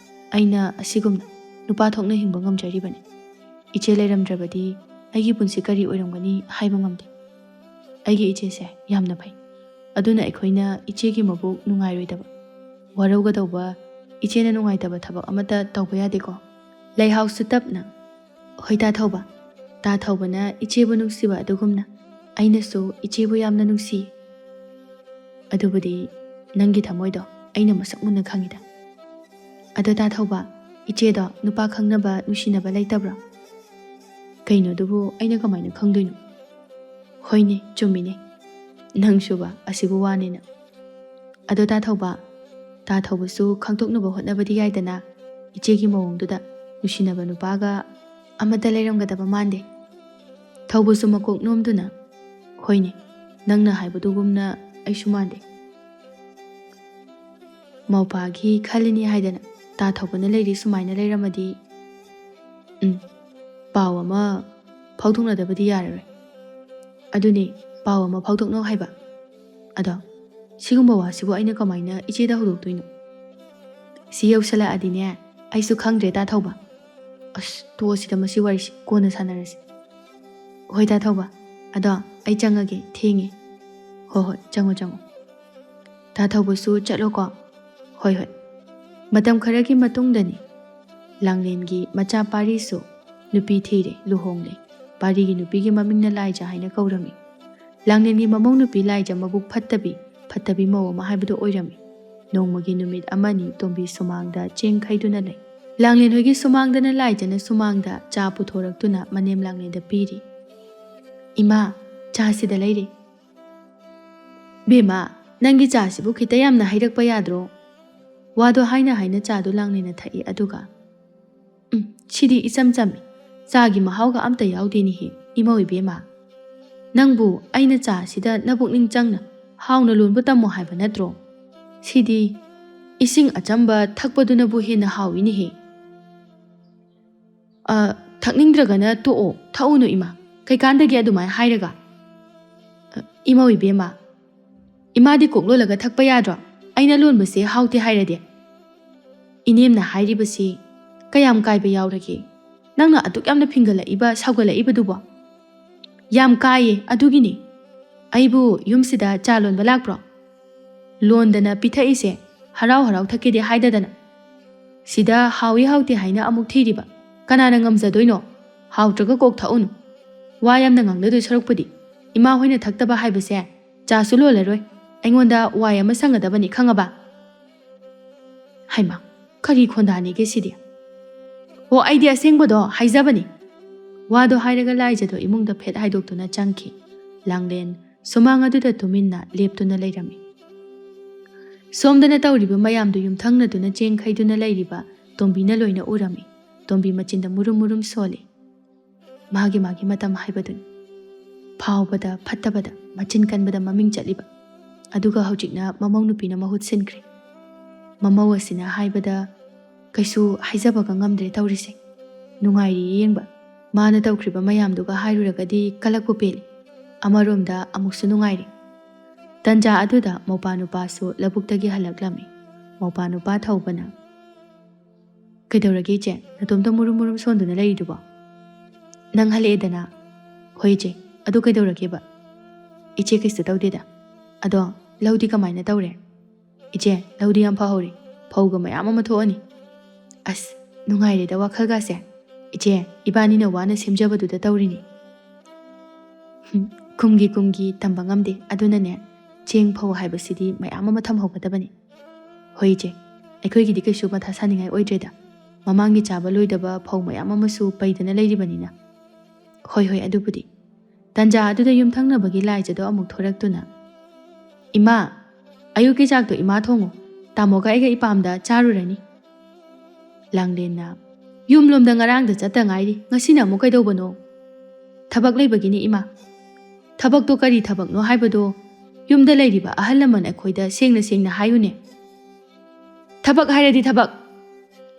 ꯑꯩꯅ ꯑꯁꯤꯒꯨꯝꯅ ꯅꯨꯄꯥ ꯊꯣꯛꯅ ꯍꯤꯡꯕ ꯉꯝꯖꯔꯤꯕꯅꯤ꯫ ꯏꯆꯦ ꯂꯩꯔꯝꯗ꯭ꯔꯕꯗꯤ ꯑꯩꯒꯤ ꯄꯨꯟꯁꯤ ꯀꯔꯤ ꯑꯣꯏꯔꯝꯒꯅꯤ ꯍꯥꯏꯕ ꯉꯝꯗꯦ꯫ ꯑꯩꯒꯤ ꯏꯆꯦꯁꯦ ꯌꯥꯝꯅ ꯐꯩ꯫ ꯑꯗꯨꯅ ꯑꯩꯈꯣꯏꯅ ꯏꯆꯦꯒꯤ ꯃꯕꯨꯛ ꯅꯨꯡꯉꯥꯏꯔꯣꯏꯗꯕ, ꯋꯥꯔꯧꯒꯗꯧꯕ, ꯏꯆꯦꯅ ꯅꯨꯡꯉꯥꯏꯇꯕ ꯊꯕꯛ ꯑꯃꯠꯇ ꯇꯧꯕ ꯌꯥꯗꯦꯀꯣ꯫" ꯂꯩꯍꯥꯎꯁꯨ ꯇꯞꯅ, "ꯍꯣꯏ, ꯇꯥ ꯊꯧꯕ꯫ ꯇꯥ ꯊꯧꯕꯅ ꯏꯆꯦꯕꯨ ꯅꯨꯡꯁꯤꯕ ꯑꯗꯨꯒꯨꯝꯅ ꯑꯩꯅꯁꯨ ꯏꯆꯦꯕꯨ ꯌꯥꯝꯅ ꯅꯨꯡꯁꯤ꯫ ꯑꯗꯨꯕꯨꯗꯤ ꯅꯪꯒꯤ ꯊꯃꯣꯏꯗꯣ ꯑꯩꯅ ꯃꯁꯛ ꯃꯨꯟꯅ ꯈꯪꯉꯤꯗ꯫ ꯑꯗꯣ ꯇꯥ ꯊꯧꯕ, ꯏꯆꯦꯗꯣ ꯅꯨꯄꯥ ꯈꯪꯅꯕ, ꯅꯨꯡꯁꯤꯅꯕ ꯂꯩꯇꯕ꯭ꯔꯣ?" "ꯀꯩꯅꯣ ꯑꯗꯨꯕꯨ, ꯑꯩꯅ ꯀꯃꯥꯏꯅ ꯈꯪꯗꯣꯏꯅꯣ?" "ꯍꯣꯏꯅꯦ, ꯆꯨꯝꯃꯤꯅꯦ꯫ ꯅꯪꯁꯨꯕ ꯑꯁꯤꯕꯨ ꯋꯥꯅꯦꯅ꯫ ꯑꯗꯣ ꯇꯥ ꯊꯧꯕ, ꯇꯥ ꯊꯧꯕꯁꯨ ꯈꯪꯗꯣꯛꯅꯕ ꯍꯣꯠꯅꯕꯗꯤ ꯌꯥꯏꯗꯅ, ꯏꯆꯦꯒꯤ ꯃꯑꯣꯡꯗꯨꯗ ꯅꯨꯡꯁꯤꯅꯕ ꯅꯨꯄꯥꯒ ꯑꯃꯠꯇ ꯂꯩꯔꯝꯒꯗꯕ ꯃꯥꯟꯗꯦ꯫" ꯊꯧꯕꯁꯨ ꯃꯀꯣꯛ ꯅꯣꯝꯗꯨꯅ, "ꯍꯣꯏꯅꯦ, ꯅꯪꯅ ꯍꯥꯏꯕꯗꯨꯒꯨꯝꯅ ꯑꯩꯁꯨ ꯃꯥꯟꯗꯦ꯫" ꯃꯧꯄꯥꯒꯤ ꯈꯜꯂꯤꯅꯤ ꯍꯥꯏꯗꯅ ꯇꯥ ꯊꯧꯕꯅ ꯂꯩꯔꯤ ꯁꯨꯃꯥꯏꯅ ꯂꯩꯔꯝꯃꯗꯤ, ꯎꯝ, ꯄꯥꯎ ꯑꯃ ꯐꯥꯎꯗꯣꯛꯅꯗꯕꯗꯤ ꯌꯥꯔꯔꯣꯏ꯫ ꯑꯗꯨꯅꯦ, ꯄꯥꯎ ꯑꯃ ꯐꯥꯎꯗꯣꯛꯅꯧ ꯍꯥꯏꯕ꯫ ꯑꯗꯣ ꯁꯤꯒꯨꯝꯕ ꯋꯥꯁꯤꯕꯨ ꯑꯩꯅ ꯀꯃꯥꯏꯅ ꯏꯆꯦꯗ ꯍꯧꯗꯣꯛꯇꯣꯏꯅꯣ? ꯁꯤ ꯌꯧꯁꯜꯂꯛꯑꯗꯤꯅꯦ, ꯑꯩꯁꯨ ꯈꯪꯗ꯭ꯔꯦ, ꯇꯥ ꯊꯧꯕ꯫ ꯑꯁ, ꯇꯣꯛꯑꯁꯤꯗ ꯃꯁꯤ ꯋꯥꯔꯤꯁꯤ, ꯀꯣꯟꯅ ꯁꯥꯟꯅꯔꯁꯤ꯫ ꯍꯣꯏ, ꯇꯥ ꯊꯧꯕ, ꯑꯗꯣ ꯑꯩ ꯆꯪꯉꯒꯦ, ꯊꯦꯡꯉꯦ꯫ ꯍꯣꯏ, ꯍꯣꯏ, ꯆꯪꯉꯣ, ꯆꯪꯉꯣ꯫ ꯇꯥ ꯊꯧꯕꯁꯨ ꯆꯠꯂꯣꯀꯣ꯫ ꯍꯣꯏ, ꯍꯣꯏ꯫ ꯃꯇꯝ ꯈꯔꯒꯤ ꯃꯇꯨꯡꯗꯅꯤ꯫ ꯂꯥꯡꯂꯦꯟꯒꯤ ꯃꯆꯥ ꯄꯥꯔꯤꯁꯨ ꯅꯨꯄꯤ ꯊꯤꯔꯦ, ꯂꯨꯍꯣꯡꯂꯦ꯫ ꯄꯥꯔꯤꯒꯤ ꯅꯨꯄꯤꯒꯤ ꯃꯃꯤꯡꯅ ꯂꯥꯏꯖ ꯍꯥꯏꯅ ꯀꯧꯔꯝꯃꯤ꯫ ꯂꯥꯡꯂꯦꯟꯒꯤ ꯃꯃꯧ ꯅꯨꯄꯤ ꯂꯥꯏꯖ ꯃꯕꯨꯛ ꯐꯠꯇꯕꯤ, ꯐꯠꯇꯕꯤ ꯃꯧ ꯑꯃ ꯍꯥꯏꯕꯗꯨ ꯑꯣꯏꯔꯝꯃꯤ꯫ ꯅꯣꯡꯃꯒꯤ ꯅꯨꯃꯤꯠ ꯑꯃꯅꯤ ꯇꯣꯝꯕꯤ ꯁꯨꯃꯥꯡꯗ ꯆꯦꯡ ꯈꯩꯗꯨꯅ ꯂꯩ꯫ ꯂꯥꯡꯂꯦꯟ ꯍꯣꯏꯒꯤ ꯁꯨꯃꯥꯡꯗꯅ ꯂꯥꯏꯖꯅ ꯁꯨꯃꯥꯡꯗ ꯆꯥ ꯄꯨꯊꯣꯔꯛꯇꯨꯅ ꯃꯅꯦꯝ ꯂꯥꯡꯂꯦꯟꯗ ꯄꯤꯔꯤ꯫ "ꯏꯃꯥ, ꯆꯥꯁꯤꯗ ꯂꯩꯔꯦ꯫" "ꯕꯦꯝꯃ, ꯅꯪꯒꯤ ꯆꯥꯁꯤꯕꯨ ꯈꯤꯇ ꯌꯥꯝꯅ ꯍꯩꯔꯛꯄ ꯌꯥꯗ꯭ꯔꯣ?" ꯋꯥꯗꯣ ꯍꯥꯏꯅ ꯍꯥꯏꯅ ꯆꯥꯗꯣ ꯂꯥꯡꯂꯦꯟꯅ ꯊꯛꯏ꯫ ꯑꯗꯨꯒ, "ꯎꯝ, ꯁꯤꯗꯤ ꯏꯆꯝ ꯆꯝꯃꯤ꯫ ꯆꯥꯒꯤ ꯃꯍꯥꯎꯒ ꯑꯝꯇ ꯌꯥꯎꯗꯦꯅꯦꯍꯦ, ꯏꯃꯧ ꯏꯕꯦꯝꯃ꯫ ꯅꯪꯕꯨ ꯑꯩꯅ ꯆꯥꯁꯤꯗ ꯅꯄꯨꯛꯅꯤꯡ ꯆꯪꯅ ꯍꯥꯎꯅ ꯂꯣꯟꯕ ꯇꯝꯃꯣ ꯍꯥꯏꯕ ꯅꯠꯇ꯭ꯔꯣ? ꯁꯤꯗꯤ ꯏꯁꯤꯡ ꯑꯆꯝꯕ ꯊꯛꯄꯗꯨꯅꯕꯨ ꯍꯦꯟꯅ ꯍꯥꯎꯏꯅꯦꯍꯦ꯫" "ꯑ, ꯊꯛꯅꯤꯡꯗ꯭ꯔꯒꯅ ꯇꯣꯛꯑꯣ, ꯊꯛꯎꯅꯨ ꯏꯃꯥ꯫ ꯀꯩꯀꯥꯟꯗꯒꯦ ꯑꯗꯨꯃꯥꯏꯅ ꯍꯥꯏꯔꯒ?" "ꯑ, ꯏꯃꯧ ꯏꯕꯦꯝꯃ, ꯏꯃꯥꯗꯤ ꯀꯣꯛ ꯂꯣꯜꯂꯒ ꯊꯛꯄ ꯌꯥꯗ꯭ꯔꯣ? ꯑꯩꯅ ꯂꯣꯟꯕꯁꯦ ꯍꯥꯎꯇꯦ ꯍꯥꯏꯔꯗꯤ?" "ꯏꯅꯦꯝꯅ ꯍꯥꯏꯔꯤꯕꯁꯤ ꯀꯌꯥꯝ ꯀꯥꯏꯕ ꯌꯥꯎꯔꯒꯦ? ꯅꯪꯅ ꯑꯗꯨꯛ ꯌꯥꯝꯅ ꯐꯤꯡꯒꯠꯂꯛꯏꯕ, ꯁꯥꯎꯒꯠꯂꯛꯏꯕꯗꯨꯕꯣ?" "ꯌꯥꯝ ꯀꯥꯏꯌꯦ, ꯑꯗꯨꯒꯤꯅꯤ꯫ ꯑꯩꯕꯨ ꯌꯨꯝꯁꯤꯗ ꯆꯥ ꯂꯣꯟꯕ ꯂꯥꯛꯄ꯭ꯔꯣ? ꯂꯣꯟꯗꯅ ꯄꯤꯊꯛꯏꯁꯦ ꯍꯔꯥꯎ ꯍꯔꯥꯎ ꯊꯛꯀꯦꯗꯤ ꯍꯥꯏꯗꯗꯅ꯫ ꯁꯤꯗ ꯍꯥꯎꯏ ꯍꯥꯎꯇꯦ ꯍꯥꯏꯅ ꯑꯃꯨꯛ ꯊꯤꯔꯤꯕ꯫ ꯀꯅꯥꯅ ꯉꯝꯖꯗꯣꯏꯅꯣ? ꯍꯥꯎꯇ꯭ꯔꯒ ꯀꯣꯛ ꯊꯛꯎꯅꯨ꯫ ꯋꯥ ꯌꯥꯝꯅ ꯉꯥꯡꯅꯗꯣꯏ ꯁꯔꯨꯛꯄꯨꯗꯤ ꯏꯃꯥ ꯍꯣꯏꯅ ꯊꯛꯇꯕ ꯍꯥꯏꯕꯁꯦ ꯆꯥꯁꯨ ꯂꯣꯜꯂꯔꯣꯏ꯫ ꯑꯩꯉꯣꯟꯗ ꯋꯥꯏ ꯑꯃ ꯁꯪꯒꯗꯕꯅꯤ, ꯈꯪꯉꯕ?" ꯍꯩꯃꯥ, ꯀꯔꯤ ꯈꯣꯟꯗꯥꯅꯤꯒꯦ ꯁꯤꯗꯤ? "ꯍꯣ, ꯑꯩꯗꯤ ꯑꯁꯦꯡꯕꯗꯣ ꯍꯥꯏꯖꯕꯅꯤ꯫" ꯋꯥꯗꯣ ꯍꯥꯏꯔꯒ ꯂꯥꯏꯖꯗꯣ ꯏꯃꯨꯡꯗ ꯐꯦꯠ ꯍꯥꯏꯗꯣꯛꯇꯨꯅ ꯆꯪꯈꯤ꯫ ꯂꯥꯡꯂꯦꯟ ꯁꯨꯃꯥꯡ ꯑꯗꯨꯗ ꯇꯨꯃꯤꯟꯅ ꯂꯦꯞꯇꯨꯅ ꯂꯩꯔꯝꯃꯤ꯫ ꯁꯣꯝꯗꯅ ꯇꯧꯔꯤꯕ ꯃꯌꯥꯝꯗꯨ ꯌꯨꯝꯊꯪꯅꯗꯨꯅ ꯆꯦꯡ ꯈꯩꯗꯨꯅ ꯂꯩꯔꯤꯕ ꯇꯣꯝꯕꯤꯅ ꯂꯣꯏꯅ ꯎꯔꯝꯃꯤ꯫ ꯇꯣꯝꯕꯤ ꯃꯆꯤꯟꯗ ꯃꯨꯔꯨꯝ ꯃꯨꯔꯨꯝ ꯁꯣꯜꯂꯤ꯫ ꯃꯥꯒꯤ ꯃꯥꯒꯤ ꯃꯇꯝ ꯍꯥꯏꯕꯗꯨꯅꯤ꯫ ꯐꯥꯎꯕꯗ ꯐꯠꯇꯕꯗ ꯃꯆꯤꯟ ꯀꯟꯕꯗ ꯃꯃꯤꯡ ꯆꯠꯂꯤꯕ꯫ ꯑꯗꯨꯒ ꯍꯧꯖꯤꯛꯅ ꯃꯃꯧ ꯅꯨꯄꯤꯅ ꯃꯍꯨꯠ ꯁꯤꯟꯈ꯭ꯔꯦ꯫ ꯃꯃꯧ ꯑꯁꯤꯅ ꯍꯥꯏꯕꯗ ꯀꯩꯁꯨ ꯍꯥꯏꯖꯕꯒ ꯉꯝꯗ꯭ꯔꯦ ꯇꯧꯔꯤꯁꯦ꯫ ꯅꯨꯡꯉꯥꯏꯔꯤꯌꯦ ꯌꯦꯡꯕ꯫ ꯃꯥꯅ ꯇꯧꯈ꯭ꯔꯤꯕ ꯃꯌꯥꯝꯗꯨꯒ ꯍꯥꯏꯔꯨꯔꯒꯗꯤ ꯀꯂꯛꯄꯨ ꯄꯦꯜꯂꯤ꯫ ꯑꯃꯔꯣꯝꯗ ꯑꯃꯨꯛꯁꯨ ꯅꯨꯡꯉꯥꯏꯔꯤ꯫ ꯇꯟꯖꯥ ꯑꯗꯨꯗ ꯃꯧꯄꯥ ꯅꯨꯄꯥꯁꯨ ꯂꯧꯕꯨꯛꯇꯒꯤ ꯍꯜꯂꯛꯂꯝꯃꯤ꯫ ꯃꯧꯄꯥ ꯅꯨꯄꯥ ꯊꯧꯕꯅ, "ꯀꯩꯗꯧꯔꯒꯦ ꯏꯆꯦ? ꯅꯇꯣꯝꯇ ꯃꯨꯔꯨꯝ ꯃꯨꯔꯨꯝ ꯁꯣꯟꯗꯨꯅ ꯂꯩꯔꯤꯗꯨꯕꯣ?" "ꯅꯪ ꯍꯜꯂꯛꯑꯦꯗꯅ?" "ꯍꯣꯏ ꯏꯆꯦ, ꯑꯗꯨ ꯀꯩꯗꯧꯔꯒꯦꯕ?" "ꯏꯆꯦ, ꯀꯩꯁꯨ ꯇꯧꯗꯦꯗ꯫ ꯑꯗꯣ ꯂꯧꯗꯤ ꯀꯃꯥꯏꯅ ꯇꯧꯔꯦ?" "ꯏꯆꯦ, ꯂꯧꯗꯤ ꯌꯥꯝ ꯐꯍꯧꯔꯦ꯫ ꯐꯧꯒ ꯃꯌꯥꯝ ꯑꯃ ꯊꯣꯛꯑꯅꯤ꯫" "ꯑꯁ, ꯅꯨꯡꯉꯥꯏꯔꯦꯗ ꯋꯥꯈꯜꯒꯥꯁꯦ꯫ ꯏꯆꯦ, ꯏꯕꯥꯅꯤꯅ ꯋꯥꯅ ꯁꯦꯝꯖꯕꯗꯨꯗ ꯇꯧꯔꯤꯅꯤ꯫" "ꯍꯨꯝ, ꯀꯨꯝꯒꯤ ꯀꯨꯝꯒꯤ ꯇꯝꯕ ꯉꯝꯗꯦ꯫ ꯑꯗꯨꯅꯅꯦ, ꯆꯦꯡ ꯐꯧ ꯍꯥꯏꯕꯁꯤꯗꯤ ꯃꯌꯥꯝ ꯑꯃ ꯊꯝꯍꯧꯒꯗꯕꯅꯤ꯫" "ꯍꯣꯏ ꯏꯆꯦ, ꯑꯩꯈꯣꯏꯒꯤꯗꯤ ꯀꯩꯁꯨ ꯃꯊꯥ ꯁꯥꯅꯤꯡꯉꯥꯏ ꯑꯣꯏꯗ꯭ꯔꯦꯗ꯫ ꯃꯃꯥꯡꯒꯤ ꯆꯥꯕ ꯂꯣꯏꯗꯕ ꯐꯧ ꯃꯌꯥꯝ ꯑꯃꯁꯨ ꯄꯩꯗꯅ ꯂꯩꯔꯤꯕꯅꯤꯅ꯫" "ꯍꯣꯏ, ꯍꯣꯏ, ꯑꯗꯨꯕꯨꯗꯤ꯫" ꯇꯟꯖꯥ ꯑꯗꯨꯗ ꯌꯨꯝꯊꯪꯅꯕꯒꯤ ꯂꯥꯏꯖꯗꯣ ꯑꯃꯨꯛ ꯊꯣꯔꯛꯇꯨꯅ, "ꯏꯃꯥ, ꯑꯌꯨꯛꯀꯤ ꯆꯥꯛꯇꯣ ꯏꯃꯥ ꯊꯣꯡꯉꯣ꯫ ꯇꯥꯃꯣꯒ ꯑꯩꯒ ꯏꯄꯥꯝꯗ ꯆꯥꯔꯨꯔꯅꯤ꯫" ꯂꯥꯡꯂꯦꯟꯅ, "ꯌꯨꯝꯂꯣꯝꯗ ꯉꯔꯥꯡꯗ ꯆꯠꯇ ꯉꯥꯏꯔꯤ, ꯉꯁꯤꯅ ꯑꯃꯨꯛ ꯀꯩꯗꯧꯕꯅꯣ?" "ꯊꯕꯛ ꯂꯩꯕꯒꯤꯅꯤ ꯏꯃꯥ꯫" "ꯊꯕꯛꯇꯣ ꯀꯔꯤ ꯊꯕꯛꯅꯣ ꯍꯥꯏꯕꯗꯣ ꯌꯨꯝꯗ ꯂꯩꯔꯤꯕ ꯑꯍꯜ ꯂꯃꯟ ꯑꯩꯈꯣꯏꯗ ꯁꯦꯡꯅ ꯁꯦꯡꯅ ꯍꯥꯏꯌꯨꯅꯦ꯫" "ꯊꯕꯛ ꯍꯥꯏꯔꯗꯤ ꯊꯕꯛ꯫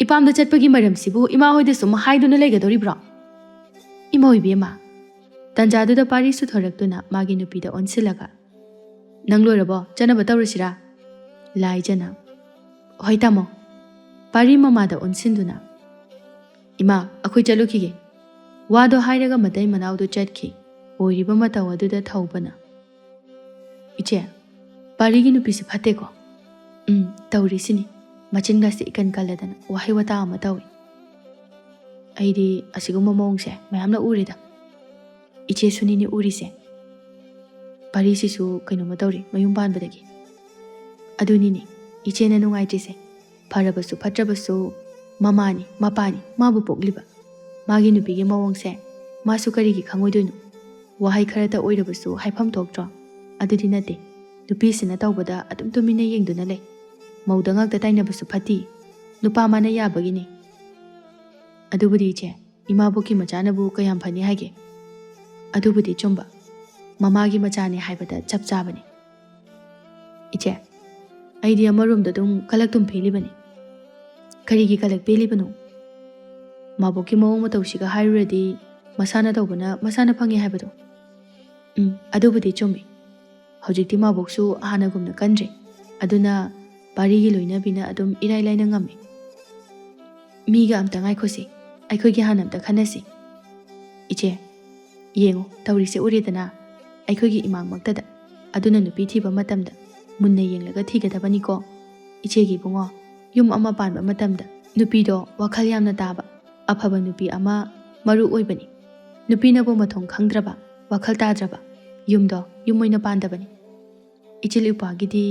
ꯏꯄꯥꯝꯗ ꯆꯠꯄꯒꯤ ꯃꯔꯝꯁꯤꯕꯨ ꯏꯃꯥ ꯍꯣꯏꯗ ꯁꯨꯝ ꯍꯥꯏꯗꯨꯅ ꯂꯩꯒꯗꯧꯔꯤꯕ꯭ꯔꯣ?" "ꯏꯃꯥ ꯏꯕꯦꯝꯃ꯫" ꯇꯟꯖꯥꯗꯨꯗ ꯄꯥꯔꯤꯁꯨ ꯊꯣꯔꯛꯇꯨꯅ ꯃꯥꯒꯤ ꯅꯨꯄꯤꯗ ꯑꯣꯟꯁꯤꯜꯂꯒ, "ꯅꯪ ꯂꯣꯏꯔꯕꯣ? ꯆꯠꯅꯕ ꯇꯧꯔꯁꯤꯔꯥ?" ꯂꯥꯏꯖꯅ, "ꯍꯣꯏ ꯇꯥꯃꯣ꯫" ꯄꯥꯔꯤ ꯃꯃꯥꯗ ꯑꯣꯟꯁꯤꯟꯗꯨꯅ, "ꯏꯃꯥ, ꯑꯩꯈꯣꯏ ꯆꯠꯂꯨꯈꯤꯒꯦ꯫" ꯋꯥꯗꯣ ꯍꯥꯏꯔꯒ ꯃꯇꯩ ꯃꯅꯥꯎꯗꯨ ꯆꯠꯈꯤ꯫ ꯑꯣꯏꯔꯤꯕ ꯃꯇꯧ ꯑꯗꯨꯗ ꯊꯧꯕꯅ, "ꯏꯆꯦ, ꯄꯥꯔꯤꯒꯤ ꯅꯨꯄꯤꯁꯤ ꯐꯠꯇꯦꯀꯣ?" "ꯎꯝ, ꯇꯧꯔꯤꯁꯤꯅꯤ꯫ ꯃꯆꯤꯟꯒꯁꯦ ꯏꯀꯟ ꯀꯜꯂꯗꯅ ꯋꯥꯍꯩ ꯋꯥꯇꯥ ꯑꯃ ꯇꯧꯏ꯫ ꯑꯩꯗꯤ ꯑꯁꯤꯒꯨꯝꯕ ꯃꯑꯣꯡꯁꯦ ꯃꯌꯥꯝꯅ ꯎꯔꯦꯗ꯫ ꯏꯆꯦꯁꯨꯅꯤꯅꯦ ꯎꯔꯤꯁꯦ꯫ ꯄꯥꯔꯤꯁꯤꯁꯨ ꯀꯩꯅꯣꯝꯃ ꯇꯧꯔꯦ ꯃꯌꯨꯝ ꯄꯥꯟꯕꯗꯒꯤ꯫ ꯑꯗꯨꯅꯤꯅꯦ ꯏꯆꯦꯅ ꯅꯨꯡꯉꯥꯏꯇ꯭ꯔꯤꯁꯦ꯫ ꯐꯔꯕꯁꯨ ꯐꯠꯇ꯭ꯔꯕꯁꯨ ꯃꯃꯥꯅꯤ, ꯃꯄꯥꯅꯤ, ꯃꯥꯕꯨ ꯄꯣꯛꯂꯤꯕ꯫ ꯃꯥꯒꯤ ꯅꯨꯄꯤꯒꯤ ꯃꯑꯣꯡꯁꯦ ꯃꯥꯁꯨ ꯀꯔꯤꯒꯤ ꯈꯪꯉꯣꯏꯗꯣꯏꯅꯣ? ꯋꯥꯍꯩ ꯈꯔꯇ ꯑꯣꯏꯔꯕꯁꯨ ꯍꯥꯏꯐꯝ ꯊꯣꯛꯇ꯭ꯔꯣ? ꯑꯗꯨꯗꯤ ꯅꯠꯇꯦ꯫ ꯅꯨꯄꯤꯁꯤꯅ ꯇꯧꯕꯗ ꯑꯗꯨꯝ ꯇꯨꯃꯤꯟꯅ ꯌꯦꯡꯗꯨꯅ ꯂꯩ꯫ ꯃꯧꯗ ꯉꯥꯛꯇ ꯇꯥꯏꯅꯕꯁꯨ ꯐꯠꯇꯦ꯫ ꯅꯨꯄꯥ ꯃꯥꯅ ꯌꯥꯕꯒꯤꯅꯤ꯫" "ꯑꯗꯨꯕꯨꯗꯤ ꯏꯆꯦ, ꯏꯃꯥꯕꯣꯛꯀꯤ ꯃꯆꯥꯅꯕꯨ ꯀꯌꯥꯝ ꯐꯅꯤ ꯍꯥꯏꯒꯦ?" "ꯑꯗꯨꯕꯨꯗꯤ ꯆꯨꯝꯕ꯫ ꯃꯃꯥꯒꯤ ꯃꯆꯥꯅꯤ ꯍꯥꯏꯕꯗ ꯆꯞ ꯆꯥꯕꯅꯤ꯫" "ꯏꯆꯦ, ꯑꯩꯗꯤ ꯑꯃꯔꯣꯝꯗ ꯑꯗꯨꯝ ꯀꯂꯛ ꯇꯨꯝ ꯄꯦꯜꯂꯤꯕꯅꯤ꯫" "ꯀꯔꯤꯒꯤ ꯀꯂꯛ ꯄꯦꯜꯂꯤꯕꯅꯣ?" "ꯃꯥꯕꯣꯛꯀꯤ ꯃꯑꯣꯡ ꯃꯇꯧꯁꯤꯒ ꯍꯥꯏꯔꯨꯔꯗꯤ ꯃꯁꯥꯅ ꯇꯧꯕꯅ ꯃꯁꯥꯅ ꯐꯪꯉꯤ ꯍꯥꯏꯕꯗꯣ꯫" "ꯎꯝ, ꯑꯗꯨꯕꯨꯗꯤ ꯆꯨꯝꯃꯤ꯫ ꯍꯧꯖꯤꯛꯇꯤ ꯃꯥꯕꯣꯛꯁꯨ ꯍꯥꯟꯅꯒꯨꯝꯅ ꯀꯟꯗ꯭ꯔꯦ꯫ ꯑꯗꯨꯅ ꯄꯥꯔꯤꯒꯤ ꯂꯣꯏꯅꯕꯤꯅ ꯑꯗꯨꯝ ꯏꯔꯥꯏ ꯂꯥꯏꯅ ꯉꯝꯃꯤ꯫" "ꯃꯤꯒ ꯑꯝꯇ ꯉꯥꯏꯈꯣꯁꯤ꯫ ꯑꯩꯈꯣꯏꯒꯤ ꯍꯥꯟꯅ ꯑꯝꯇ ꯈꯟꯅꯁꯤ꯫" "ꯏꯆꯦ, ꯌꯦꯡꯉꯨ, ꯇꯧꯔꯤꯁꯦ ꯎꯔꯦꯗꯅ? ꯑꯩꯈꯣꯏꯒꯤ ꯏꯃꯥꯡꯃꯛꯇꯗ꯫ ꯑꯗꯨꯅ ꯅꯨꯄꯤ ꯊꯤꯕ ꯃꯇꯝꯗ ꯃꯨꯟꯅ ꯌꯦꯡꯂꯒ ꯊꯤꯒꯗꯕꯅꯤꯀꯣ꯫ ꯏꯆꯦꯒꯤ ꯏꯕꯨꯡꯉꯣ, ꯌꯨꯝ ꯑꯃ ꯄꯥꯟꯕ ꯃꯇꯝꯗ ꯅꯨꯄꯤꯗꯣ ꯋꯥꯈꯜ ꯌꯥꯝꯅ ꯇꯥꯕ, ꯑꯐꯕ ꯅꯨꯄꯤ ꯑꯃ ꯃꯔꯨ ꯑꯣꯏꯕꯅꯤ꯫ ꯅꯨꯄꯤꯅꯕꯨ ꯃꯊꯣꯡ ꯈꯪꯗ꯭ꯔꯕ, ꯋꯥꯈꯜ ꯇꯥꯗ꯭ꯔꯕ ꯌꯨꯝꯗꯣ ꯌꯨꯝ ꯑꯣꯏꯅ ꯄꯥꯟꯗꯕꯅꯤ꯫ ꯏꯆꯤꯜ ꯏꯄ꯭ꯋꯥꯒꯤꯗꯤ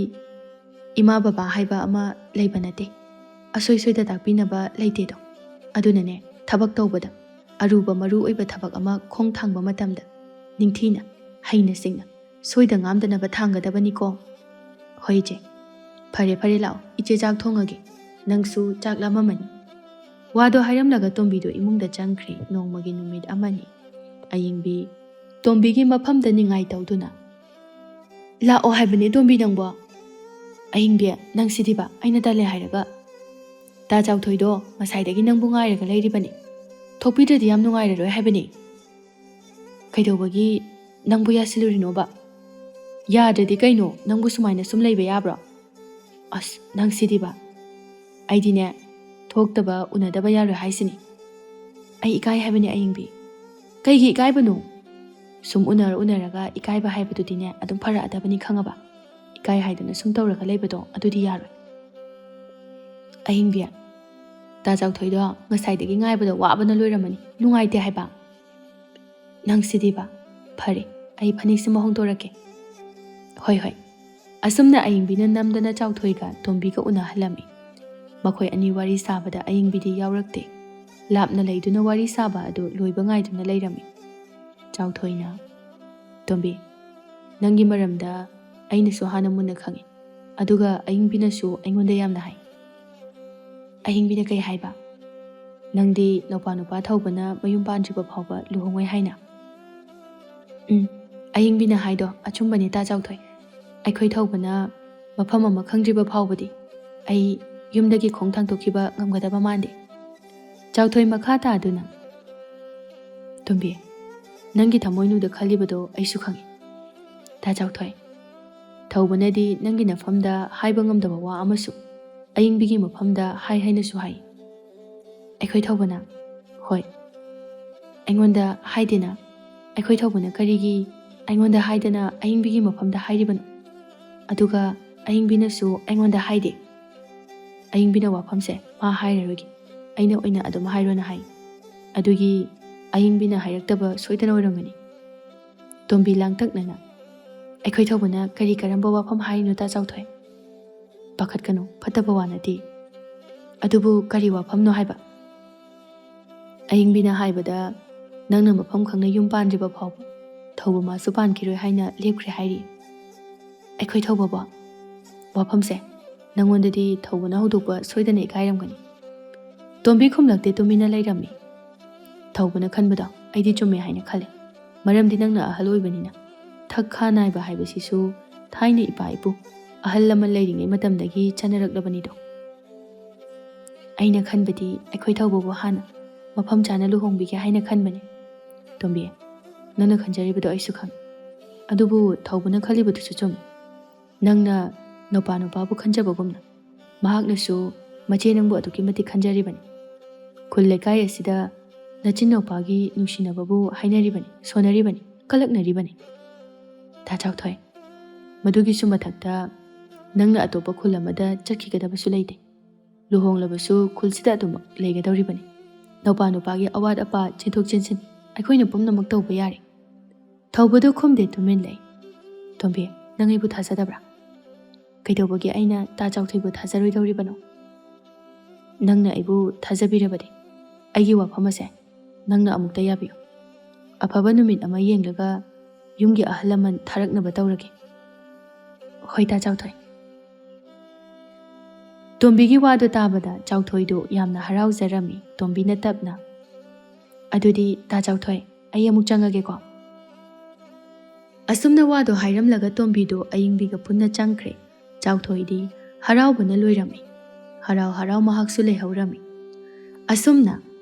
ꯏꯃꯥ ꯕꯕꯥ ꯍꯥꯏꯕ ꯑꯃ ꯂꯩꯕ ꯅꯠꯇꯦ꯫ ꯑꯁꯣꯏ ꯁꯣꯏꯗ ꯇꯥꯛꯄꯤꯅꯕ ꯂꯩꯇꯦꯗꯣ꯫ ꯑꯗꯨꯅꯅꯦ, ꯊꯕꯛ ꯇꯧꯕꯗ, ꯑꯔꯨꯕ ꯃꯔꯨ ꯑꯣꯏꯕ ꯊꯕꯛ ꯑꯃ ꯈꯣꯡ ꯊꯥꯡꯕ ꯃꯇꯝꯗ ꯅꯤꯡꯊꯤꯅ, ꯍꯩꯅ ꯁꯤꯡꯅ, ꯁꯣꯏꯗ ꯉꯥꯝꯗꯅꯕ ꯊꯥꯡꯒꯗꯕꯅꯤꯀꯣ꯫ ꯍꯣꯏ ꯏꯆꯦ꯫ ꯐꯔꯦ ꯐꯔꯦ, ꯂꯥꯛꯑꯣ, ꯏꯆꯦ ꯆꯥꯛ ꯊꯣꯡꯉꯒꯦ꯫ ꯅꯪꯁꯨ ꯆꯥꯛ ꯂꯥꯝꯃꯝꯃꯅꯤ꯫ ꯋꯥꯗꯣ ꯍꯥꯏꯔꯝꯂꯒ ꯇꯣꯝꯕꯤꯗꯣ ꯏꯃꯨꯡꯗ ꯆꯪꯈ꯭ꯔꯦ꯫ ꯅꯣꯡꯃꯒꯤ ꯅꯨꯃꯤꯠ ꯑꯃꯅꯤ꯫ ꯑꯌꯤꯡꯕꯤ ꯇꯣꯝꯕꯤꯒꯤ ꯃꯐꯝꯗ ꯅꯤꯡꯉꯥꯏ ꯇꯧꯗꯨꯅ, "ꯂꯥꯛꯑꯣ ꯍꯥꯏꯕꯅꯦ ꯇꯣꯝꯕꯤ ꯅꯪꯕꯣ꯫ ꯑꯌꯤꯡꯕꯤ, ꯅꯪ ꯁꯤꯗꯤꯕ, ꯑꯩꯅ ꯇꯜꯂꯦ ꯍꯥꯏꯔꯒ꯫ ꯇꯥ ꯆꯥꯎꯊꯣꯏꯗꯣ ꯉꯁꯥꯏꯗꯒꯤ ꯅꯪꯕꯨ ꯉꯥꯏꯔꯒ ꯂꯩꯔꯤꯕꯅꯤ꯫ ꯊꯣꯛꯄꯤꯗ꯭ꯔꯗꯤ ꯌꯥꯝ ꯅꯨꯡꯉꯥꯏꯔꯔꯣꯏ ꯍꯥꯏꯕꯅꯤ꯫ ꯀꯩꯗꯧꯕꯒꯤ ꯅꯪꯕꯨ ꯌꯥꯁꯤꯜꯂꯨꯔꯤꯅꯣꯕ? ꯌꯥꯗ꯭ꯔꯗꯤ ꯀꯩꯅꯣ, ꯅꯪꯕꯨ ꯁꯨꯃꯥꯏꯅ ꯁꯨꯝ ꯂꯩꯕ ꯌꯥꯕ꯭ꯔꯣ? ꯑꯁ, ꯅꯪ ꯁꯤꯗꯤꯕ꯫ ꯑꯩꯗꯤꯅꯦ, ꯊꯣꯛꯇꯕ ꯎꯅꯗꯕ ꯌꯥꯔꯣꯏ ꯍꯥꯏꯁꯤꯅꯤ꯫ ꯑꯩ ꯏꯀꯥꯏ ꯍꯥꯏꯕꯅꯦ ꯑꯌꯤꯡꯕꯤ꯫ ꯀꯩꯒꯤ ꯏꯀꯥꯏꯕꯅꯣ? ꯁꯨꯝ ꯎꯅꯔ ꯎꯅꯔꯒ ꯏꯀꯥꯏꯕ ꯍꯥꯏꯕꯗꯨꯗꯤꯅꯦ, ꯑꯗꯨꯝ ꯐꯔꯛꯑꯗꯕꯅꯤ ꯈꯪꯉꯕ? ꯏꯀꯥꯏ ꯍꯥꯏꯗꯅ ꯁꯨꯝ ꯇꯧꯔꯒ ꯂꯩꯕꯗꯣ, ꯑꯗꯨꯗꯤ ꯌꯥꯔꯣꯏ꯫ ꯑꯍꯤꯡꯕꯤ, ꯇꯥ ꯆꯥꯎꯊꯣꯏꯗꯣ ꯉꯁꯥꯏꯗꯒꯤ ꯉꯥꯏꯕꯗ ꯋꯥꯕꯅ ꯂꯣꯏꯔꯝꯃꯅꯤ, ꯅꯨꯡꯉꯥꯏꯇꯦ ꯍꯥꯏꯕ꯫ ꯅꯪ ꯁꯤꯗꯤꯕ꯫ ꯐꯔꯦ, ꯑꯩ ꯐꯅꯦꯛꯁꯤꯃ ꯍꯣꯡꯗꯣꯔꯛꯀꯦ꯫ ꯍꯣꯏ, ꯍꯣꯏ꯫ ꯑꯁꯨꯝꯅ ꯑꯌꯤꯡꯕꯤꯅ ꯅꯝꯗꯅ ꯆꯥꯎꯊꯣꯏꯒ ꯇꯣꯝꯕꯤꯒ ꯎꯅꯍꯜꯂꯝꯃꯤ꯫ ꯃꯈꯣꯏ ꯑꯅꯤ ꯋꯥꯔꯤ ꯁꯥꯕꯗ ꯑꯌꯤꯡꯕꯤꯗꯤ ꯌꯥꯎꯔꯛꯇꯦ꯫ ꯂꯥꯞꯅ ꯂꯩꯗꯨꯅ ꯋꯥꯔꯤ ꯁꯥꯕ ꯑꯗꯨ ꯂꯣꯏꯕ ꯉꯥꯏꯗꯨꯅ ꯂꯩꯔꯝꯃꯤ꯫ ꯆꯥꯎꯊꯣꯏꯅ, "ꯇꯣꯝꯕꯤ, ꯅꯪꯒꯤ ꯃꯔꯝꯗ ꯑꯩꯅꯁꯨ ꯍꯥꯟꯅ ꯃꯨꯟꯅ ꯈꯪꯏ꯫ ꯑꯗꯨꯒ ꯑꯌꯤꯡꯕꯤꯅꯁꯨ ꯑꯩꯉꯣꯟꯗ ꯌꯥꯝꯅ ꯍꯥꯏ꯫" "ꯑꯍꯤꯡꯕꯤꯅ ꯀꯩ ꯍꯥꯏꯕ? ꯅꯪꯗꯤ ꯅꯧꯄꯥ ꯅꯨꯄꯥ ꯊꯧꯕꯅ ꯃꯌꯨꯝ ꯄꯥꯟꯗ꯭ꯔꯤꯕ ꯐꯥꯎꯕ ꯂꯨꯍꯣꯡꯉꯣꯏ ꯍꯥꯏꯅ?" "ꯎꯝ, ꯑꯍꯤꯡꯕꯤꯅ ꯍꯥꯏꯗꯣ ꯑꯆꯨꯝꯕꯅꯦ ꯇꯥ ꯆꯥꯎꯊꯣꯏ꯫ ꯑꯩꯈꯣꯏ ꯊꯧꯕꯅ ꯃꯐꯝ ꯑꯃ ꯈꯪꯗ꯭ꯔꯤꯕ ꯐꯥꯎꯕꯗꯤ ꯑꯩ ꯌꯨꯝꯗꯒꯤ ꯈꯣꯡ ꯊꯥꯡꯗꯣꯛꯈꯤꯕ ꯉꯝꯒꯗꯕ ꯃꯥꯟꯗꯦ꯫" ꯆꯥꯎꯊꯣꯏ ꯃꯈꯥ ꯇꯥꯗꯨꯅ, "ꯇꯣꯝꯕꯤ, ꯅꯪꯒꯤ ꯊꯃꯣꯏꯅꯨꯡꯗ ꯈꯜꯂꯤꯕꯗꯣ ꯑꯩꯁꯨ ꯈꯪꯏ꯫ ꯇꯥ ꯆꯥꯎꯊꯣꯏ, ꯊꯧꯕꯅꯗꯤ ꯅꯪꯒꯤ ꯅꯐꯝꯗ ꯍꯥꯏꯕ ꯉꯝꯗꯕ ꯋꯥ ꯑꯃꯁꯨ ꯑꯌꯤꯡꯕꯤꯒꯤ ꯃꯐꯝꯗ ꯍꯥꯏ ꯍꯥꯏꯅꯁꯨ ꯍꯥꯏ꯫" "ꯑꯩꯈꯣꯏ ꯊꯧꯕꯅ?" "ꯍꯣꯏ꯫" "ꯑꯩꯉꯣꯟꯗ ꯍꯥꯏꯗꯦꯅ?" "ꯑꯩꯈꯣꯏ ꯊꯧꯕꯅ ꯀꯔꯤꯒꯤ ꯑꯩꯉꯣꯟꯗ ꯍꯥꯏꯗꯅ ꯑꯌꯤꯡꯕꯤꯒꯤ ꯃꯐꯝꯗ ꯍꯥꯏꯔꯤꯕꯅꯣ? ꯑꯗꯨꯒ ꯑꯌꯤꯡꯕꯤꯅꯁꯨ ꯑꯩꯉꯣꯟꯗ ꯍꯥꯏꯗꯦ꯫ ꯑꯌꯤꯡꯕꯤꯅ ꯋꯥꯐꯝꯁꯦ ꯃꯥ ꯍꯥꯏꯔꯔꯣꯏꯒꯦ, ꯑꯩꯅ ꯑꯣꯏꯅ ꯑꯗꯨꯝ ꯍꯥꯏꯔꯣꯅ ꯍꯥꯏ꯫ ꯑꯗꯨꯒꯤ ꯑꯌꯤꯡꯕꯤꯅ ꯍꯥꯏꯔꯛꯇꯕ ꯁꯣꯏꯗꯅ ꯑꯣꯏꯔꯝꯒꯅꯤ꯫" ꯇꯣꯝꯕꯤ ꯂꯥꯡꯇꯛꯅꯅ, "ꯑꯩꯈꯣꯏ ꯊꯧꯕꯅ ꯀꯔꯤ ꯀꯔꯝꯕ ꯋꯥꯐꯝ ꯍꯥꯏꯔꯤꯅꯣ ꯇꯥ ꯆꯥꯎꯊꯣꯏ?" ꯄꯥꯈꯠꯀꯅꯨ, ꯐꯠꯇꯕ ꯋꯥ ꯅꯠꯇꯦ꯫ ꯑꯗꯨꯕꯨ ꯀꯔꯤ ꯋꯥꯐꯝꯅꯣ ꯍꯥꯏꯕ? ꯑꯌꯤꯡꯕꯤꯅ ꯍꯥꯏꯕꯗ, ꯅꯪꯅ ꯃꯐꯝ ꯈꯪꯅ ꯌꯨꯝ ꯄꯥꯟꯗ꯭ꯔꯤꯕ ꯐꯥꯎꯕ ꯊꯧꯕ ꯃꯥꯁꯨ ꯄꯥꯟꯈꯤꯔꯣꯏ ꯍꯥꯏꯅ ꯂꯦꯞꯈ꯭ꯔꯦ ꯍꯥꯏꯔꯤ꯫ ꯑꯩꯈꯣꯏ ꯊꯧꯕꯕꯣ? ꯋꯥꯐꯝꯁꯦ ꯅꯪꯉꯣꯟꯗꯗꯤ ꯊꯧꯕꯅ ꯍꯧꯗꯣꯛꯄ ꯁꯣꯏꯗꯅ ꯏꯀꯥꯏꯔꯝꯒꯅꯤ꯫ ꯇꯣꯝꯕꯤ ꯈꯨꯝꯂꯛꯇꯦ, ꯇꯨꯃꯤꯟꯅ ꯂꯩꯔꯝꯃꯤ꯫ ꯊꯧꯕꯅ ꯈꯟꯕꯗꯣ ꯑꯩꯗꯤ ꯆꯨꯝꯃꯦ ꯍꯥꯏꯅ ꯈꯜꯂꯦ, ꯃꯔꯝꯗꯤ ꯅꯪꯅ ꯑꯍꯜ ꯑꯣꯏꯕꯅꯤꯅ꯫ ꯊꯛ ꯈꯥ ꯅꯥꯏꯕ ꯍꯥꯏꯕꯁꯤꯁꯨ ꯊꯥꯏꯅ ꯏꯄꯥ ꯏꯄꯨ, ꯑꯍꯜ ꯂꯃꯟ ꯂꯩꯔꯤꯉꯩ ꯃꯇꯝꯗꯒꯤ ꯆꯠꯅꯔꯛꯂꯕꯅꯤꯗꯣ꯫ ꯑꯩꯅ ꯈꯟꯕꯗꯤ ꯑꯩꯈꯣꯏ ꯊꯧꯕꯕꯨ ꯍꯥꯟꯅ ꯃꯐꯝ ꯆꯥꯅ ꯂꯨꯍꯣꯡꯕꯤꯒꯦ ꯍꯥꯏꯅ ꯈꯟꯕꯅꯦ꯫ ꯇꯣꯝꯕꯤ, ꯅꯪꯅ ꯈꯟꯖꯔꯤꯕꯗꯣ ꯑꯩꯁꯨ ꯈꯪꯉꯤ꯫ ꯑꯗꯨꯕꯨ ꯊꯧꯕꯅ ꯈꯜꯂꯤꯕꯗꯨꯁꯨ ꯆꯨꯝꯃꯤ꯫ ꯅꯪꯅ ꯅꯨꯄꯥ ꯅꯨꯄꯥꯕꯨ ꯈꯟꯖꯕꯒꯨꯝꯅ ꯃꯍꯥꯛꯅꯁꯨ ꯃꯆꯦ ꯅꯪꯕꯨ ꯑꯗꯨꯛꯀꯤ ꯃꯇꯤꯛ ꯈꯟꯖꯔꯤꯕꯅꯤ꯫ ꯈꯨꯜ ꯂꯩꯀꯥꯏ ꯑꯁꯤꯗ ꯅꯆꯤꯟ ꯅꯨꯄꯥꯒꯤ ꯅꯨꯡꯁꯤꯅꯕꯕꯨ ꯍꯥꯏꯅꯔꯤꯕꯅꯤ, ꯁꯣꯟꯅꯔꯤꯕꯅꯤ, ꯀꯂꯛꯅꯔꯤꯕꯅꯤ꯫ ꯇꯥ ꯆꯥꯎꯊꯣꯏ, ꯃꯗꯨꯒꯤꯁꯨ ꯃꯊꯛꯇ ꯅꯪꯅ ꯑꯇꯣꯞꯄ ꯈꯨꯜ ꯑꯃꯗ ꯆꯠꯈꯤꯒꯗꯕꯁꯨ ꯂꯩꯇꯦ꯫ ꯂꯨꯍꯣꯡꯂꯕꯁꯨ ꯈꯨꯜꯁꯤꯗ ꯑꯗꯨꯃꯛ ꯂꯩꯒꯗꯧꯔꯤꯕꯅꯤ꯫ ꯅꯨꯄꯥ ꯅꯨꯄꯥꯒꯤ ꯑꯋꯥꯠ ꯑꯄꯥ ꯆꯦꯟꯊꯣꯛ ꯆꯦꯟꯁꯤꯟ ꯑꯩꯈꯣꯏꯅ ꯄꯨꯝꯅꯃꯛ ꯇꯧꯕ ꯌꯥꯔꯦ꯫ ꯊꯧꯕꯗꯨ ꯈꯨꯝꯗꯦ, ꯇꯨꯃꯤꯟ ꯂꯩ꯫ ꯇꯣꯝꯕꯤ, ꯅꯪ ꯑꯩꯕꯨ ꯊꯥꯖꯗꯕ꯭ꯔꯥ? ꯀꯩꯗꯧꯕꯒꯤ ꯑꯩꯅ ꯇꯥ ꯆꯥꯎꯊꯣꯏꯕꯨ ꯊꯥꯖꯔꯣꯏꯗꯧꯔꯤꯕꯅꯣ? ꯅꯪꯅ ꯑꯩꯕꯨ ꯊꯥꯖꯕꯤꯔꯕꯗꯤ ꯑꯩꯒꯤ ꯋꯥꯐꯝ ꯑꯁꯦ ꯅꯪꯅ ꯑꯃꯨꯛꯇ ꯌꯥꯕꯤꯌꯨ꯫ ꯑꯐꯕ ꯅꯨꯃꯤꯠ ꯑꯃ ꯌꯦꯡꯂꯒ ꯌꯨꯝꯒꯤ ꯑꯍꯜ ꯂꯃꯟ ꯊꯥꯔꯛꯅꯕ ꯇꯧꯔꯒꯦ꯫ ꯍꯣꯏ, ꯇꯥ ꯆꯥꯎꯊꯣꯏ꯫ ꯇꯣꯝꯕꯤꯒꯤ ꯋꯥꯗꯨ ꯇꯥꯕꯗ ꯆꯥꯎꯊꯣꯏꯗꯨ ꯌꯥꯝꯅ ꯍꯔꯥꯎꯖꯔꯝꯃꯤ꯫ ꯇꯣꯝꯕꯤꯅ ꯇꯞꯅ, "ꯑꯗꯨꯗꯤ ꯇꯥ ꯆꯥꯎꯊꯣꯏ, ꯑꯩ ꯑꯃꯨꯛ ꯆꯪꯉꯒꯦꯀꯣ?" ꯑꯁꯨꯝꯅ ꯋꯥꯗꯣ ꯍꯥꯏꯔꯝꯂꯒ ꯇꯣꯝꯕꯤꯗꯨ ꯑꯌꯤꯡꯕꯤꯒ ꯄꯨꯟꯅ ꯆꯪꯈ꯭ꯔꯦ꯫ ꯆꯥꯎꯊꯣꯏꯗꯤ ꯍꯔꯥꯎꯕꯅ ꯂꯣꯏꯔꯝꯃꯤ꯫ ꯍꯔꯥꯎ ꯍꯔꯥꯎ ꯃꯍꯥꯛꯁꯨ ꯂꯩꯍꯧꯔꯝꯃꯤ꯫ ꯑꯁꯨꯝꯅ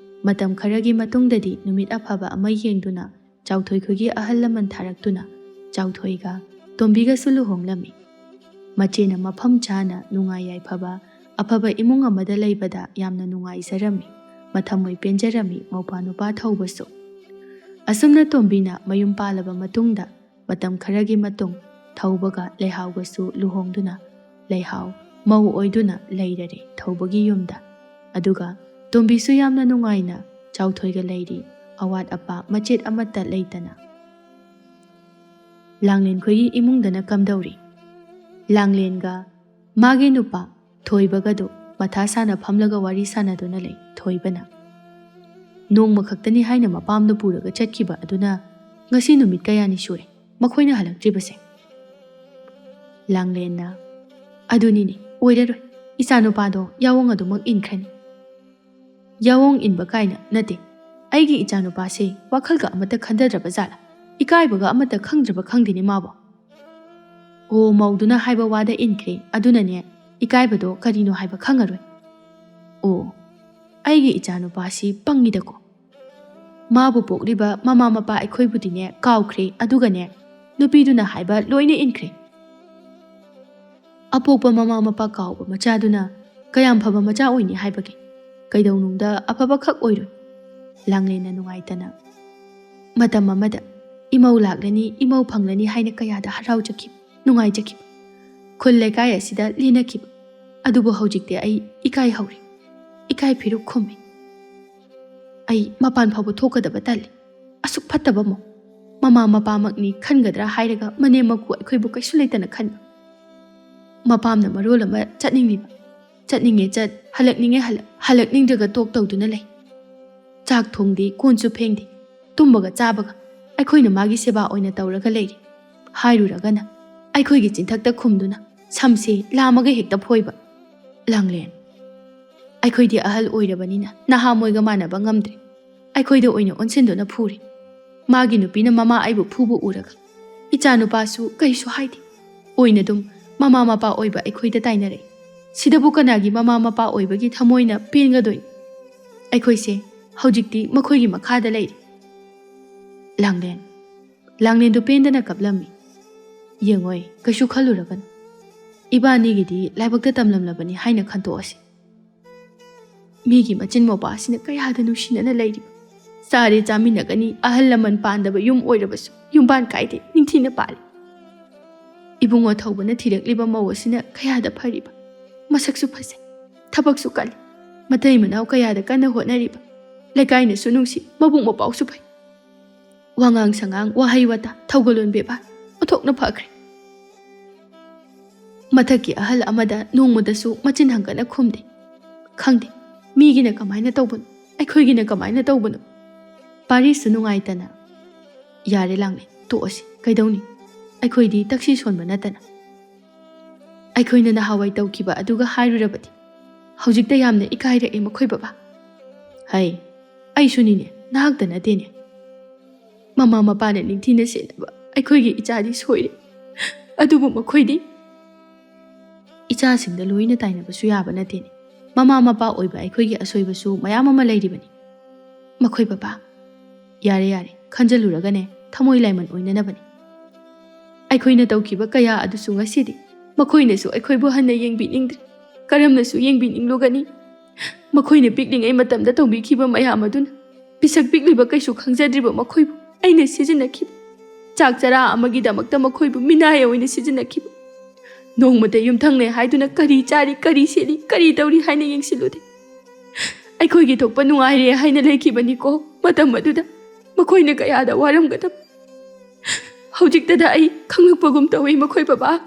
ꯃꯇꯝ ꯈꯔꯒꯤ ꯃꯇꯨꯡꯗꯗꯤ ꯅꯨꯃꯤꯠ ꯑꯐꯕ ꯑꯃ ꯌꯦꯡꯗꯨꯅ ꯆꯥꯎꯊꯣꯏ ꯈꯣꯏꯒꯤ ꯑꯍꯜ ꯂꯃꯟ ꯊꯥꯔꯛꯇꯨꯅ ꯆꯥꯎꯊꯣꯏꯒ ꯇꯣꯝꯕꯤꯒꯁꯨ ꯂꯨꯍꯣꯡꯂꯝꯃꯤ꯫ ꯃꯆꯦꯅ ꯃꯐꯝ ꯆꯥꯅ ꯅꯨꯡꯉꯥꯏ ꯌꯥꯏꯐꯕ ꯑꯐꯕ ꯏꯃꯨꯡ ꯑꯃꯗ ꯂꯩꯕꯗ ꯌꯥꯝꯅ ꯅꯨꯡꯉꯥꯏꯖꯔꯝꯃꯤ꯫ ꯃꯊꯃꯣꯏ ꯄꯦꯟꯖꯔꯝꯃꯤ ꯃꯧꯄꯥ ꯅꯨꯄꯥ ꯊꯧꯕꯁꯨ꯫ ꯑꯁꯨꯝꯅ ꯇꯣꯝꯕꯤꯅ ꯃꯌꯨꯝ ꯄꯥꯜꯂꯕ ꯃꯇꯨꯡꯗ ꯃꯇꯝ ꯈꯔꯒꯤ ꯃꯇꯨꯡ ꯊꯧꯕꯒ ꯂꯩꯍꯥꯎꯒꯁꯨ ꯂꯨꯍꯣꯡꯗꯨꯅ ꯂꯩꯍꯥꯎ ꯃꯧ ꯑꯣꯏꯗꯨꯅ ꯂꯩꯔꯔꯦ ꯊꯧꯕꯒꯤ ꯌꯨꯝꯗ꯫ ꯑꯗꯨꯒ ꯇꯣꯝꯕꯤꯁꯨ ꯌꯥꯝꯅ ꯅꯨꯡꯉꯥꯏꯅ ꯆꯥꯎꯊꯣꯏꯒ ꯂꯩꯔꯤ, ꯑꯋꯥꯠ ꯑꯄꯥ ꯃꯆꯦꯠ ꯑꯃꯠꯇ ꯂꯩꯇꯅ꯫ ꯂꯥꯡꯂꯦꯟ ꯈꯣꯏꯒꯤ ꯏꯃꯨꯡꯗꯅ ꯀꯝꯗꯧꯔꯤ? ꯂꯥꯡꯂꯦꯟꯒ ꯃꯥꯒꯤ ꯅꯨꯄꯥ ꯊꯣꯏꯕꯒꯗꯨ ꯃꯊꯥ ꯁꯥꯅ ꯐꯝꯂꯒ ꯋꯥꯔꯤ ꯁꯥꯅꯗꯨꯅ ꯂꯩ꯫ ꯊꯣꯏꯕꯅ, "ꯅꯣꯡꯃ ꯈꯛꯇꯅꯤ ꯍꯥꯏꯅ ꯃꯄꯥꯝꯗ ꯄꯨꯔꯒ ꯆꯠꯈꯤꯕ ꯑꯗꯨꯅ ꯉꯁꯤ ꯅꯨꯃꯤꯠ ꯀꯌꯥꯅꯤ ꯁꯨꯔꯦ ꯃꯈꯣꯏꯅ ꯍꯜꯂꯛꯇ꯭ꯔꯤꯕꯁꯦ?" ꯂꯥꯡꯂꯦꯟꯅ, "ꯑꯗꯨꯅꯤꯅꯦ, ꯑꯣꯏꯔꯔꯣꯏ꯫ ꯏꯆꯥꯅꯨꯄꯥꯗꯣ ꯌꯥꯑꯣꯡ ꯑꯗꯨꯃꯛ ꯏꯟꯈ꯭ꯔꯅꯤ꯫" "ꯌꯥꯑꯣꯡ ꯏꯟꯕ ꯀꯥꯏꯅ ꯅꯠꯇꯦ꯫ ꯑꯩꯒꯤ ꯏꯆꯥꯅꯨꯄꯥꯁꯦ ꯋꯥꯈꯜꯒ ꯑꯃꯠꯇ ꯈꯟꯊꯗ꯭ꯔꯕ ꯖꯥꯠꯂꯥ? ꯏꯀꯥꯏꯕꯒ ꯑꯃꯠꯇ ꯈꯪꯗ꯭ꯔꯕ ꯈꯪꯗꯦꯅꯦ ꯃꯥꯕꯣ꯫" "ꯑꯣ, ꯃꯧꯗꯨꯅ ꯍꯥꯏꯕ ꯋꯥꯗ ꯏꯟꯈ꯭ꯔꯦ, ꯑꯗꯨꯅꯅꯦ ꯏꯀꯥꯏꯕꯗꯣ ꯀꯔꯤꯅꯣ ꯍꯥꯏꯕ ꯈꯪꯉꯔꯣꯏ꯫" "ꯑꯣ, ꯑꯩꯒꯤ ꯏꯆꯥꯅꯨꯄꯥꯁꯤ ꯄꯪꯉꯤꯗꯀꯣ꯫ ꯃꯥꯕꯨ ꯄꯣꯛꯂꯤꯕ ꯃꯃꯥ ꯃꯄꯥ ꯑꯩꯈꯣꯏꯕꯨꯗꯤꯅꯦ ꯀꯥꯎꯈ꯭ꯔꯦ, ꯑꯗꯨꯒꯅꯦ ꯅꯨꯄꯤꯗꯨꯅ ꯍꯥꯏꯕ ꯂꯣꯏꯅ ꯏꯟꯈ꯭ꯔꯦ꯫" "ꯑꯄꯣꯛꯄ ꯃꯃꯥ ꯃꯄꯥ ꯀꯥꯎꯕ ꯃꯆꯥꯗꯨꯅ ꯀꯌꯥꯝ ꯐꯕ ꯃꯆꯥ ꯑꯣꯏꯅꯤ ꯍꯥꯏꯕꯒꯦ? ꯀꯩꯗꯧꯅꯨꯡꯗ ꯑꯐꯕꯈꯛ ꯑꯣꯏꯔꯣꯏ꯫" ꯂꯥꯡꯂꯦꯟꯅ ꯅꯨꯡꯉꯥꯏꯇꯅ, "ꯃꯇꯝ ꯑꯃꯗ ꯏꯃꯧ ꯂꯥꯛꯂꯅꯤ, ꯏꯃꯧ ꯐꯪꯂꯅꯤ ꯍꯥꯏꯅ ꯀꯌꯥꯗ ꯍꯔꯥꯎꯖꯈꯤꯕ, ꯅꯨꯡꯉꯥꯏꯖꯈꯤꯕ꯫ ꯈꯨꯜ ꯂꯩꯀꯥꯏ ꯑꯁꯤꯗ ꯂꯦꯟꯅꯈꯤꯕ꯫ ꯑꯗꯨꯕꯨ ꯍꯧꯖꯤꯛꯇꯤ ꯑꯩ ꯏꯀꯥꯏ ꯍꯧꯔꯦ, ꯏꯀꯥꯏ ꯐꯤꯔꯨꯛ ꯈꯨꯝꯃꯤ꯫ ꯑꯩ ꯃꯄꯥꯟ ꯐꯥꯎꯕ ꯊꯣꯛꯀꯗꯕ ꯇꯜꯂꯤ꯫ ꯑꯁꯨꯛ ꯐꯠꯇꯕ ꯃꯧ꯫ ꯃꯃꯥ ꯃꯄꯥꯃꯛꯅꯤ ꯈꯟꯒꯗ꯭ꯔꯥ ꯍꯥꯏꯔꯒ ꯃꯅꯦꯝ ꯃꯀꯨ ꯑꯩꯈꯣꯏꯕꯨ ꯀꯩꯁꯨ ꯂꯩꯇꯅ ꯈꯟꯕ꯫ ꯃꯄꯥꯝꯅ ꯃꯔꯣꯜ ꯑꯃ ꯆꯠꯅꯤꯡꯂꯤꯕ, ꯆꯠꯅꯤꯡꯉꯦ ꯆꯠ, ꯍꯜꯂꯛꯅꯤꯡꯉꯦ ꯍꯜꯂꯛ, ꯍꯜꯂꯛꯅꯤꯡꯗ꯭ꯔꯒ ꯇꯣꯛ ꯇꯧꯗꯨꯅ ꯂꯩ꯫ ꯆꯥꯛ ꯊꯣꯡꯗꯦ, ꯀꯣꯟꯁꯨ ꯐꯦꯡꯗꯦ, ꯇꯨꯝꯕꯒ ꯆꯥꯕꯒ ꯑꯩꯈꯣꯏꯅ ꯃꯥꯒꯤ ꯁꯦꯕꯥ ꯑꯣꯏꯅ ꯇꯧꯔꯒ ꯂꯩꯔꯤ꯫ ꯍꯥꯏꯔꯨꯔꯒꯅ ꯑꯩꯈꯣꯏꯒꯤ ꯆꯤꯟꯊꯛꯇ ꯈꯨꯝꯗꯨꯅ ꯁꯝꯁꯦ ꯂꯥꯝꯃꯒ ꯍꯦꯛꯇ ꯐꯣꯏꯕ꯫" ꯂꯥꯡꯂꯦꯟ, "ꯑꯩꯈꯣꯏꯗꯤ ꯑꯍꯜ ꯑꯣꯏꯔꯕꯅꯤꯅ ꯅꯍꯥ ꯃꯣꯏꯒ ꯃꯥꯟꯅꯕ ꯉꯝꯗ꯭ꯔꯦ꯫ ꯑꯩꯈꯣꯏꯗ ꯑꯣꯏꯅ ꯑꯣꯟꯁꯤꯟꯗꯨꯅ ꯐꯨꯔꯦ꯫ ꯃꯥꯒꯤ ꯅꯨꯄꯤꯅ ꯃꯃꯥ ꯑꯩꯕꯨ ꯐꯨꯕ ꯎꯔꯒ ꯏꯆꯥ ꯅꯨꯄꯥꯁꯨ ꯀꯩꯁꯨ ꯍꯥꯏꯗꯦ꯫ ꯑꯣꯏꯅ ꯑꯗꯨꯝ ꯃꯃꯥ ꯃꯄꯥ ꯑꯣꯏꯕ ꯑꯩꯈꯣꯏꯗ ꯇꯥꯏꯅꯔꯛꯏ꯫ ꯁꯤꯗꯕꯨ ꯀꯅꯥꯒꯤ ꯃꯃꯥ ꯃꯄꯥ ꯑꯣꯏꯕꯒꯤ ꯊꯃꯣꯏꯅ ꯄꯦꯟꯒꯗꯣꯏꯅꯣ? ꯑꯩꯈꯣꯏꯁꯦ ꯍꯧꯖꯤꯛꯇꯤ ꯃꯈꯣꯏꯒꯤ ꯃꯈꯥꯗ ꯂꯩꯔꯤ꯫" ꯂꯥꯡꯂꯦꯟ, ꯂꯥꯡꯂꯦꯟꯗꯨ ꯄꯦꯟꯗꯅ ꯀꯞꯂꯝꯃꯤ꯫ "ꯌꯦꯡꯉꯣꯏ, ꯀꯩꯁꯨ ꯈꯜꯂꯨꯔꯒꯅꯨ꯫ ꯏꯕꯥꯅꯤꯒꯤꯗꯤ ꯂꯥꯏꯕꯛꯇ ꯇꯝꯂꯝꯂꯕꯅꯤ ꯍꯥꯏꯅ ꯈꯟꯇꯣꯛꯑꯁꯤ꯫ ꯃꯤꯒꯤ ꯃꯆꯤꯟ ꯃꯧꯄꯥꯁꯤꯅ ꯀꯌꯥꯗ ꯅꯨꯡꯁꯤꯅꯅ ꯂꯩꯔꯤꯕ꯫ ꯆꯥꯔꯦ ꯆꯥꯃꯤꯟꯅꯒꯅꯤ, ꯑꯍꯜ ꯂꯃꯟ ꯄꯥꯟꯗꯕ ꯌꯨꯝ ꯑꯣꯏꯔꯕꯁꯨ ꯌꯨꯝꯕꯥꯟ ꯀꯥꯏꯗꯦ, ꯅꯤꯡꯊꯤꯅ ꯄꯥꯜꯂꯤ꯫ ꯏꯕꯨꯡꯉꯣ ꯊꯧꯕꯅ ꯊꯤꯔꯛꯂꯤꯕ ꯃꯧ ꯑꯁꯤꯅ ꯀꯌꯥꯗ ꯐꯔꯤꯕ꯫ ꯃꯁꯛꯁꯨ ꯐꯖꯩ, ꯊꯕꯛꯁꯨ ꯀꯜꯂꯤ, ꯃꯇꯩ ꯃꯅꯥꯎ ꯀꯌꯥꯗ ꯀꯟꯅ ꯍꯣꯠꯅꯔꯤꯕ꯫ ꯂꯩꯀꯥꯏꯅꯁꯨ ꯅꯨꯡꯁꯤ, ꯃꯕꯨꯡ ꯃꯄꯥꯎꯁꯨ ꯐꯩ꯫ ꯋꯥꯉꯥꯡ ꯁꯉꯥꯡ, ꯋꯥꯍꯩ ꯋꯥꯇꯥ, ꯊꯧꯒꯜꯂꯣꯟ ꯕꯦꯕꯥꯔ ꯑꯣꯟꯊꯣꯛꯅ ꯐꯈ꯭ꯔꯦ꯫" ꯃꯊꯛꯀꯤ ꯑꯍꯜ ꯑꯃꯗ ꯅꯣꯡꯃꯗꯁꯨ ꯃꯆꯤꯟ ꯍꯪꯒꯠꯅ ꯈꯨꯝꯗꯦ꯫ ꯈꯪꯗꯦ, ꯃꯤꯒꯤꯅ ꯀꯃꯥꯏꯅ ꯇꯧꯕꯅꯣ, ꯑꯩꯈꯣꯏꯒꯤꯅ ꯀꯃꯥꯏꯅ ꯇꯧꯕꯅꯣ? ꯄꯥꯔꯤꯁꯨ ꯅꯨꯡꯉꯥꯏꯇꯅ, "ꯌꯥꯔꯦ ꯂꯥꯡꯂꯦ, ꯇꯣꯛꯑꯁꯤ, ꯀꯩꯗꯧꯅꯤ? ꯑꯩꯈꯣꯏꯗꯤ ꯇꯛꯁꯤ ꯁꯣꯟꯕ ꯅꯠꯇꯅ꯫ ꯑꯩꯈꯣꯏꯅ ꯅꯍꯥꯟꯋꯥꯏ ꯇꯧꯈꯤꯕ ꯑꯗꯨꯒ ꯍꯥꯏꯔꯨꯔꯕꯗꯤ ꯍꯧꯖꯤꯛꯇ ꯌꯥꯝꯅ ꯏꯀꯥꯏꯔꯛꯑꯦ ꯃꯈꯣꯏ ꯕꯕꯥ꯫ ꯍꯩ, ꯑꯩꯁꯨꯅꯤꯅꯦ, ꯅꯍꯥꯛꯇ ꯅꯠꯇꯦꯅꯦ꯫ ꯃꯃꯥ ꯃꯄꯥꯅ ꯅꯤꯡꯊꯤꯅ ꯁꯦꯟꯅꯕ ꯑꯩꯈꯣꯏꯒꯤ ꯏꯆꯥꯗꯤ ꯁꯣꯏꯔꯦ, ꯑꯗꯨꯕꯨ ꯃꯈꯣꯏꯗꯤ ꯏꯆꯥꯁꯤꯡꯗ ꯂꯣꯏꯅ ꯇꯥꯏꯅꯕꯁꯨ ꯌꯥꯕ ꯅꯠꯇꯦꯅꯦ꯫ ꯃꯃꯥ ꯃꯄꯥ ꯑꯣꯏꯕ ꯑꯩꯈꯣꯏꯒꯤ ꯑꯁꯣꯏꯕꯁꯨ ꯃꯌꯥꯝ ꯑꯃ ꯂꯩꯔꯤꯕꯅꯤ ꯃꯈꯣꯏ ꯕꯕꯥ꯫ ꯌꯥꯔꯦ, ꯌꯥꯔꯦ, ꯈꯟꯖꯜꯂꯨꯔꯒꯅꯦ ꯊꯃꯣꯏ ꯂꯥꯏꯃꯟ ꯑꯣꯏꯅꯅꯕꯅꯤ꯫ ꯑꯩꯈꯣꯏꯅ ꯇꯧꯈꯤꯕ ꯀꯌꯥ ꯑꯗꯨꯁꯨ ꯉꯁꯤꯗꯤ ꯃꯈꯣꯏꯅꯁꯨ ꯑꯩꯈꯣꯏꯕꯨ ꯍꯟꯅ ꯌꯦꯡꯕꯤꯅꯤꯡꯗ꯭ꯔꯦ꯫ ꯀꯔꯝꯅꯁꯨ ꯌꯦꯡꯕꯤꯅꯤꯡꯂꯨꯒꯅꯤ? ꯃꯈꯣꯏꯅ ꯄꯤꯛꯂꯤꯉꯩ ꯃꯇꯝꯗ ꯇꯧꯕꯤꯈꯤꯕ ꯃꯌꯥꯝ ꯑꯗꯨꯅ ꯄꯤꯁꯛ ꯄꯤꯛꯂꯤꯕ ꯀꯩꯁꯨ ꯈꯪꯖꯗ꯭ꯔꯤꯕ ꯃꯈꯣꯏꯕꯨ ꯑꯩꯅ ꯁꯤꯖꯤꯟꯅꯈꯤꯕ, ꯆꯥꯛ ꯆꯔꯥ ꯑꯃꯒꯤꯗꯃꯛꯇ ꯃꯈꯣꯏꯕꯨ ꯃꯤꯅꯥꯏ ꯑꯣꯏꯅ ꯁꯤꯖꯤꯟꯅꯈꯤꯕ, ꯅꯣꯡꯃꯇ ꯌꯨꯝꯊꯪꯅꯩ ꯍꯥꯏꯗꯨꯅ ꯀꯔꯤ ꯆꯥꯔꯤ, ꯀꯔꯤ ꯁꯦꯠꯂꯤ, ꯀꯔꯤ ꯇꯧꯔꯤ ꯍꯥꯏꯅ ꯌꯦꯡꯁꯤꯜꯂꯨꯗꯦ꯫ ꯑꯩꯈꯣꯏꯒꯤ ꯊꯣꯛꯄ ꯅꯨꯡꯉꯥꯏꯔꯦ ꯍꯥꯏꯅ ꯂꯩꯈꯤꯕꯅꯤꯀꯣ ꯃꯇꯝ ꯑꯗꯨꯗ꯫ ꯃꯈꯣꯏꯅ ꯀꯌꯥꯗ ꯋꯥꯔꯝꯒꯗꯕ꯫ ꯍꯧꯖꯤꯛꯇꯗ ꯑꯩ ꯈꯪꯂꯛꯄꯒꯨꯝ ꯇꯧꯏ ꯃꯈꯣꯏ ꯕꯕꯥ꯫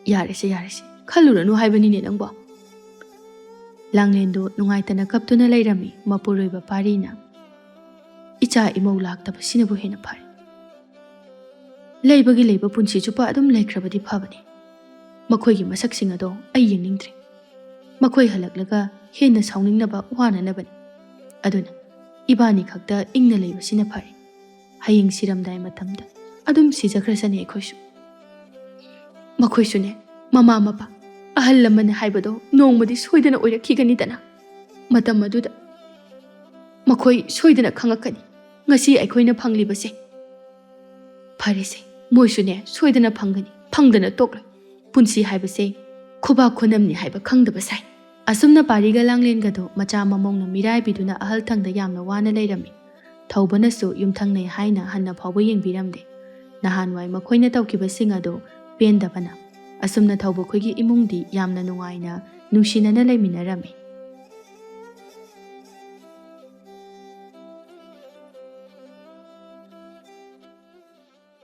ꯌꯥꯔꯦꯁꯦ, ꯌꯥꯔꯦꯁꯦ, ꯈꯜꯂꯨꯔꯅꯨ ꯍꯥꯏꯕꯅꯤꯅꯦ ꯅꯪꯕꯣ꯫ ꯂꯥꯡꯂꯦꯟꯗꯨ ꯅꯨꯡꯉꯥꯏꯇꯅ ꯀꯞꯇꯨꯅ ꯂꯩꯔꯝꯃꯤ ꯃꯄꯨꯔꯣꯏꯕ ꯄꯥꯔꯤꯅ꯫ "ꯏꯆꯥ ꯏꯃꯧ ꯂꯥꯛꯇꯕꯁꯤꯅꯕꯨ ꯍꯦꯟꯅ ꯐꯔꯦ꯫ ꯂꯩꯕꯒꯤ ꯂꯩꯕ ꯄꯨꯟꯁꯤ ꯆꯨꯞꯄ ꯑꯗꯨꯝ ꯂꯩꯈ꯭ꯔꯕꯗꯤ ꯐꯕꯅꯤ꯫ ꯃꯈꯣꯏꯒꯤ ꯃꯁꯛꯁꯤꯡ ꯑꯗꯣ ꯑꯩ ꯌꯦꯡꯅꯤꯡꯗ꯭ꯔꯦ꯫ ꯃꯈꯣꯏ ꯍꯜꯂꯛꯂꯒ ꯍꯦꯟꯅ ꯁꯥꯎꯅꯤꯡꯅꯕ ꯋꯥꯅꯅꯕꯅꯤ꯫ ꯑꯗꯨꯅ ꯏꯕꯥꯅꯤ ꯈꯛꯇ ꯏꯪꯅ ꯂꯩꯕꯁꯤꯅ ꯐꯔꯦ꯫ ꯍꯌꯦꯡ ꯁꯤꯔꯝꯗꯥꯏ ꯃꯇꯝꯗ ꯑꯗꯨꯝ ꯁꯤꯖꯈ꯭ꯔꯁꯅꯤ ꯑꯩꯈꯣꯏꯁꯨ꯫" ꯃꯈꯣꯏꯁꯨꯅꯦ, ꯃꯃꯥ ꯃꯄꯥ, ꯑꯍꯜ ꯂꯃꯟ ꯍꯥꯏꯕꯗꯣ ꯅꯣꯡꯃꯗꯤ ꯁꯣꯏꯗꯅ ꯑꯣꯏꯔꯛꯈꯤꯒꯅꯤꯗꯅ꯫ ꯃꯇꯝ ꯑꯗꯨꯗ ꯃꯈꯣꯏ ꯁꯣꯏꯗꯅ ꯈꯪꯉꯛꯀꯅꯤ ꯉꯁꯤ ꯑꯩꯈꯣꯏꯅ ꯐꯪꯂꯤꯕꯁꯦ꯫ ꯐꯔꯦꯁꯦ, ꯃꯣꯏꯁꯨꯅꯦ ꯁꯣꯏꯗꯅ ꯐꯪꯒꯅꯤ, ꯐꯪꯗꯅ ꯇꯣꯛꯂꯣꯏ꯫ ꯄꯨꯟꯁꯤ ꯍꯥꯏꯕꯁꯦ ꯈꯨꯕꯥꯛ ꯈꯨꯅꯝꯅꯤ ꯍꯥꯏꯕ ꯈꯪꯗꯕ ꯁꯥꯏ꯫ ꯑꯁꯨꯝꯅ ꯄꯥꯔꯤꯒ ꯂꯥꯡꯂꯦꯟꯒꯗꯣ ꯃꯆꯥ ꯃꯃꯧꯅ ꯃꯤꯔꯥꯏꯕꯤꯗꯨꯅ ꯑꯍꯜ ꯊꯪꯗ ꯌꯥꯝꯅ ꯋꯥꯅ ꯂꯩꯔꯝꯃꯤ꯫ ꯊꯧꯕꯅꯁꯨ ꯌꯨꯝꯊꯪꯅꯩ ꯍꯥꯏꯅ ꯍꯟꯅ ꯐꯥꯎꯕ ꯌꯦꯡꯕꯤꯔꯝꯗꯦ꯫ ꯅꯍꯥꯟꯋꯥꯏ ꯃꯈꯣꯏꯅ ꯇꯧꯈꯤꯕꯁꯤꯡ ꯑꯗꯨ ꯄꯦꯟꯗꯕꯅ꯫ ꯑꯁꯨꯝꯅ ꯊꯧꯕꯈꯣꯏꯒꯤ ꯏꯃꯨꯡꯗꯤ ꯌꯥꯝꯅ ꯅꯨꯡꯉꯥꯏꯅ, ꯅꯨꯡꯁꯤꯅꯅ ꯂꯩꯃꯤꯟꯅꯔꯝꯃꯤ꯫